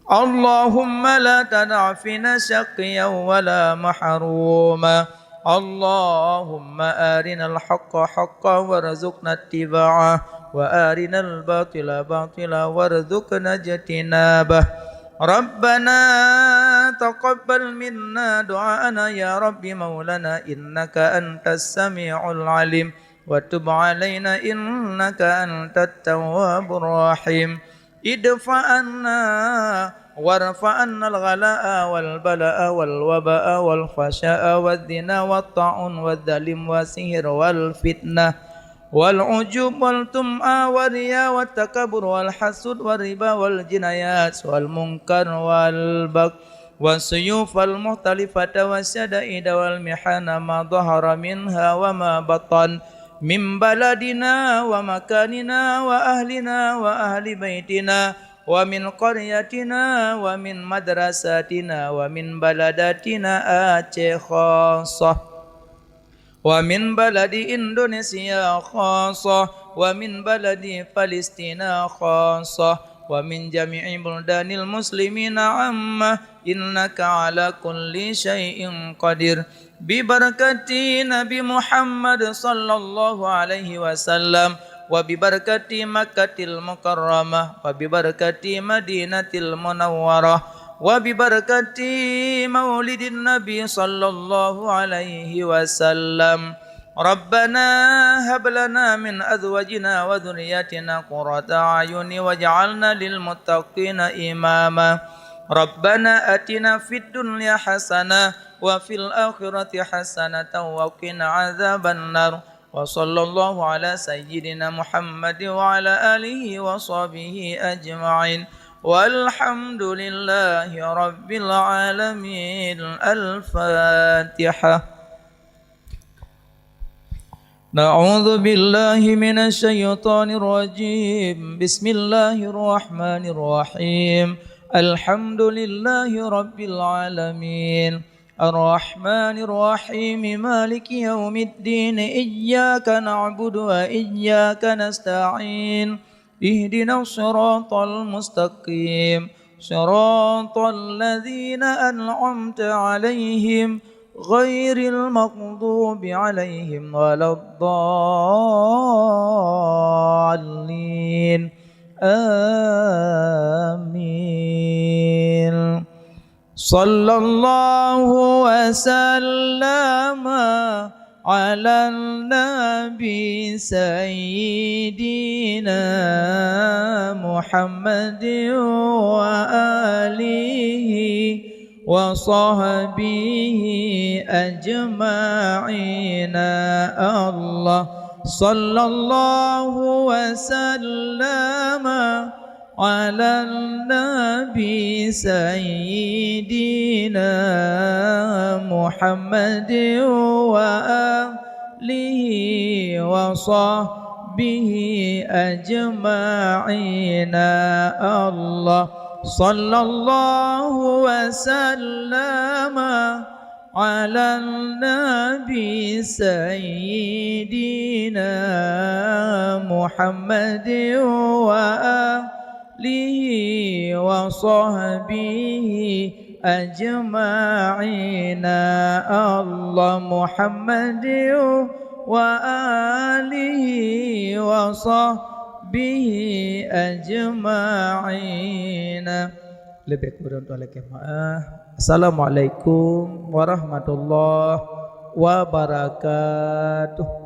اللهم لا تدع فينا شقيا ولا محروما. اللهم أرنا الحق حقا وارزقنا اتباعه، وأرنا الباطل باطلا وارزقنا اجتنابه. ربنا تقبل منا دعاءنا يا رب مولانا إنك أنت السميع العليم وتب علينا إنك أنت التواب الرحيم. ادفع عنا وارفع عنا الغلاء والبلاء والوباء والفحشاء والزنا والطاعون والظلم والسحر والفتنة والعجب والطمع والرياء والتكبر والحسد والربا والجنايات والمنكر والبغي والسيوف المختلفة والشدائد والمحن ما ظهر منها وما بطن من بلدنا ومكاننا وأهلنا وأهل بيتنا ومن قريتنا ومن مدرستنا ومن بلدتنا آتشي خاصة ومن بلد إندونيسيا خاصة ومن بلد فلسطين خاصة ومن جميع بلدان المسلمين عامة إنك على كل شيء قدير. ببركة نبي محمد صلى الله عليه وسلم، وببركة مكة المكرمة، وببركة مدينة المنورة، وببركة مولد النبي صلى الله عليه وسلم. ربنا هب لنا من أزواجنا وذرياتنا قرة أعين واجعلنا للمتقين إماما. ربنا آتنا في الدنيا حسنة وفي الآخرة حسنة وقنا عذاب النار. وصلى الله على سيدنا محمد وعلى آله وصحبه أجمعين. والحمد لله رب العالمين. الفاتحة. نعوذ بالله من الشيطان الرجيم. بسم الله الرحمن الرحيم. الحمد لله رب العالمين. الرحمن الرحيم. مالك يوم الدين. إياك نعبد وإياك نستعين. اهدنا الصراط المستقيم. صراط الذين أنعمت عليهم غير المغضوب عليهم ولا الضالين. آمين. صلى الله وسلم على النبي سيدنا محمد وآله وصحبه أجمعين. الله، صلى الله وسلم على النبي سيدنا محمد وآله وصحبه أجمعين. الله، صلى الله وسلم على النبي سيدنا محمد وآله وصحبه أجمعين. الله، محمد وآله وصحبه أجمعين. Leubeh kureueng tuan lakée meu'ah. Assalamualaikum warahmatullahi wabarakatuh.